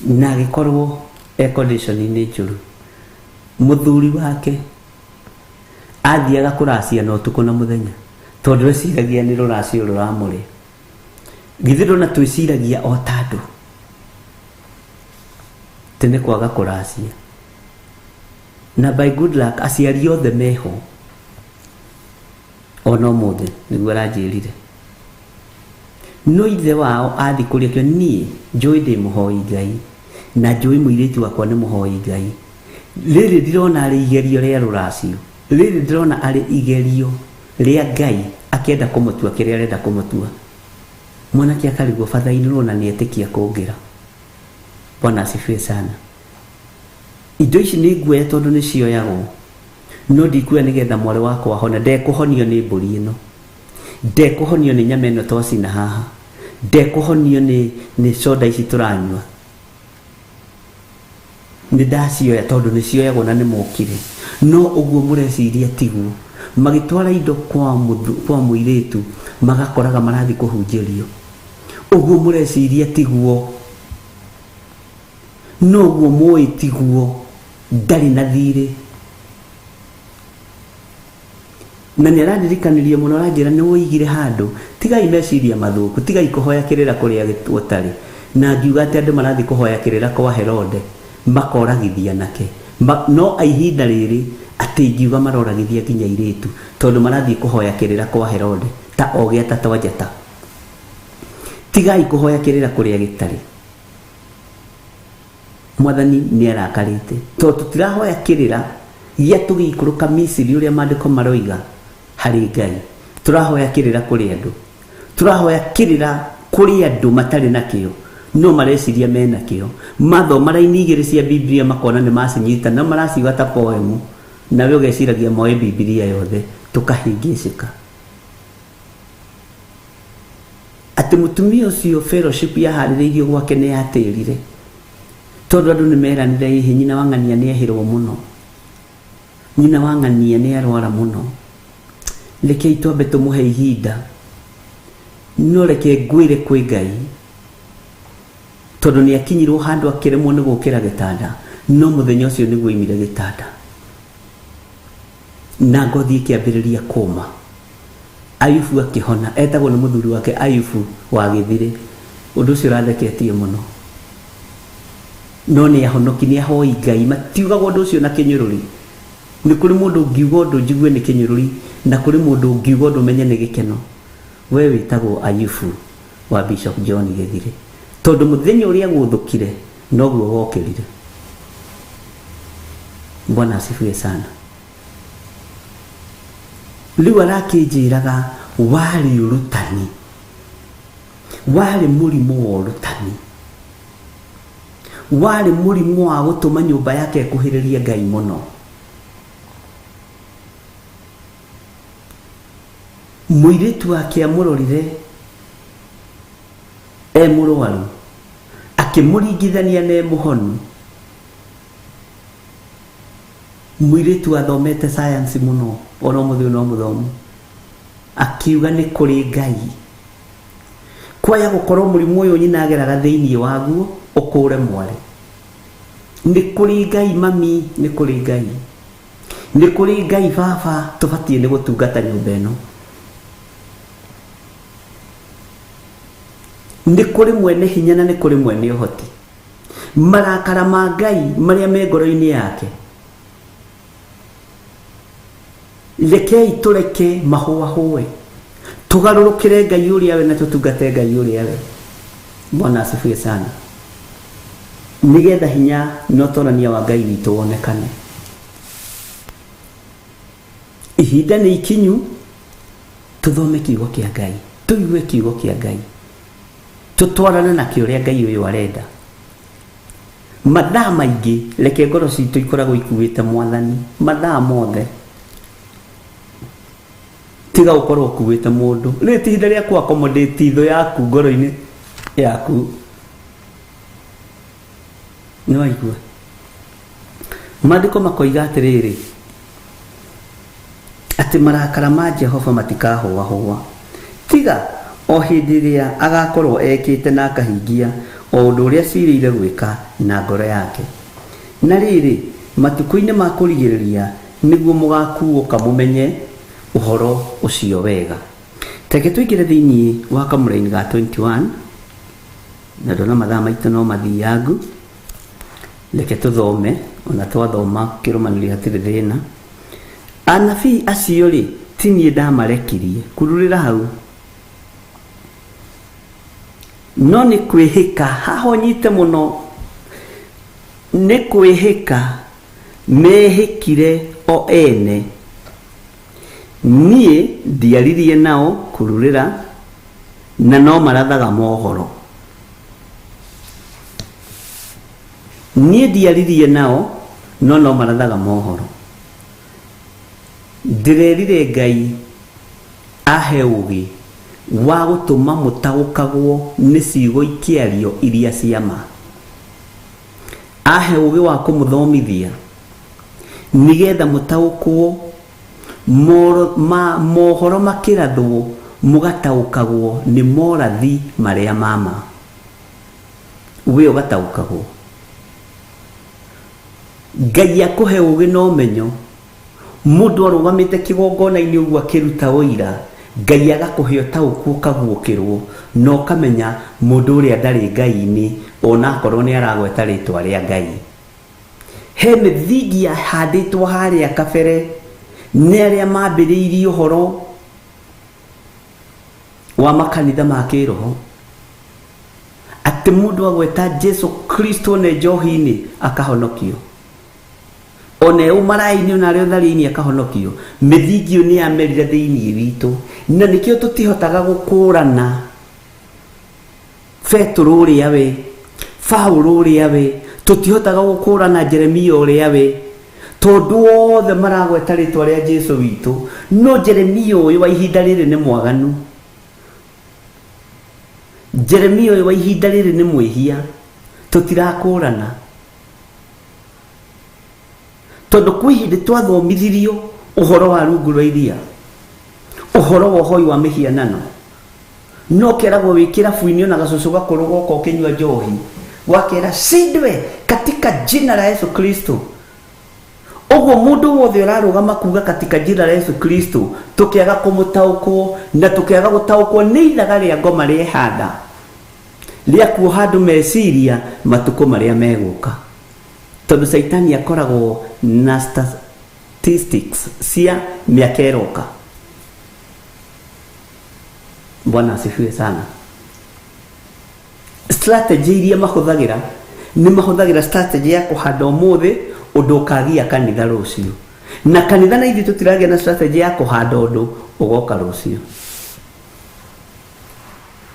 Na agĩkorwo e condition-inĩ njũru. Mũthuri wake athiaga kũracia na ũtukũ na mũthenya, tondũ eciragia nĩ rũracio rũramũrĩa. Githĩ ndona twĩciragia o ta andũ? Atĩ nĩ kwaga kũracia. Na by good luck aciari othe meho ona ũmũthĩ nĩguo aranjĩrire. No ithe wao athi kũrĩa kĩo niĩ njũĩ ndĩ mũhoi Ngai na njũĩ mũirĩtu wakwa nĩ mũhoi Ngai. Rĩrĩ ndirona arĩ igerio rĩa rũracio, rĩrĩ ndĩrona arĩ igerio rĩa Ngai akĩenda kũmũtua kĩrĩa arenda kũmũtua. Mwanake akarigwo bathainĩrwo na nĩetĩkia kũngĩra. Bwana asifiwe sana. Indo ici nĩ nguoya tondũ nĩ cioyagwo, no ndikuoya nĩgetha mwarĩ wakwa ahone. Ndekũhonio nĩ mbũri ĩno, ndekũhonio nĩ nyama ĩno twacina haha, ndekũhonio nĩ soda ici tũranyua. Nĩ ndacioya tondũ nĩ cioyagwo na nĩ mokire. No ũguo mũreciria tiguo. Magĩtwara indo kwa mũirĩtu magakoraga marathiĩ kũhunjĩrio. Ũguo mũreciria tiguo, no ũguo mũĩ tiguo. Ndarĩ na thirĩ. Na nĩ arandirikanirie mũno, aranjĩra nĩ woigire handũ, tigai meciria mathũku, tigai kũhoya kĩrĩra kũrĩa gũtarĩ. Na ngiuga atĩ andũ marathiĩ kũhoya kĩrĩra kwa Herode makoragithia nake. No ihinda rĩrĩ atĩ ngiuga maroragithia nginya airĩtu tondũ marathiĩ kũhoya kĩrĩra kwa Herode ta ogĩa ta twanjata. Tigai kũhoya kĩrĩra kũrĩa gĩtarĩ. Mwathani nĩ arakarĩte tondũ tũtirahoya kĩrĩra gĩa tũgĩikũrũka Misiri ũrĩa maandĩko maroiga harĩ Ngai. Tũrahoya kĩrĩra kũrĩ andũ, tũrahoya kĩrĩra kũrĩ andũ matarĩ nakĩo no mareciria mena kĩo. Mathoma raini igĩrĩ cia Biblia makona nĩ macinyita na maraciuga ta poemu, nawe ũgeciragia moĩ Biblia yothe. Tũkahĩngĩcĩka atĩ mũtumia ũcio fellowship yaharĩrĩirio gwake nĩ yatĩrire tondũ andũ nĩ meranire ĩhĩ nyina wa ng'ania nĩ ehĩrwo mũno, nyina wa ng'ania nĩ arwara mũno, rekei twambe tũmũhe ihinda. No reke ngwĩre kwĩ Ngai tondũ nĩ akinyirwo handũ akĩremwo nĩ gũkĩra gĩtanda, no mũthenya ũcio nĩguo oimire gĩtanda na ngothi ĩkĩambĩrĩria kũma. Ayubu akĩhona, etagwo nĩ mũthuri wake Ayubu wa Gĩthirĩ. Ũndũ ũcio ũratheketie mũno, no nĩ ahonoki, nĩ ahoi Ngai, matiugaga ũndũ ũcio na kĩnyũrũri. Nĩ kũrĩ mũndũ ũngiuga ũndũ njigue nĩ kĩnyũrũri, na kũrĩ mũndũ ũngiuga ũndũ menye nĩ gĩkeno. We wĩtagwo Ayubu wa Bishop John Gĩthirĩ tondũ mũthenya ũrĩa gũthũkire noguo wokĩrire. Bwana asifiwe sana. Rĩu arakĩnjĩraga warĩ ũrutani, warĩ mũrimũ wa ũrutani, warĩ mũrimũ wa gũtũma nyũmba yake ĩkuhĩrĩrie Ngai mũno. Mũirĩtu wake amũrorire e mũrwaru, akĩmũringithania na e mũhonu. Mũirĩtu athomete science mũno, ona ũmũthĩ ũyũ no mũthomu, akiuga nĩ kũrĩ Ngai. Kwaya gũkorwo mũrimũ ũyũ nyina ageraga thĩinĩ waguo ũkũre mwarĩ. Nĩ kũrĩ Ngai mami, nĩ kũrĩ Ngai, nĩ kũrĩ Ngai baba, tũbatiĩ nĩ gũtungata nyũmba ĩno. Nĩ kũrĩ mwene hinya na nĩ kũrĩ mwene ũhoti. Marakara ma Ngai marĩa me ngoro-inĩ yake, rekei tũreke mahũahũe, tũgarũrũkĩre Ngai ũrĩa we na tũtungate Ngai ũrĩa we. Bwana asifiwe sana. Nĩgetha hinya na ũtorania wa Ngai witũ wonekane. Ihinda nĩ ikinyu tũthome kiugo kĩa Ngai, tũigue kiugo kĩa Ngai, tũtwarane nakĩo ũrĩa Ngai ũyũ arenda. Mathaa maingĩ reke ngoro citũ ikoragwo ikuĩte Mwathani mathaa mothe. Tiga gũkorwo ũkuĩte mũndũ. Rĩrĩ ti ihinda rĩa kũ accommodate thũ yaku ngoro-inĩ yaku. Nĩ waigua? Maandĩko makoiga atĩrĩrĩ, atĩ marakara ma Jehova matikahũahũa tiga o hĩndĩ ĩrĩa agakorwo ekĩte na akahingia o ũndũ ũrĩa acirĩire gwĩka na ngoro yake. Na rĩrĩ, matukũ-inĩ ma kũrigĩrĩria nĩguo mũgakuũka mũmenye ũhoro ũcio wega. Reke tũingĩre thĩinĩ wa kamũraini ga 21, na ndona mathaa maitũ no mathiangu. Reke tũthome, ona twathoma kĩrũmanĩrio hatirĩ thĩna. Anabii acio rĩ, ti niĩ ndamarekirie, kururĩra hau, no nĩ kwĩhĩka, haha ũnyite mũno, nĩ kwĩhĩka mehĩkire o ene. Niĩ ndiaririe nao, kururĩra. Na no marathaga mohoro. Niĩ ndiaririe nao, no no marathaga mohoro. Ndĩrerire Ngai ahe ũgĩ wa gũtũma mũtaũkagwo nĩ ciugo ikĩario iria cia ma. Ahe ũgĩ wa kũmũthomithia nĩgetha mũtaũkwo moro, ma, mohoro makĩrathwo mũgataũkagwo nĩ morathi marĩa ma ma. We ũgataũkagwo. Ngai akũhe ũgĩ na ũmenyo. Mũndũ arũgamĩte kĩgongona-inĩ ũguo akĩruta ũira, Ngai agakũhe ũtaũku ũkaguũkĩrwo na ũkamenya mũndũ ũrĩa ndarĩ Ngai-inĩ ona akorwo nĩ aragweta rĩtwa rĩa Ngai. He mĩthingi yahandĩtwo harĩa kabere nĩ arĩa mambĩrĩirie ũhoro wa makanitha ma kĩroho, atĩ mũndũ agweta Jesu Kristo one njohi-inĩ akahonokio, ona e ũmaraĩ-inĩ ona arĩ ũtharia-inĩ akahonokio. Mĩthingi ĩyo nĩ yamerire thĩinĩ witũ, na nĩkĩo tũtihotaga gũkũrana Petũrũ ũrĩa we, Paũlũ ũrĩa we, tũtihotaga gũkũrana Jeremia ũrĩa we, tondũ othe maragweta rĩtwa rĩa Jesu witũ. No Jeremia ũyũ wa ihinda rĩrĩ nĩ mwaganu, Jeremia ũyũ wa ihinda rĩrĩ nĩ mwĩhia, tũtirakũrana. Tondũ kwĩ hĩndĩ twathomithirio ũhoro wa rungu rwa iria, ũhoro wa ũhoi wa mĩhianano, no keragwo wĩ kĩrabu-inĩ ona gacũcũ gakũrũ goka ũkĩnyua njohi, wakera shindwe katika jina la Yesu Kristo. Ũguo mũndũ wothe ũrarũgama kuga katika jina la Yesu Kristo, tũkĩaga kũmũtaũkwo na tũkĩaga gũtaũkwo nĩ ithaga rĩa ngoma rĩehanda rĩa kuoha andũ meciria matukũ marĩa megũka, tondũ Caitani akoragwo na statistics cia mĩaka ĩroka. Bwana asifiwe sana. Strategy iria mahũthagĩra, nĩ mahũthagĩra strategy ya kũhanda ũmũthĩ ũndũ ũkagia kanitha rũciũ, na kanitha na ithuĩ tũtiragĩa na strategy ya kũhanda ũndũ ũgoka rũciũ.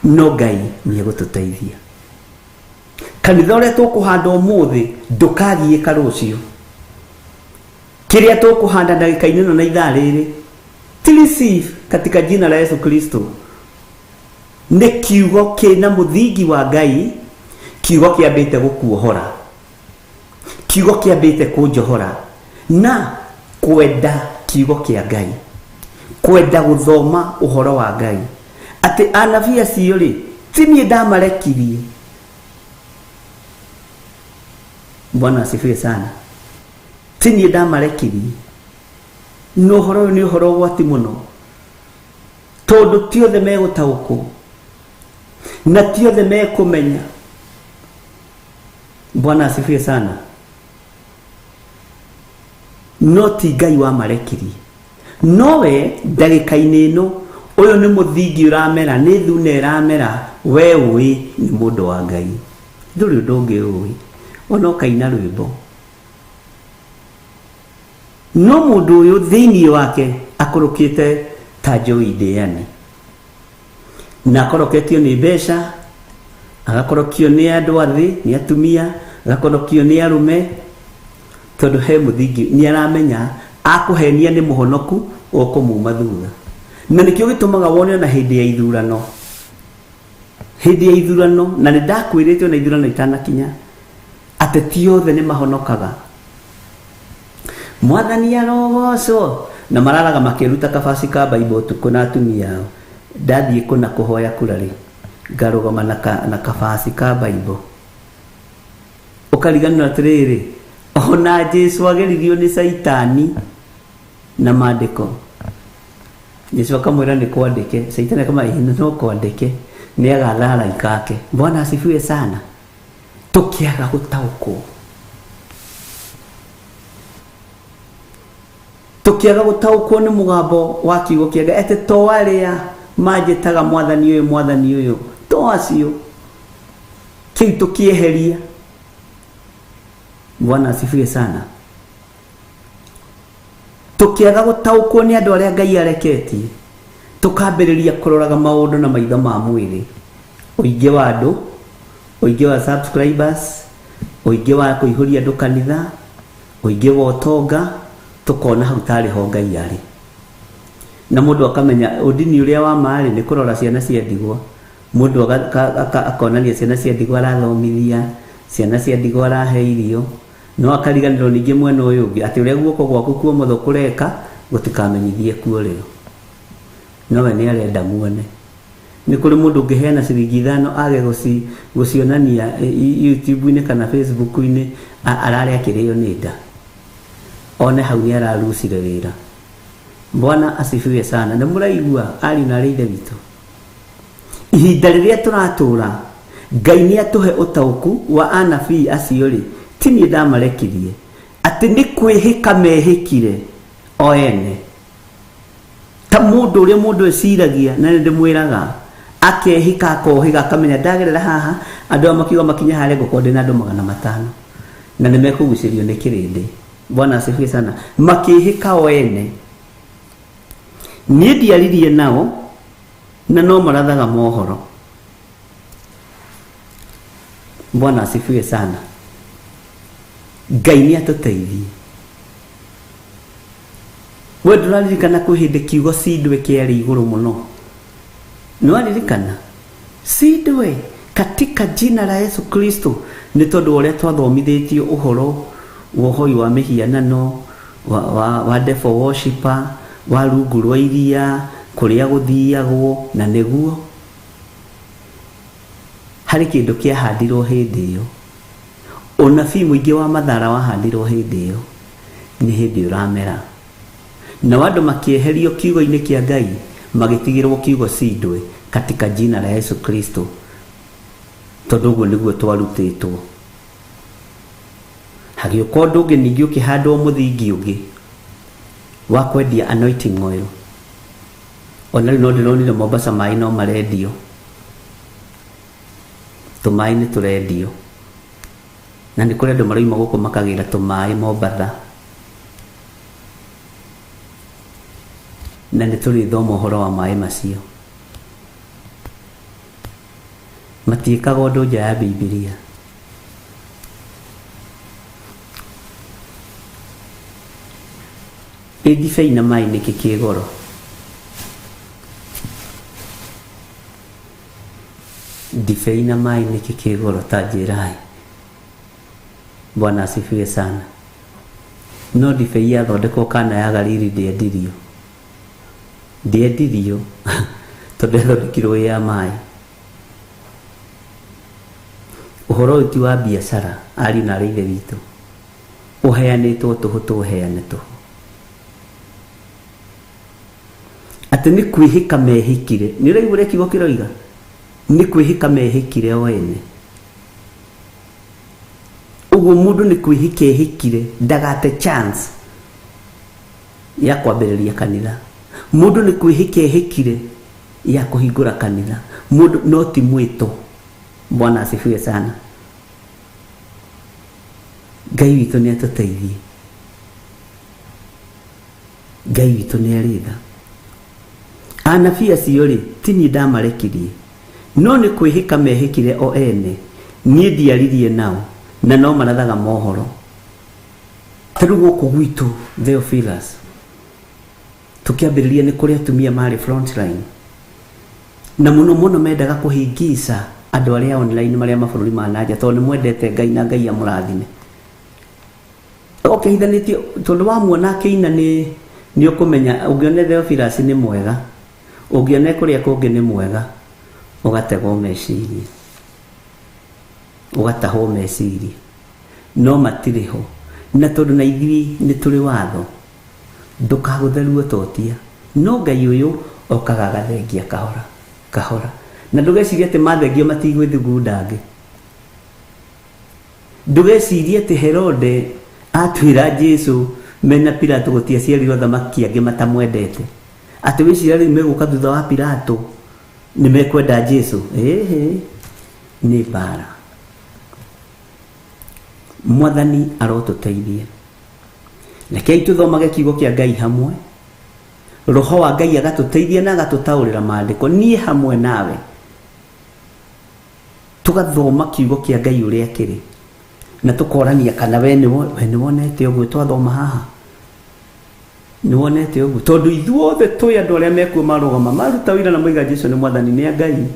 No Ngai nĩ egũtũteithia. Kanitha ũrĩa tũkũhanda ũmũthĩ ndũkagiĩka rũciũ. Kĩrĩa tũkũhanda ndagĩka-inĩ ĩno na ithaa rĩrĩ, ti receive katika jina la Yesu Kristo, nĩ kiugo kĩna mũthingi wa Ngai, kiugo kĩambĩte gũkuohora, kiugo kĩambĩte kũnjohora, na kwenda kiugo kĩa Ngai, kwenda gũthoma ũhoro wa Ngai, atĩ anabii acio rĩ, ti niĩ ndamarekirie. Bwana asifiwe sana. Ti niĩ ndamarekirie. Na ũhoro ũyũ nĩ ũhoro ũgwati mũno, tondũ ti othe megũtaũkwo na ti othe mekũmenya. Bwana asifiwe sana. No ti Ngai wamarekirie, nowe ndagĩka-inĩ ĩno ũyũ nĩ mũthingi ũramera, nĩ thuna ĩramera. We ũĩ nĩ mũndũ wa Ngai, ndũrĩ ũndũ ũngĩ ũĩ, ona ũkaina rwĩmbo, no mũndũ ũyũ thĩinĩ wake akũrũkĩte ta njũi ndĩani, na akoroketio nĩ mbeca, agakorokio nĩ andũ a thĩ, nĩ atumia, agakorokio nĩ arũme, tondũ he mũthingi nĩ aramenya akũhenia nĩ mũhonoku ũkũmuma thutha. Na nĩkĩo gĩtũmaga wone ona hĩndĩ ya ithurano, hĩndĩ ya ithurano, na nĩ ndakwĩrĩte ona ithurano itanakinya, ateti othe nĩ mahonokaga. Mwathani arogocwo. Na mararaga makĩruta kabaci ka Bible ũtukũ na atumia ao. Ndathiĩ kũna kũhoya kura rĩ, ngarũgama na, ka, na kabaci ka Bible. Ũkariganĩrwo atĩrĩrĩ, ona Jesu ageririo nĩ Caitani na maandĩko. Jesu akamwĩra nĩ kwandĩke, Caitani akamwĩra ĩĩ no kwandĩke, nĩ agatha araika ake. Bwana asifiwe sana. Tũkĩaga gũtaũkwo, tũkĩaga gũtaũkwo nĩ mũgambo wa kiugo kĩa Ngai, atĩ to arĩa manjĩtaga mwathani ũyũ, mwathani ũyũ, to acio, kĩu tũkĩeheria. Bwana asifiwe sana. Tũkĩaga gũtaũkwo nĩ andũ arĩa Ngai areketie. Tũkambĩrĩria kũroraga maũndũ na maitho ma mwĩrĩ, ũingĩ wa andũ, ũingĩ wa subscribers, ũingĩ wa kũihũria andũ kanitha, ũingĩ wa ũtonga, tũkona hau tarĩ ho Ngai arĩ. Na mũndũ akamenya ũndini ũrĩa wa ma-rĩ nĩ kũrora ciana cia ndigwa. Mũndũ akonania ciana cia ndigwa arathomithia, ciana cia ndigwa arahe irio, no akariganĩrwo ningĩ mwena ũyũ ũngĩ atĩ ũrĩa guoko gwaku kwa ũmotho kũreka gũtikamenyithie kuo rĩo. Nowe nĩ arenda muone. Nĩ kũrĩ mũndũ ũngĩheana ciringi 5 age gũcionania YouTube-inĩ kana Facebook-inĩ, ararĩa akĩrĩo nĩ nda. One hau nĩ ararucire wĩra. Bwana asifiwe sana. Nĩ mũraigua ariũ na arĩ ithe witũ. Ihinda rĩrĩa tũratũra, Ngai nĩ atũhe ũtaũku wa anabii acio rĩ, ti niĩ ndamarekirie, atĩ nĩ kwĩhĩka mehĩkire o ene. Ta mũndũ ũrĩa mũndũ eciragia, na nĩ ndĩmwĩraga, akehĩka akohĩga akamenya ndagerera haha, andũ aya makiuga makinye harĩa ngũkorwo ndĩna andũ 500. Na nĩ mekũgucĩrio nĩ kĩrĩndĩ. Bwana asifiwe sana. Makĩhĩka o ene. Niĩ ndiaririe nao, na no marathaga mohoro. Bwana asifiwe sana. Ngai nĩ atũteithie. We ndũraririkana kwĩ hĩndĩ kiugo cindwe kĩarĩ igũrũ mũno? Nĩ waririkana? Cindwe katika jina la Yesu Kristo, nĩ tondũ wa ũrĩa twathomithĩtio ũhoro wa ũhoi wa mĩhianano, wa devil worshiper, wa rungu rwa iria, kũrĩa gũthiagwo, na nĩguo harĩ kĩndũ kĩahandirwo hĩndĩ ĩyo. Ũnabii mũingĩ wa mathara wahandirwo hĩndĩ ĩyo, nĩ hĩndĩ ũramera. Nao andũ makĩeherio kiugo-inĩ kĩa Ngai, magĩtigĩrwo kiugo cindwe katika jina la Yesu Kristo, tondũ ũguo nĩguo twarutĩtwo. Hagĩũka ũndũ ũngĩ ningĩ ũkĩhandwo mũthingi ũngĩ wa kwendia anointing oil. Ona rĩu no ndĩronire Mombasa maĩ no marendio, tũmaĩ nĩ tũrendio, na nĩ kũrĩ andũ marauma gũkũ makagĩra tũmaĩ Mombatha, na nĩ tũrĩthoma ũhoro wa maĩ macio. Matiĩkaga ũndũ nja ya Bibilia. Ĩ ndibei na maĩ nĩkĩ kĩ goro? Ndibei na maĩ nĩkĩ kĩ goro? Ta njĩrai. Bwana asifiwe sana. No ndibei yathondekwo Kana ya Galili ndĩendirio. Ndĩendirio tondũ yathondekirwo ĩ ya maĩ. Ũhoro ũyũ ti wa biacara, ariũ na arĩ ithe witũ. Ũheanĩtwo tũhũ, tũũheane tũhũ. Atĩ nĩ kwĩhĩka mehĩkire. Nĩ ũraigua ũrĩa kiugo kĩroiga? Nĩ kwĩhĩka mehĩkire o ene. Ũguo mũndũ nĩ kwĩhĩka ehĩkire, ndagate chance ya kwambĩrĩria kanitha. Mũndũ nĩ kwĩhĩka ehĩkire ya kũhingũra kanitha. Mũndũ no ti mwĩto. Bwana asifiwe sana. Ngai witũ nĩ atũteithie. Ngai witũ nĩ arĩ tha. Anabii acio rĩ, ti niĩ ndamarekirie, no nĩ kwĩhĩka mehĩkire o ene. Niĩ ndiaririe nao, na no marathaga mohoro. Ta rĩu gũkũ gwitũ Theophilus, tũkĩambĩrĩria nĩ kũrĩ atumia marĩ frontline, na mũno mũno mendaga kũhingica andũ arĩa online marĩa mabũrũri ma nanja, tondũ nĩ mwendete Ngai na Ngai amũrathime. Ũkĩhithanĩtie tondũ wamuona akĩina nĩ ũkũmenya ũngĩona Theophilus nĩ mwega, ũngĩona kũrĩa kũngĩ nĩ mwega, ũgategwo meciria, ũgatahwo meciria, no matirĩ ho. Na tondũ na ithuĩ nĩ tũrĩ watho, ndũkagũtheruo totia, no Ngai ũyũ okaga agathengia kahora kahora, na ndũgecirie atĩ mathengio matigwĩthugunda angĩ. Ndũgecirie atĩ Herode atwĩra Jesu mena Pilato gũtiaciarirwo athamaki angĩ matamwendete, atĩ wĩciria rĩu megũka thutha wa Pilato nĩ mekwenda Jesu. Ĩhĩ, nĩ mbara. Mwathani arotũteithia. Rekei tũthomage kiugo kĩa Ngai hamwe. Roho wa Ngai agatũteithia na agatũtaũrĩra maandĩko, niĩ hamwe nawe tũgathoma kiugo kĩa Ngai ũrĩa kĩrĩ, na tũkorania kana we nĩ wonete ũguo twathoma haha, nĩ wonete ũguo, tondũ ithuothe twĩ andũ arĩa mekuo marũgama maruta wĩra na moiga Jesu nĩ mwathani, nĩ a Ngai,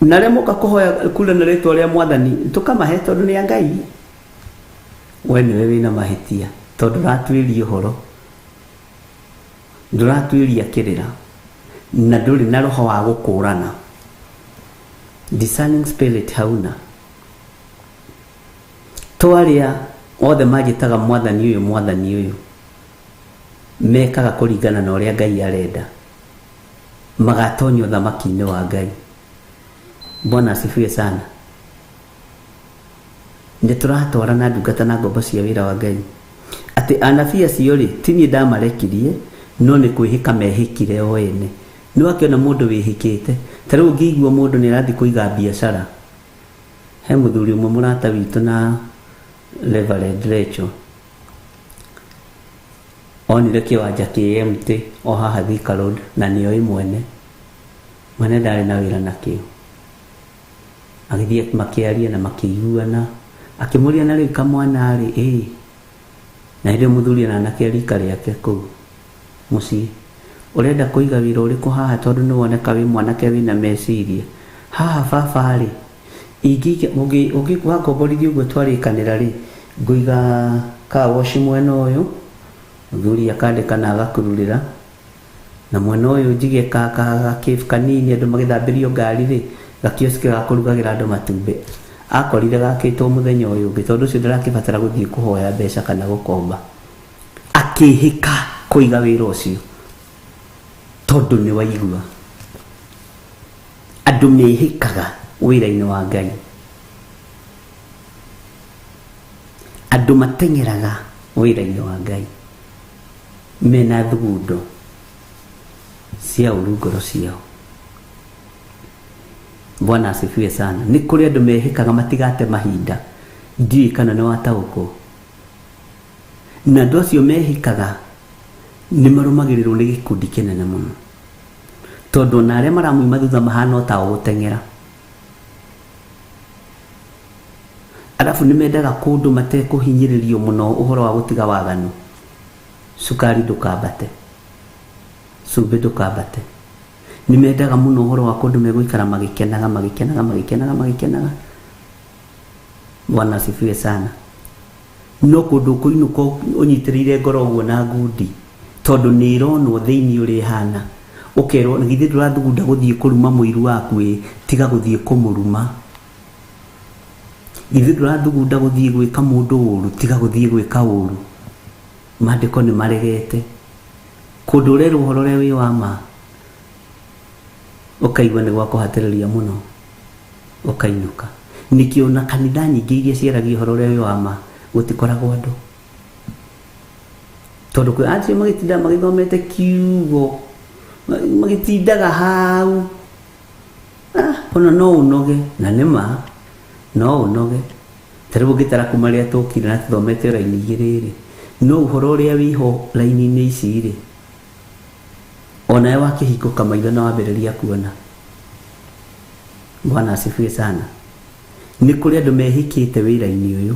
na arĩa moka kũhoya kura na rĩtwa rĩa mwathani tũkamahe tondũ nĩ a Ngai. We nĩwe wĩna mahĩtia tondũ ndũratuĩria ũhoro, ndũratuĩria kĩrĩra, na ndũrĩ na roho wa gũkũrana, discerning spirit hauna. To arĩa othe manjĩtaga mwathani ũyũ, mwathani ũyũ, mekaga kũringana na ũrĩa Ngai arenda, magatonya ũthamaki-inĩ wa Ngai. Bwana asifiwe sana. Nĩ tũratwarana ndungata na ngombo cia wĩra wa Ngai, atĩ anabii acio rĩ, ti niĩ ndamarekirie, no nĩ kwĩhĩka mehĩkire o ene. Nĩ wakĩona mũndũ wĩhĩkĩte, ta rĩu ũngĩigua mũndũ nĩ arathiĩ kũiga biacara, he mũthuri ũmwe mũrata witũ na Reverend Rachel, onire kĩwanja kĩ empty o haha Thika Road, na nĩoĩ mwene, mwene ndarĩ na wĩra nakĩo. Agĩthiĩ makĩaria na makĩiguana, akĩmũria na rĩu kamwana rĩ, ĩ na hĩndĩ ĩyo mũthuri ona anake rika rĩake kũu mũciĩ, ũrenda kũiga wĩra ũrĩkũ haha tondũ nĩ woneka wĩ mwanake wĩna meciria haha baba rĩ, ingĩiga ũngĩ wangomborithia ũguo twarĩkanĩra rĩ, ngũiga car wash mwena ũyũ, mũthuri akandĩka na agakururĩra, na mwena ũyũ njige ka cave kanini andũ magĩthambĩrio ngari rĩ, gakioski ga kũrugagĩra andũ matumbĩ. Akorire gakĩtwo mũthenya ũyũ ũngĩ, tondũ ũcio ndarakĩbatara gũthiĩ kũhoya mbeca kana gũkomba, akĩhĩka kũiga wĩra ũcio tondũ nĩ waigua andũ mehĩkaga wĩra-inĩ wa Ngai, andũ mateng'eraga wĩra-inĩ wa Ngai mena thugundo cia ũru ngoro ciao. Bwana asifiwe sana. Nĩ kũrĩ andũ mehĩkaga matigate mahinda, ndiũĩ kana nĩ wataũkwo, na andũ acio mehĩkaga nĩ marũmagĩrĩrwo nĩ gĩkundi kĩnene mũno, tondũ ona arĩa maramũima thutha mahana o ta o gũteng'era. Arabu nĩ mendaga kũndũ matekũhinyĩrĩrio mũno ũhoro wa gũtiga waganu, cukari ndũkambate, cumbĩ ndũkambate. Nĩ mendaga mũno ũhoro wa kũndũ megũikara magĩkenaga magĩkenaga magĩkenaga magĩkenaga. Bwana asifiwe sana. No kũndũ kũinũka ũnyitĩrĩire ngoro ũguo na ngundi, tondũ nĩ ĩronwo thĩinĩ ũrĩa ĩhana, ũkerwo githĩ ndũrathugunda gũthiĩ kũruma mũiru waku ĩ, tiga gũthiĩ kũmũruma. Githĩ ndũrathugunda gũthiĩ gwĩka mũndũ ũru, tiga gũthiĩ gwĩka ũru. Maandĩko nĩ maregete kũndũ ũrerwo ũhoro ũrĩa wĩ wa ma, ũkaigua nĩ gwa kũhatĩrĩria mũno, ũkainũka. Nĩkĩo na kanitha nyingĩ iria ciaragia ũhoro ũrĩa wĩ wa ma gũtikoragwo andũ, tondũ kwĩ acio magĩtinda magĩthomete kiugo, magĩtindaga hau, ona no ũnoge, na nĩ ma no ũnoge. Ta rĩu ũngĩtara kuma rĩrĩa tũkire na tũthomete raini igĩrĩ rĩ, no ũhoro ũrĩa wĩho raini-inĩ ici rĩ, onawe wakĩhingũka maitho na wambĩrĩria kuona. Bwana asifiwe sana. Nĩ kũrĩ andũ mehĩkĩte wĩra-inĩ ũyũ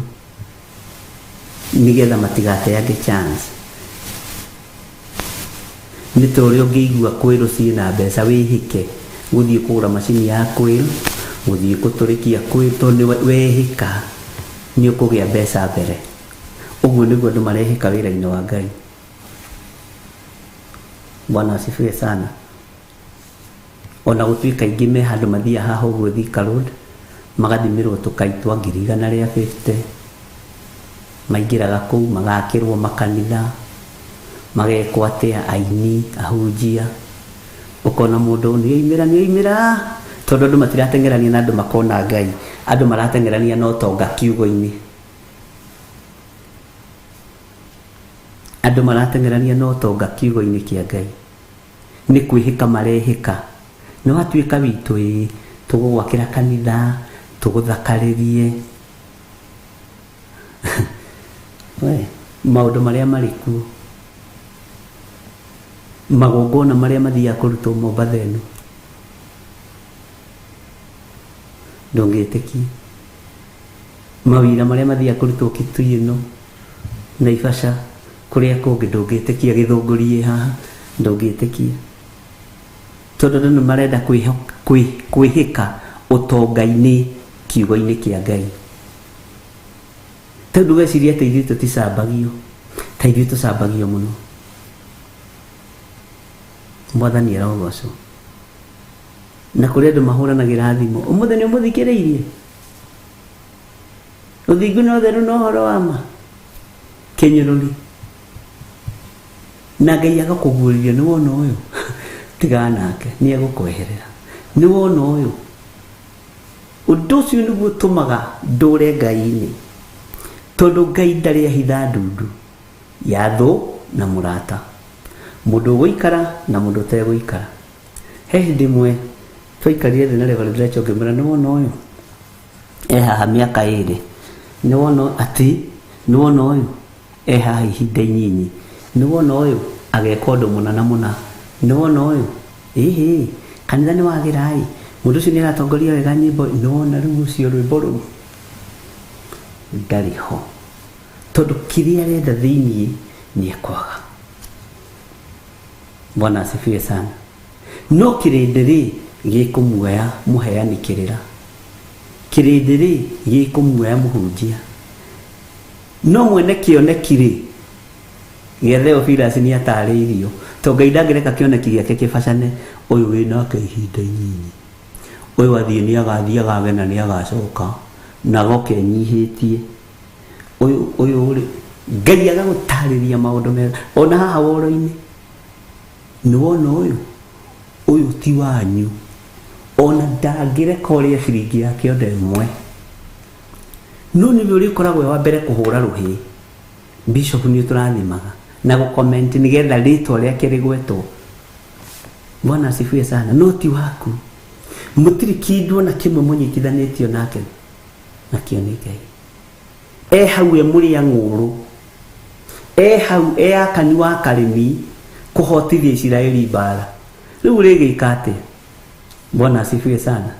nĩgetha matigateange chance. Nĩ ta ũrĩa ũngĩigua kwĩrũ ciĩna mbeca wĩhĩke gũthiĩ kũgũra macini ya kwĩrũ, gũthiĩ gũtũrĩkia kwĩrũ, tondũ nĩ wehĩka nĩ ũkũgĩa mbeca mbere. Ũguo nĩguo andũ marehĩka wĩra-inĩ wa Ngai. Bwana asifiwe sana. Ona gũtuĩka aingĩ me handũ mathiaga haha ũguo Thika Road, magathimĩrwo tũkai twa 150,000, maingĩraga kũu magakĩrwo makanitha, magekwo atĩa, aini, ahunjia, ũkona mũndũ nĩ oimĩra, nĩ oimĩra, tondũ andũ matirateng'erania na andũ makona Ngai, andũ marateng'erania na ũtonga kiugo-inĩ. Andũ marateng'erania na ũtonga kiugo-inĩ kĩa Ngai, nĩ kwĩhĩka marehĩka. Nĩ watuĩka witũ ĩ, tũgũgwakĩra kanitha, tũgũthakarĩrie. We, maũndũ marĩa marĩ kuo. Magongona marĩa mathiaga kũrutwo Mombatha ĩno ndũngĩtĩkia, mawĩra marĩa mathiaga kũrutwo Kitui ĩno, Naivasha, kũrĩa kũngĩ ndũngĩtĩkia, Gĩthũngũri haha ndũngĩtĩkia, tondũ andũ nĩ marenda kwĩhĩka ũtonga-inĩ kiugo-inĩ kĩa Ngai. Tondũ weciria atĩ ithuĩ tũticambagio, ta ithuĩ tũcambagio mũno. Mwathani arogocwo. Na kũrĩ andũ mahũranagĩra thimũ, ũmũthĩ nĩ ũmũthikĩrĩirie ũthingu na ũtheru na ũhoro wa ma kĩnyũrũri, na Ngai agakũguũrĩria nĩ wona ũyũ, tigana nake, nĩ egũkweherera. Nĩ wona ũyũ, ũndũ ũcio nĩguo ũtũmaga ndũre Ngai-inĩ, tondũ Ngai ndarĩ ahitha ndundu ya thũ na mũrata, mũndũ ũgũikara na mũndũ ũtegũikara. He hĩndĩ ĩmwe twaikarire thĩ na Reverend Rachel, ngĩmwĩra nĩ wona ũyũ e haha mĩaka 2, nĩ wona atĩ nĩ wona ũyũ e haha ihinda inyinyi, nĩ wona ũyũ ageka ũndũ mũna na mũna, nĩ wona ũyũ ĩhĩ kanitha nĩ wagĩra ĩ, mũndũ ũcio nĩ aratongoria wega nyĩmbo, nĩ wona rĩu ũcio rwĩmbo rũu ndarĩ ho, tondũ kĩrĩa arenda thĩiniĩ nĩ ekwaga. Bwana asifiwe sana. No kĩrĩndĩ rĩ gĩkũmuoya mũheani kĩrĩra, kĩrĩndĩ rĩ gĩkũmuoya mũhunjia, no mwene kĩoneki rĩ gĩa Theophilus nĩ atarĩirio, to Ngai ndangĩreka kĩoneki gĩake kĩbacane. Ũyũ wĩnake ihinda inyinyi, ũyũ athiĩ nĩ agathiĩ agage na nĩ agacoka na agoka enyihĩtie, ũyũ ũyũ rĩ Ngai agagũtarĩria maũndũ mega ona haha woro-inĩ. Nĩ wona ũyũ, ũyũ ti wanyu, ona ndangĩreka ũrĩe ciringi yake ona ĩmwe, no nĩwe ũrĩkoragwo wa mbere kũhũra rũhĩ. Bishop nĩ ũtũrathimaga na gũcomment nĩgetha rĩtwa rĩake rĩgwetwo. Bwana asifiwe sana. No ti waku, mũtirĩ kĩndũ ona kĩmwe mũnyitithanĩtio nake nakĩo nĩ Ngai. E hau e mũrĩa ng'ũrũ, e hau e akani wa karĩmi kũhotithia Isiraeli mbara. Rĩu ũrĩgĩka atĩa? Bwana asifiwe sana.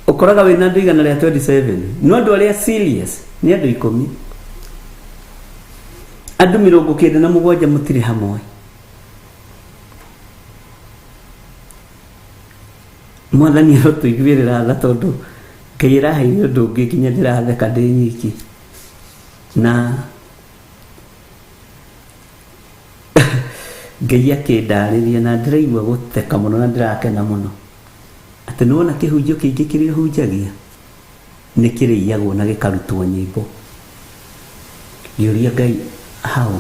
Ũkoraga wĩna andũ 127, no andũ arĩa serious nĩ andũ 10, andũ 97 mũtirĩ hamwe. Mwathani arotũiguĩrĩra tha, tondũ Ngai ĩraheire ũndũ ũngĩ nginya ndĩratheka ndĩ nyiki, na Ngai akĩndarĩria na ndĩraigua gũtheka mũno na ndĩrakena mũno atĩ nĩwona kĩhunjio kĩingĩ kĩrĩa ũhunjagia nĩ kĩrĩiyagwo na gĩkarutwo nyĩmbo. Ngĩũria Ngai hau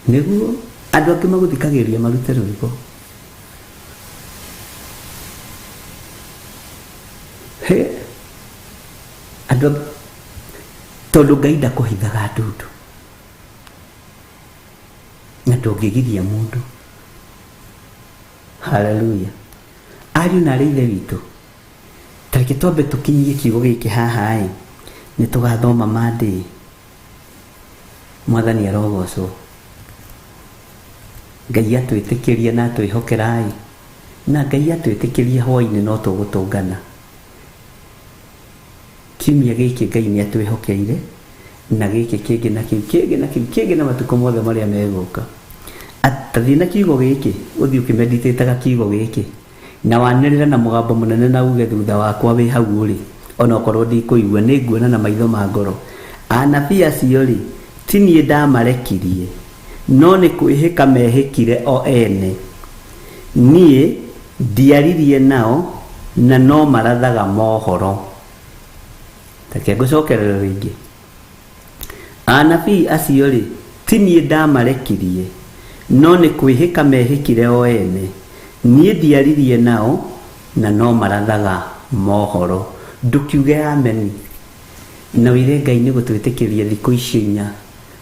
nĩguo andũ angĩ magũthikagĩrĩria marute rwĩmbo. He andũ, tondũ Ngai ndakũhithaga ndundu na ndũngĩgiria mũndũ. Haleluya. Ariũ na arĩ ithe witũ, tareke twambe tũkinyie kiugo gĩkĩ haha ĩ, nĩ tũgathoma mandĩ. Mwathani arogocwo. Ngai atwĩtĩkĩria na atwĩhokera ĩ, na Ngai atwĩtĩkĩria hwainĩ no tũgũtũngana. Kiumia gĩkĩ Ngai nĩ atwĩhokeire, na gĩkĩ kĩngĩ na kĩu kĩngĩ na kĩu kĩngĩ na matukũ mothe marĩa megũka. Atathiĩ na kiugo gĩkĩ, ũthiĩ ũkĩmeditĩtaga kiugo gĩkĩ na wanĩrĩra na mũgambo mũnene na uge thutha wakwa wĩ hau ũrĩ, onokorwo ndikũigua nĩ nguona na maitho ma ngoro. Anabii acio rĩ, ti niĩ ndamarekirie, no nĩ kwĩhĩka mehĩkire o ene. Niĩ ndiaririe nao na no marathaga mohoro. Reke ngũcokerere rĩngĩ. Anabii acio rĩ, ti niĩ ndamarekirie, no nĩ kwĩhĩka mehĩkire o ene. Niĩ ndiaririe nao na no marathaga mohoro. Ndũkiuge ameni na wĩre Ngai nĩ gũtwĩtĩkĩria thikũ icio 4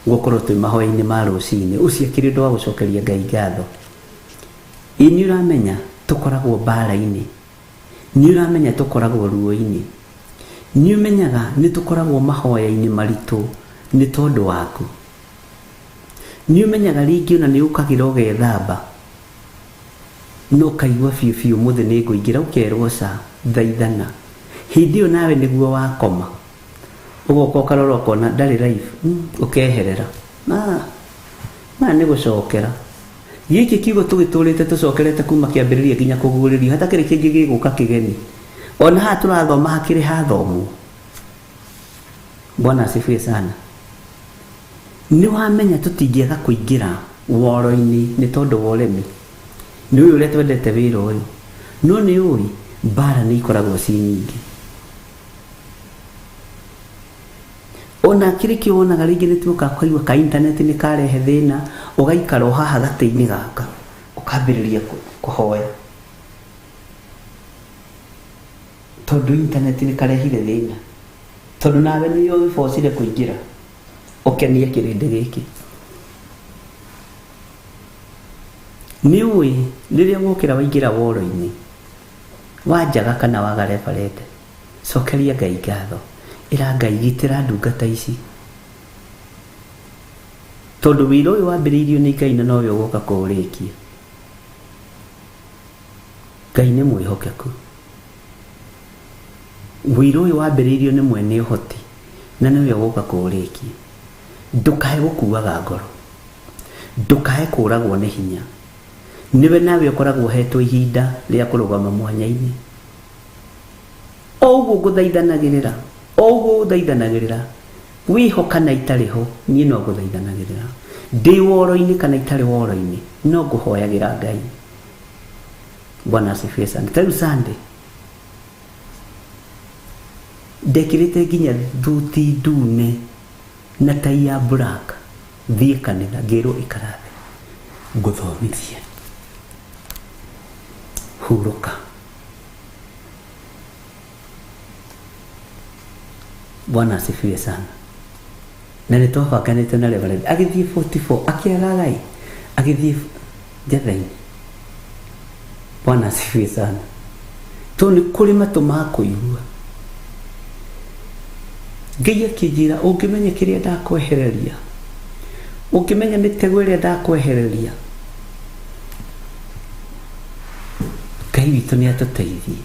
gũkorwo twĩ mahoya-inĩ ma rũcinĩ. Ũcio akĩrĩ ũndũ wa gũcokeria Ngai ngatho. Ĩ nĩ ũramenya tũkoragwo mbara-inĩ, nĩ ũramenya tũkoragwo ruo-inĩ, nĩ ũmenyaga nĩ tũkoragwo mahoya-inĩ maritũ nĩ tondũ waku. Nĩ ũmenyaga rĩngĩ ona nĩ ũkagĩra ũgethamba no ũkaigua biũ biũ ũmũthĩ nĩ ngũingĩra ũkerwo ca thaithana. Hĩndĩ ĩyo nawe nĩguo wakoma ũgoka ũkarora ũkona ndarĩ live ũkeherera. Ah, maya nĩ gũcokera. Gĩkĩ kiugo tũgĩtũrĩte tũcokerete kuma kĩambĩrĩria nginya kũguũrĩrio hatakĩrĩ kĩngĩ gĩgũka kĩgeni. Ona haha tũrathoma hakĩrĩ hathomwo. Bwana asifiwe sana. Nĩ wamenya tũtingĩaga kũingĩra woro-inĩ nĩ tondũ wa ũremi. Nĩ ũĩ ũrĩa twendete wĩra ũyũ. No nĩ ũĩ mbara nĩ ikoragwo ciĩ nyingĩ. Ona kĩrĩ kĩo wonaga rĩngĩ nĩ tuoka kũigua ka intaneti nĩ karehe thĩna, ũgaikara o haha gatĩ-inĩ gaka, ũkambĩrĩria kũhoya. Tondũ intaneti nĩ karehire thĩna. Tondũ nawe nĩ ũgĩbocire kũingĩra, ũkenie kĩrĩndĩ gĩkĩ. Nĩ ũĩ rĩrĩa wokĩra waingĩra woro-inĩ, wanjaga kana waga reverend, cokeria Ngai ngatho. Ĩra Ngai gitĩra ndungata ici. Tondũ wĩra ũyũ wambĩrĩirio nĩ Ngai na nowe ũgoka kũũrĩkia. Ngai nĩ mwĩhokeku. Wĩra ũyũ wambĩrĩirio nĩ mwene ũhoti na nĩwe ũgoka kũũrĩkia. Ndũkae gũkuaga ngoro. Ndũkae kũragwo nĩ hinya. Nĩwe nawe ũkoragwo ũhetwo ihinda rĩa kũrũgama mwanya-inĩ. O ũguo ngũthaithanagĩrĩra, o ũguo ũthaithanagĩrĩra, wĩho kana itarĩ ho, niĩ no ngũthaithanagĩrĩra. Ndĩ woro-inĩ kana itarĩ woro-inĩ, no ngũhoyagĩra Ngai. Bwana asifiwe sana. Ta rĩu Sunday, ndekĩrĩte nginya thuti ndune na tai ya black thiĩ kanitha ngĩrwo ikara thĩ ngũthomithie hurũka. Bwana asifiwe sana. Na nĩ twabanganĩte na Reverend agĩthiĩ 44 akĩaga gai agĩthiĩ njetha-inĩ. Bwana asifiwe sana. Tondũ nĩ kũrĩ matũ ma kũigua. Ngai akĩnjĩra ũngĩmenya kĩrĩa ndakwehereria, ũngĩmenya mĩtego ĩrĩa ndakwehereria, Ngai witũ nĩ atũteithie.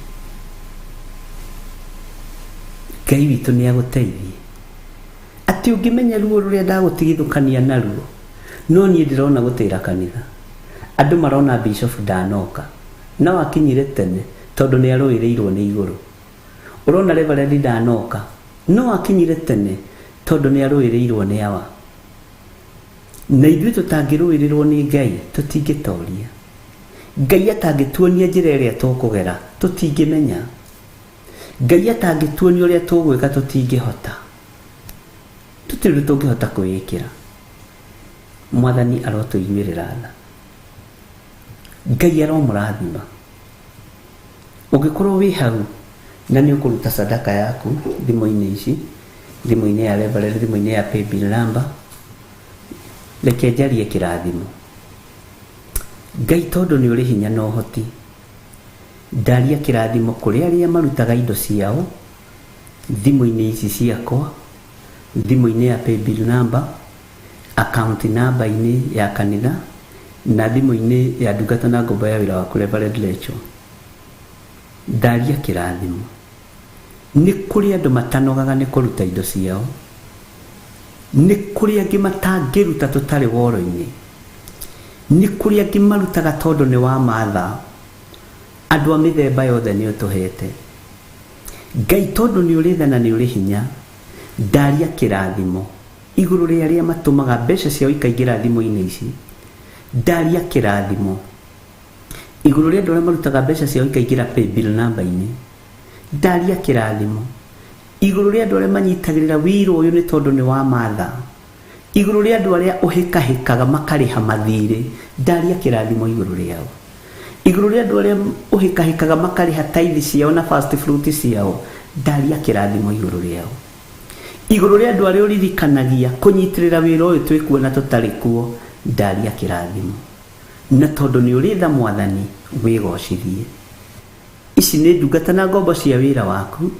Ngai witũ nĩ agũteithie. Atĩ ũngĩmenya ruo rũrĩa ndagũtigithũkania naruo, no niĩ ndĩrona gũtĩra kanitha. Andũ marona bishop ndanoka. No akinyire tene tondũ nĩ arũĩrĩirwo nĩ igũrũ. Ũrona Reverend ndanoka. No akinyire tene tondũ nĩ arũĩrĩirwo nĩ awa. Na ithuĩ tũtangĩrũĩrĩrwo nĩ Ngai tũtingĩtoria. Ngai atangĩtuonia njĩra ĩrĩa tũkũgera tũtingĩmenya. Ngai atangĩtuonia ũrĩa tũgwĩka tũtingĩhota. Tũtirĩ ũndũ tũngĩhota kwĩĩkĩra. Mwathani arotũiguĩrĩra tha. Ngai aromũrathima. Ũngĩkorwo wĩ hau na nĩ ũkũruta sadaka yaku thimũ-inĩ ici, thimũ-inĩ ya Reverend, thimũ-inĩ ya paybill number, reke njarie kĩrathimo. Ngai tondũ nĩ ũrĩ hinya na ũhoti, ndaria kĩrathimo kũrĩ arĩa marutaga indo ciao thimũ-inĩ ici ciakwa, thimũ-inĩ ya paybill number, account number-inĩ ya kanitha, na thimũ-inĩ ya ndungata na ngombo ya wĩra waku Reverend Rachel. Ndaria kĩrathimo. Nĩ kũrĩ andũ matanogaga nĩ kũruta indo ciao. Nĩ kũrĩ angĩ matangĩruta tũtarĩ woro-inĩ. Nĩ kũrĩ angĩ marutaga tondũ nĩ wa matha. Andũ a mĩthemba yothe nĩ ũtũhete. Ngai tondũ nĩ ũrĩ tha na nĩ ũrĩ hinya, ndaria kĩrathimo igũrũ rĩa arĩa matũmaga mbeca ciao ikaingĩra thimũ-inĩ ici. Ndaria kĩrathimo igũrũ rĩa andũ arĩa marutaga mbeca ciao ikaingĩra paybill number-inĩ. Ndaria kĩrathimo igũrũ rĩa andũ arĩa manyitagĩrĩra wĩra ũyũ nĩ tondũ nĩ wa matha. Igũrũ rĩa andũ arĩa ũhĩkahĩkaga makarĩha mathirĩ, ndaria kĩrathimo igũrũ rĩao. Igũrũ rĩa andũ arĩa ũhĩkahĩkaga makarĩha tithe ciao na first fruit ciao, ndaria kĩrathimo igũrũ rĩao. Igũrũ rĩa andũ arĩa ũririkanagia kũnyitĩrĩra wĩra ũyũ twĩkuo na tũtarĩ kuo, ndaria kĩrathimo. Na tondũ nĩ ũrĩ tha Mwathani, wĩgocithie. Ici nĩ ndungata na ngombo cia wĩra waku,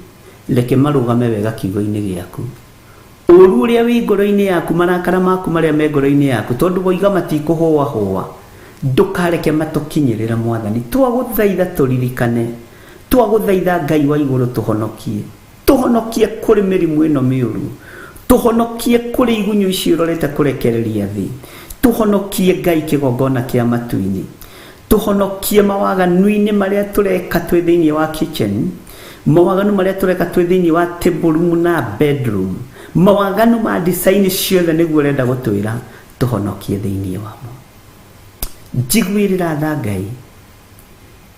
reke marũgame wega kiugo-inĩ gĩaku. Ũru ũrĩa wĩ ngoro-inĩ yaku, marakara maku marĩa me ngoro-inĩ yaku, tondũ woiga matikũhũahũa, ndũkareke matũkinyĩrĩra. Mwathani, twagũthaitha tũririkane, twagũthaitha Ngai wa igũrũ, tũhonokie, tũhonokie kũrĩ mĩrimũ ĩno mĩũru, tũhonokie kũrĩ igunyũ ici ũrorete kũrekereria thĩ, tũhonokie Ngai kĩgongona kĩa matu-inĩ, tũhonokie mawaganu-inĩ marĩa tũreka twĩ thĩinĩ wa kitchen, mawaganu marĩa tũreka twĩ thĩinĩ wa table room na bedroom, mawaganu ma design ciothe nĩguo ũrenda gũtwĩra tũhonokie thĩinĩ wamo. Njiguĩrĩra tha Ngai,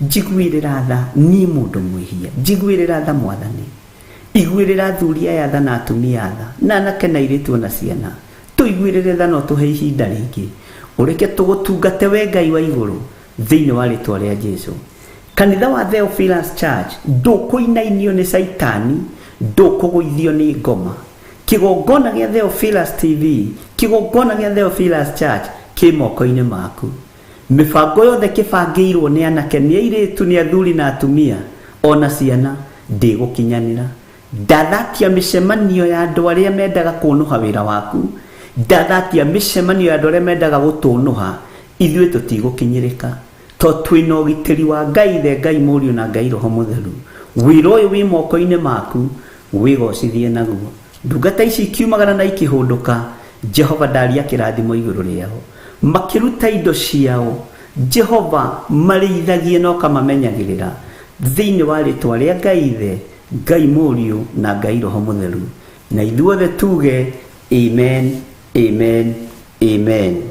njiguĩrĩra tha niĩ mũndũ mwĩhia, njiguĩrĩra tha Mwathani, iguĩrĩra athuri aya tha na atumia tha na anake na airĩtu ona ciana, tũiguĩrĩre tha na ũtũhe ihinda rĩngĩ, ũreke tũgũtungate we Ngai wa igũrũ thĩinĩ wa rĩtwa rĩa Jesu. Kanitha wa Theophilus Church ndũkũinainio nĩ Caitani, ndũkũgũithio nĩ ngoma. Kĩgongona gĩa Theophilus TV, kĩgongona gĩa Theophilus Church kĩ moko-inĩ maku. Mĩbango yothe kĩbangĩirwo nĩ anake, nĩ airĩtu, nĩ athuri na atumia ona ciana ndĩgũkinyanĩra. Ndathatia mĩcemanio ya andũ arĩa mendaga kũnũha wĩra waku, ndathatia mĩcemanio ya andũ arĩa mendaga gũtũnũha, ithuĩ tũtigũkinyĩrĩka to twĩna ũgitĩri wa Ngai Ithe, Ngai Mũriũ na Ngai Roho Mũtheru. Wĩra ũyũ wĩ moko-inĩ maku, wĩgocithie naguo. Ndungata ici ikiumagara na ikĩhũndũka, Jehova ndaria kĩrathimo igũrũ rĩao, makĩruta indo ciao. Jehova, marĩithagie na ũkamamenyagĩrĩra thĩinĩ wa rĩtwa rĩa Ngai Ithe, Ngai Mũriũ na Ngai Roho Mũtheru, na ithuothe tuge amen, amen, amen.